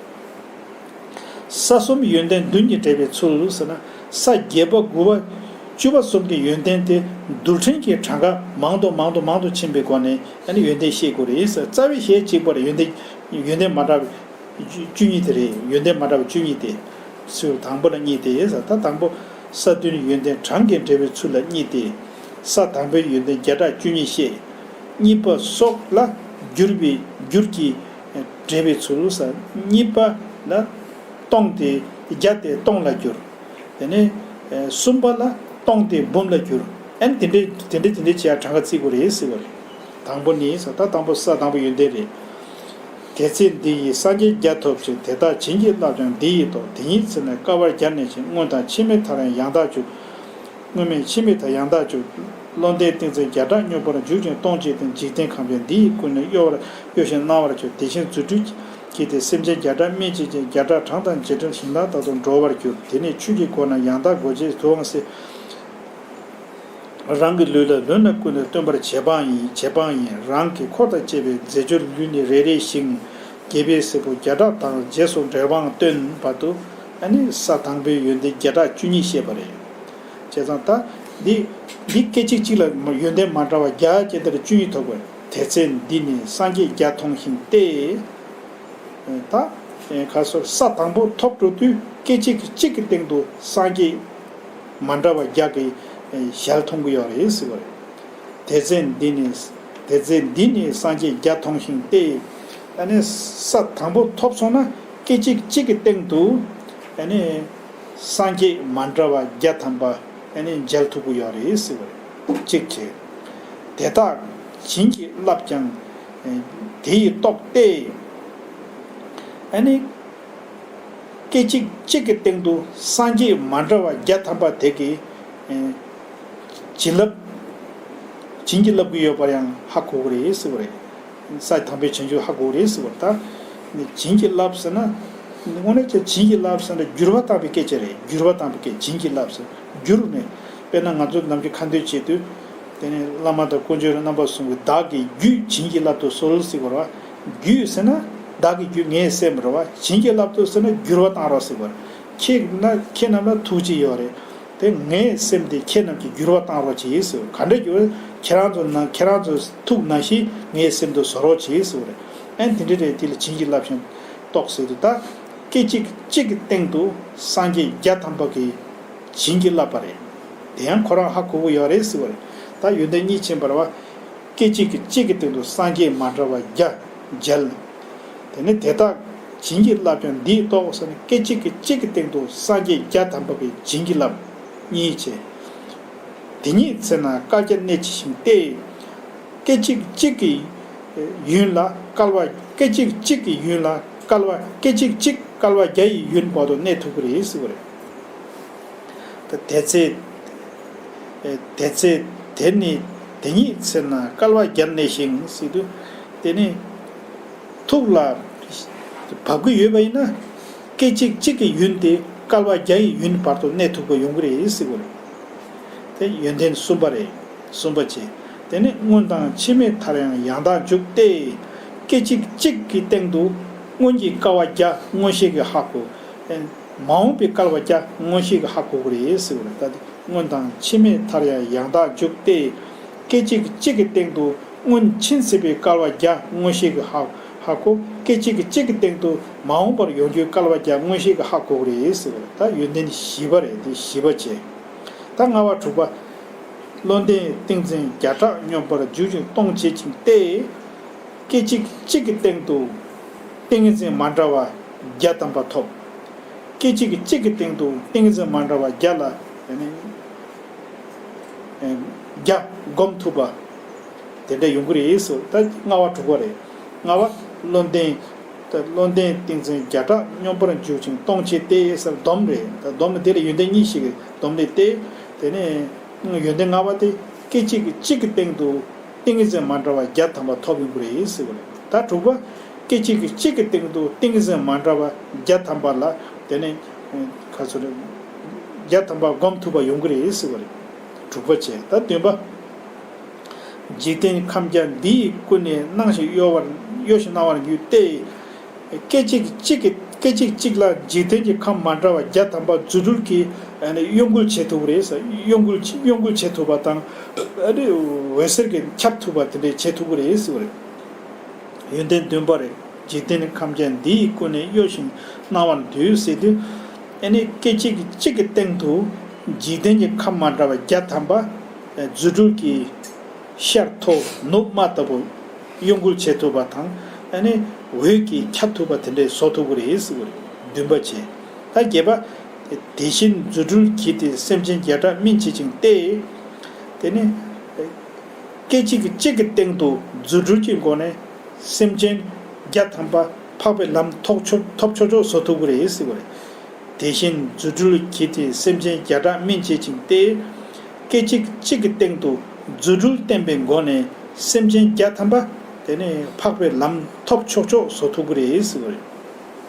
ས་གསུམ་ཡོན་ཏན་བདུན་གྱིས་འབྲེལ་བའི་ཚུལ་ཟེར་ན། ས་བརྒྱད་པ་དགུ་པ་བཅུ་པ་གསུམ་གྱི་ཡོན་ཏན་དེ་རྡུལ་ཕྲན་གྱི་གྲངས་ཀ་མང་དུ་མང་དུ་མང་དུ་ཕྱིན་པའི་སྒོ་ནས་ཨ་ནི་ཡོན་ཏན་ཤེས་དགོས་རེད་ཟེར། རྩ་བའི་གཞི་གཅིག་པ་རེད། ཡོན་ཏན་ཡོན་ཏན་མ་འདྲ་བའི་བཅུ་བཅུ་གཉིས་དེ་རེད། ཡོན་ཏན་མ་འདྲ་བ་བཅུ་གཉིས་དེ། ཚུལ་དང་པོ་ལ་གཉིས་ཏེ། ད་དང་པོ་ས་བདུན་ཡོན་ཏན་གྲངས་ཀྱིས་འབྲེལ་བའི་ཚུལ་ལ་གཉིས་ཏེ། ས་དང་པོའི་ཡོན་ཏན་བརྒྱ་ཕྲག་བཅུ་གཉིས་བཤད། གཉིས་པ་སོགས་ལ་བསྒྱུར་བའི་བསྒྱུར་གྱིས་འབྲེལ་བའི་ཚུལ་ཟེར། གཉིས་པ་ལ་སྟོང་སྟེ་བརྒྱ་སྟེ་སྟོང་ལ་བསྒྱུར། དེ་ནས་གསུམ་པ་ལ་སྟོང་སྟེ་འབུམ་ལ་བསྒྱུར། ཨན་དེ་འདྲའི་དེ་འདྲའི་དེ་འདྲའི་བྱེད་ཡ་གྲངས་ཀ་བརྩི་དགོས་རེད་ཟེར་བ་རེད། དང་པོ་ནི་ཟེར། ད་དང་པོ་ས་དང་པོ་ཡོན་ཏན་རེད། དེ་ཚེ་འདི་ཡིས་སངས་རྒྱས་བརྒྱ་ཐོབ་ཅིང་། དེ་དག་བྱིན་གྱིས་བརླབས་ཀྱང་འདི་ཡི་ཐོག་དེ་ཉིད་ཚེ་ན་བསྐལ་པར་བརྒྱར་གནས་ཤིང་། སྔོན་དང་ཕྱི་མའི་མཐར་ཡང་ཡང་དག་འཇུག་སྔོན་མེད་ཕྱི་མའི་མཐར་ཡང་དག་འཇུག་བློ་ལྡན་ཏིང་འཛིན་བརྒྱ་ཕྲག་སྙོམས་པར་འཇུག་ཅིང་སྟོང་བྱེད་དེ། འཇིག་རྟེན་ཁམས་ཀྱང་འདི་ཡིས་ཀུན་ནས་གཡོ་བར་གཡོ་ཞིང་སྣང་བར་གྱུར། དེ་བཞིན་རྫུ་འཕྲུལ་གྱིས་ཏེ། སེམས་ཅན་བརྒྱ་ཕྲག་སྨིན་བྱེད་ཅིང་། བརྒྱ་ཕྲག་གྲངས་དང་བརྒྱད་ཁྲི་ཞིང་དག་དག་ཏུ་འགྲོ་བར་འགྱུར། དེ་ནས་ཆོས་ཀྱི་སྒོ་རྣམས་ཡང་དག་གོ་འབྱེད་དུ་འོང་སྟེ། རང་གི་ལུས་ལ་ལོན་ལ་ཀུན་ནས་སྟོན་པར་བྱེད་པའང་ཡིན། བྱེད་པའང་ཡིན། རང་གི་འཁོར་དང་བཅས་པའི་རྫས་སྦྱོར་ལུས་ནི་རེ་རེ་ཞིང་རྒྱལ་པོའི་སྲས་པོ་བརྒྱ་ཕྲག་དང་རྗེས་སུ་འབྲེལ་བའང་སྟོན་པར་དུ། ཨ་ནི་ས་དང་པོའི་ཡོན་ཏན་བརྒྱ་ཕྲག་བཅུ་གཉིས་བཤད་པ་རེད། བྱས་ཙང་ད་འདི་འདི་སྐད་ཅིག་གཅིག་ལ་ཡོན་ཏན་མ་འདྲ་བ་བརྒྱ་བརྒྱད་དང་བཅུ་གཉིས་ཐོབ་པས། དེ་ཚེ་འདི་ནི་སངས་རྒྱས་བརྒྱ་མཐོང་ཞིང་ཏེ། ད་ཁ་སོར་ས་དང་པོ་ཐོབ་འགྲོ་དུས་སྐད་ཅིག་གཅིག་གི་སྟེང་དུ་སངས་རྒྱས་མ་འདྲ་བ་བརྒྱ་གི་ཞལ་མཐོང་གི་ཡོད་རེད་ཟེར་བ་རེད། དེ་ཚེ་འདི་ནི་དེ་ཚེ་འདི་ནི་སངས་རྒྱས་བརྒྱ་མཐོང་ཞིང་ཏེ། ཨ་ནི་ས་དང་པོ་ཐོབ་སོང་ན་སྐད་ཅིག་གཅིག་གི་སྟེང་དུ་ཨ་ནི་སངས་རྒྱས་མ་འདྲ་བ་བརྒྱ་ཐམ་པ་ཨ་ནི་མཇལ་ཐུབ་ཀྱི་ཡོད་རེད་ཟེར་བ་རེད། གཅིག་བྱས། དེ་དག་བྱིན་གྱིས་བརླབས་ཀྱང་དེ་ཡི་ཏོག་སྟེ། ཨ་ནི་སྐད་ཅིག་གཅིག་གི་སྟེང་དུ་སངས་རྒྱས་མ་འདྲ་བ་བརྒྱ་ཐམ་པ་དེ་གིས་བྱིན་རླབས་བྱིན་གྱིས་བརླབས་ཀྱི་ཡོད་པར་ཡང་ཧ་གོ་གི་རེད་ཟེར་བ་རེད། ས་དང་པོའི་བྱང་ཆུབ་ཧ་གོ་རེད་ཟེར་བ། ད་ནི་བྱིན་གྱིས་བརླབས་ཟེར་ན། དངོས་གནས་ཀྱི་བྱིན་གྱིས་བརླབས་ཟེར་ན་འགྱུར་བ་བཏང་བའི་སྐད་ཆ་རེད། འགྱུར་བ་བཏང་བའི་སྐད། བྱིན་གྱིས་བརླབས་ཟེར་འགྱུར་ནས། དཔེར་ན་ང་ཚོ་ནམ་རྒྱུན་ཁ་འདོན་བྱེད་དུས། དེ་ནས་བླ་མ་དང་དཀོན་མཆོག་རྣམ་པ་གསུམ་གྱིས་བདག་གི་རྒྱུད་བྱིན་གྱིས་བརླབ་ཏུ་གསོལ་ཟེར་བ་རེད་བ། རྒྱུད་ཟེར་ན་བདག་གི་རྒྱུད་ངའི་སེམས་རེད་བ། བྱིན་གྱིས་བརླབ་ཏུ་ཟེར་ན་འགྱུར་བ་བཏང་རོགས་ཟེར་བ་རེད། ཁྱེད་ན་ཁྱེད་རྣམས་ལ་ཐུགས་རྗེ་ཡོད་རེད། དེ་ངའི་སེམས་དེ་ཁྱེད་རྣམས་ཀྱིས་འགྱུར་བ་བཏང་རོགས་གྱིས་ཟེར། ག་འདྲ་འགྱུར། ཁྱེད་རང་ཚོ་ན་ཁྱེད་རང་ཚོ་ཐུགས་ནང་བཞིན་ངའི་སེམས་དུ་བཟོ་རོགས་གྱིས་ཟེར་བ་རེད། ཨན་དེ་འདྲ་རེད། དེ་ལ་བྱིན་གྱིས་བརླབས་ཤིང་ཏོག་ཟེར་དུས། ད་སྐད་ཅིག་གཅིག་གི་སྟེང་དུ་སངས་རྒྱས་བརྒྱ་ཐམ་པ་གིས་བྱིན་གྱིས་བརླབས་པ་རེད། དེ་ཡང་ཁོ་རང་ཧ་གོ་གི་ཡོད་རེད་ཟེར་བ་རེད། ད་ཡོན་ཏན་གཉིས་ཕྱིན་པ་རེད་བ། སྐད་ཅིག་གཅིག་གི་སྟེང་དུ་སངས་རྒྱས་མ་འདྲ་བ་བརྒྱ་མཇལ། དེ་ནས་དེ་དག་བྱིན་གྱིས་བརླབས་ཀྱང་འདི་ཡི་ཏོག་ཟེར་ནས་སྐད་ཅིག་གི་གཅིག་གི་སྟེང་དུ་སངས་རྒྱས་བརྒྱ་ཐམ་པ་གིས་བྱིན་གྱིས་བརླབས། གཉིས་བྱས། དེ་ཉིད་ཚེ་ན་བསྐལ་བརྒྱར་གནས་ཅི་ཞིག་སྟེ། སྐད་ཅིག་གཅིག་གི་ཡུན་ལ་བསྐལ་པ། སྐད་ཅིག་གཅིག་གི་ཡུན་ལ་བསྐལ་པ། སྐད་ཅིག་གཅིག་བསྐལ་པ་བརྒྱ་ཡི་ཡུན་བར་དུ་གནས་ཐུབ་ཀྱི་རེད་ཟེར་བ་རེད། ད་དེ་ཚེ། དེ་ཚེ་དེ་ནི་དེ་ཉིད་ཚེ་ན་བསྐལ་པ་བརྒྱར་གནས་ཤིང་ཟེར་དུས། དེ་ནི་ཐུགས་ལ་བབ་ཀྱི་ཡོད་པ་ཡིན་ན། སྐད་ཅིག་གཅིག་གི་ཡུན་དེ་བསྐལ་པ་བརྒྱ་ཡི་ཡུན་བར་དུ་གནས་ཐུབ་པ་ཡོང་གི་རེད་ཟེར་བ་རེད། དེ་ཡོན་ཏན་གསུམ་པ་རེད། གསུམ་པ་བྱས། དེ་ནི་སྔོན་དང་ཕྱི་མའི་མཐར་ཡང་ཡང་དག་འཇུག་སྟེ། སྐད་ཅིག་གཅིག་གི་སྟེང་དུ་སྔོན་གྱི་བསྐལ་པ་བརྒྱ་མངོན་ཤེས་ཀྱིས་ཧ་གོ། མ་འོངས་པའི་བསྐལ་པ་བརྒྱ་མངོན་ཤེས་ཀྱིས་ཧ་གོ་གི་རེད་ཟེར་བ་རེད། ད་དེ་སྔོན་དང་ཕྱི་མའི་མཐར་ཡང་ཡང་དག་འཇུག་སྟེ། སྐད་ཅིག་གཅིག་གི་སྟེང་དུ་སྔོན་ཕྱིན་ཚར་བའི་བསྐལ་པ་བརྒྱ་མངོན་ཤེས་ཀྱིས་ཧ་ཧ་གོ། སྐད་ཅིག་གཅིག་གི་སྟེང་དུ་མ་འོངས་པར་ཡོང་རྒྱུའི་བསྐལ་པ་བརྒྱ་མངོན་ཤེས་ཀྱིས་ཧ་གོ་གི་རེད་ཟེར་བ་རེད། ད་ཡོན་ཏན་བཞི་པ་རེད། དེ་བཞི་པ་བྱས། ད་ལྔ་པ་དྲུག་པ། བློ་ལྡན་ཏིང་འཛིན་བརྒྱ་ཕྲག་སྙོམས་པར་འཇུག་ཅིང་སྟོང་བྱེད་ཅིང་སྟེ། སྐད་ཅིག་གཅིག་གི་སྟེང་དུ་ཏིང་ངེ་འཛིན་མ་འདྲ་བ་བརྒྱ་ཐམ་པ་ཐོབ། སྐད་ཅིག་གཅིག་གི་སྟེང་དུ་ཏིང་ངེ་འཛིན་མ་འདྲ་བ་བརྒྱ་ལ་ཡང་ན་བརྒྱ་སྒོམ་ཐུབ་པ་དེ་འདྲ་ཡོང་གི་རེད་ཟེར། ད་ལྔ་པ་དྲུག་པ་རེད། ལྔ་པ་བློ་ལྡན། ད་བློ་ལྡན་ཏིང་འཛིན་བརྒྱ་ཕྲག་སྙོམས་པར་འཇུག་ཅིང་སྟོང་བྱེད་དེ་ཟེར་སྡོམ་རེད། ད་སྡོམ་ནི་དེ་ལ་ཡོན་ཏན་གཉིས་ཤིག་གི་སྡོམ་ལས་ཏེ། དེ་ནས་ཡོན་ཏན་ལྔ་པ་དེ། སྐད་ཅིག་གཅིག་གི་སྟེང་དུ་ཏིང་ངེ་འཛིན་མ་འདྲ་བ་བརྒྱ་ཐམ་པ་ཐོབ་ཡོང་གི་རེད་ཟེར་བ་རེད། ད་དྲུག་པ། སྐད་ཅིག་གཅིག་གི་སྟེང་དུ་ཏིང་ངེ་འཛིན་མ་འདྲ་བ་བརྒྱ་ཐམ་པ་ལ་དེ་ནས་ཁ་ཚུར་བརྒྱ་ཐམ་པ་སྒོམ་ཐུབ་པ་ཡོང་གི་རེད་ཟེར་བ་རེད། དྲུག་པ་བྱས། ད་བདུན་པ། འཇིག་རྟེན་ཁམས་བརྒྱ་འདི་ཡིས་ཀུན་ནས་སྣང་ཞིང་གཡོ་བར་གཡོ་ཞིང་སྣང་བར་འགྱུར་ཏེ། སྐད་ཅིག་གཅིག་གི་སྐད་ཅིག་གཅིག་ལ་འཇིག་རྟེན་གྱི་ཁམས་མ་འདྲ་བ་བརྒྱ་ཐམ་པ་རྫུ་འཕྲུལ་གྱིས་ཨ་ནི་གཡོ་འགུལ་བྱེད་ཐུབ་ཀྱི་རེད་ཟེར། གཡོ་འགུལ་གཡོ་འགུལ་བྱེད་ཐུབ་པ་དང་། ཨ་ནི་འོད་ཟེར་གྱིས་ཁྱབ་ཐུབ་པ་དེ་འདྲས་བྱེད་ཐུབ་ཀྱི་རེད་ཟེར་བ་རེད། ཡོན་ཏན་བདུན་པ་རེད། འཇིག་རྟེན་ཁམས་བརྒྱ་འདི་ཡིས་ཀུན་ནས་གཡོ་ཞིང་སྣང་བར་འདུག་ཟེར་དུས། ཨ་ནི་སྐད་ཅིག་གཅིག་གི་སྟེང་དུ་འཇིག་རྟེན་གྱི་ཁམས་མ་འདྲ་བ་བརྒྱ་ཐམ་པ་རྫུ་འཕྲུལ་གྱིས་ཤར་མཐོ་ནུབ་དམའ་ལྟ་བུ་གཡོ་འགུལ་བྱེད་ཐུབ་པ་དང་། ཨ་ནི་འོད་ཀྱིས་ཁྱབ་ཐུབ་པ་དེ་འདྲས་བཟོ་ཐུབ་ཀྱི་རེད་ཟེར་བ་རེད། བདུན་པ་བྱས། ད་བརྒྱད་པ། དེ་བཞིན་རྫུ་འཕྲུལ་གྱིས་ཏེ་སེམས་ཅན་བརྒྱ་ཕྲག་སྨིན་བྱེད་ཅིང་སྟེ། དེ་ནི། སྐད་ཅིག་གཅིག་གི་སྟེང་དུ་རྫུ་འཕྲུལ་གྱི་སྒོ་ནས་སེམས་ཅན་བརྒྱ་ཐམ་པ་འཕགས་པའི་ལམ་ཐོབ་ཆོག་ཐོབ་ཆོག་ཆོག་བཟོ་ཐུབ་ཀྱི་རེད་ཟེར་བ་རེད། དེ་བཞིན་རྫུ་འཕྲུལ་གྱིས་ཏེ་སེམས་ཅན་བརྒྱ་ཕྲག་སྨིན་བྱེད་ཅིང་སྟེ། སྐད་ཅིག་གཅིག་གི་སྟེང་དུ་རྫུ་འཕྲུལ་བསྟན་པའི་སྒོ་ནས་སེམས་ཅན་བརྒྱ་ཐམ་པ་དེ་ནས་འཕགས་པའི་ལམ་ཐོབ་ཆོག་ཆོག་བཟོ་ཐུབ་ཀྱི་རེད་ཟེར་བ་རེད།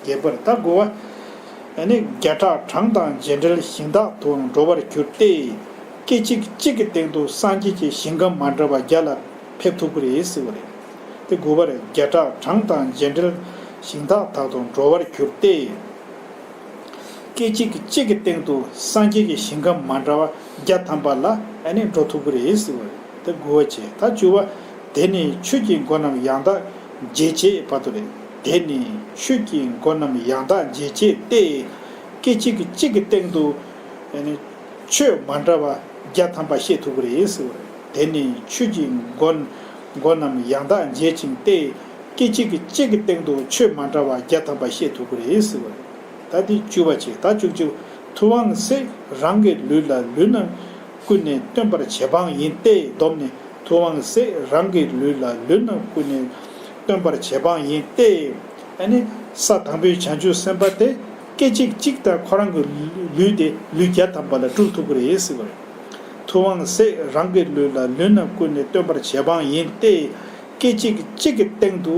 བརྒྱད་པར། ད་དགུ་པ། ཨ་ནི་བརྒྱ་ཕྲག་གྲངས་དང་རྗེས་འབྲེལ་ཞིང་དག་ཏུའང་འགྲོ་བར་འགྱུར་ཏེ། སྐད་ཅིག་གཅིག་གི་སྟེང་དུ་སངས་རྒྱས་ཀྱི་ཞིང་ཁམས་མ་འདྲ་བ་བརྒྱ་ལ་ཕེབས་ཐུབ་ཀྱི་རེད་ཟེར་བ་རེད། དེ་དགུ་པར། བརྒྱ་ཕྲག་གྲངས་དང་རྗེས་འབྲེལ་ཞིང་དག་དག་ཏུ་འགྲོ་བར་འགྱུར་ཏེ། སྐད་ཅིག་གཅིག་གི་སྟེང་དུ་སངས་རྒྱས་ཀྱི་ཞིང་ཁམས་མ་འདྲ་བ་བརྒྱ་ཐམ་པ་ལ་ཨ་ནི་འགྲོ་ཐུབ་ཀྱི་རེད་ཟེར་བ་རེད། དེ་དགུ་པ་བྱས། ད་བཅུ་པ། དེ་ནི་ཆོས་ཀྱི་སྒོ་རྣམས་ཡང་དག་འབྱེད་བྱེད་པ་དུ་རེད། དེ་ནི་ཆོས་ཀྱི་སྒོ་རྣམས་ཡང་དག་འབྱེད་བྱེད་དེ། སྐད་ཅིག་གཅིག་གི་སྟེང་དུ་ཨ་ནི་ཆོས་མ་འདྲ་བ་བརྒྱ་ཐམ་པ་ཤེས་ཐུབ་ཀྱི་རེད་ཟེར་བ་རེད། དེ་ནི་ཆོས་ཀྱི་སྒོ་སྒོ་རྣམས་ཡང་དག་འབྱེད་ཅིང་སྟེ། སྐད་ཅིག་གཅིག་གི་སྟེང་དུ་ཆོས་མ་འདྲ་བ་བརྒྱ་ཐམ་པ་ཤེས་ཐུབ་ཀྱི་རེད་ཟེར་བ་རེད། ད་འདི་བཅུ་པ་བྱས། ད་བཅུ་གཅིག། ཐུབ་དབང་སྲས་རང་གི་ལུས་ལ་ལུས་རྣམས་ཀུན་ནས་སྟོན་པར་བྱེད་པའང་ཡིན་ཏེ། སྡོམ་ནི། ཐུབ་དབང་སྲས་རང་གི་ལུས་ལ་ལུས་རྣམས་ཀུན་ནས་སྟོན་པར་བྱེད་པའང་ཡིན་ཏེ། ཨ་ནི་ས་དང་པོའི་བྱང་ཆུབ་སེམས་དཔའ་དེ་སྐད་ཅིག་གཅིག་དང་ཁོ་རང་གི་ལུས་དེ་ལུས་བརྒྱ་ཐམ་པ་ལ་སྤྲུལ་ཐུབ་ཀྱི་རེད་ཟེར་བ་རེད། ཐུབ་དབང་སྲས་རང་གི་ལུས་ལ་ལུས་རྣམས་ཀུན་ནས་སྟོན་པར་བྱེད་པའང་ཡིན་ཏེ། སྐད་ཅིག་གཅིག་གི་སྟེང་དུ་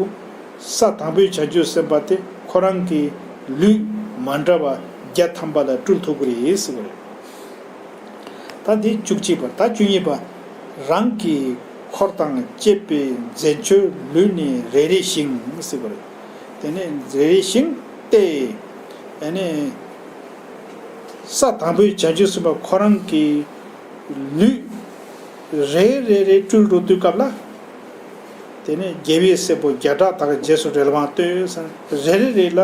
ས་དང་པོའི་བྱང་ཆུབ་སེམས་དཔའ་དེ་ཁོ་རང་གི་ལུས་མ་འདྲ་བ་བརྒྱ་ཐམ་པ་ལ་སྤྲུལ་ཐུབ་ཀྱི་རེད་ཟེར་བ་རེད། ད་འདི་བཅུ་གཅིག་པ། ད་བཅུ་གཉིས་པ། རང་གི་འཁོར་དང་བཅས་པའི་རྫས་འཆོལ་ལུས་ནི་རེ་རེ་ཞིང་ཟེར་བ་རེད། དེ་ནས་རེ་རེ་ཞིང་སྟེ། ཨ་ནི་ས་དང་པོའི་བྱང་ཆུབ་སེམས་དཔའ་ཁོ་རང་གི་ལུས་རེ་རེ་རེ་སྤྲུལ་འགྲོ་དུས་སྐབས་ལ། དེ་ནས་རྒྱལ་བའི་སྲས་པོ་བརྒྱ་ཕྲག་དག་རྗེས་སུ་འབྲེལ་བའང་སྟོན་ཟེར། རེ་རེ་རེ་ལ་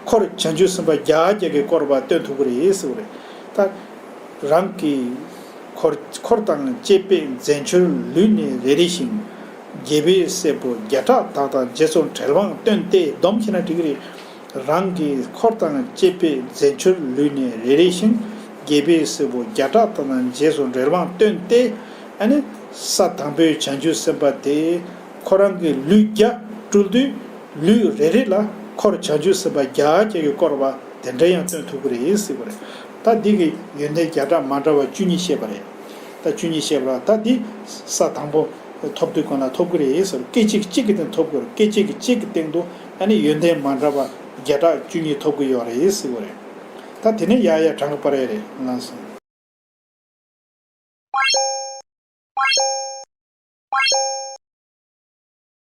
འཁོར་བྱང་ཆུབ་སེམས་དཔའ་བརྒྱ་བརྒྱ་གིས་བསྐོར་བ་སྟོན་ཐུབ་ཀྱི་རེད་ཟེར་བ་རེད། ད་རང་གི་འཁོར་འཁོར་དང་བཅས་པའི་རྫས་འཆོལ་ལུས་ནི་རེ་རེ་ཞིང་། རྒྱལ་བའི་སྲས་པོ་བརྒྱ་ཕྲག་དག་དང་རྗེས་སུ་འབྲེལ་བའང་སྟོན་ཏེ། སྡོམ་བྱས་ན་འགྲིག་གི་རེད། རང་གི་འཁོར་དང་བཅས་པའི་རྫས་འཆོལ་ལུས་ནི་རེ་རེ་ཞིང་། རྒྱལ་བའི་སྲས་པོ་བརྒྱ་ཕྲག་དག་དང་རྗེས་སུ་འབྲེལ་བའང་སྟོན་ཏེ། ཨ་ནི་ས་དང་པོའི་བྱང་ཆུབ་སེམས་དཔའ་དེ་ཁོ་རང་གི་ལུས་བརྒྱ་སྤྲུལ་དུས། ལུས་རེ་རེ་ལ་འཁོར་བྱང་ཆུབ་སེམས་དཔའ་བརྒྱ་བརྒྱ་གིས་བསྐོར་བ་དེ་འདྲ་ཡང་སྟོན་ཐུབ་ཀྱི་རེད་ཟེར་བ་རེད། ད་འདི་གི་ཡོན་ཏན་བརྒྱ་ཕྲག་མ་འདྲ་བ་བཅུ་གཉིས་བཤད་པ་རེད། ད་བཅུ་གཉིས་བཤད་པ་རེད། ད་འདི་ས་དང་པོ་ཐོབ་དུས་གང་ལ་ཐོབ་ཀྱི་རེད་ཟེར། སྐད་ཅིག་གཅིག་གི་སྟེང་ཐོབ་ཀྱི་རེད། སྐད་ཅིག་གཅིག་གི་སྟེང་དུ་ཨ་ནི་ཡོན་ཏན་མ་འདྲ་བ་བརྒྱ་ཕྲག་བཅུ་གཉིས་ཐོབ་ཀྱི་ཡོད་རེད་ཟེར་བ་རེད། ད་དེ་ནས་ཡ་ཡ་གྲངས་ཀྱི་པར་ཡ་རེད་ལགས་སོ།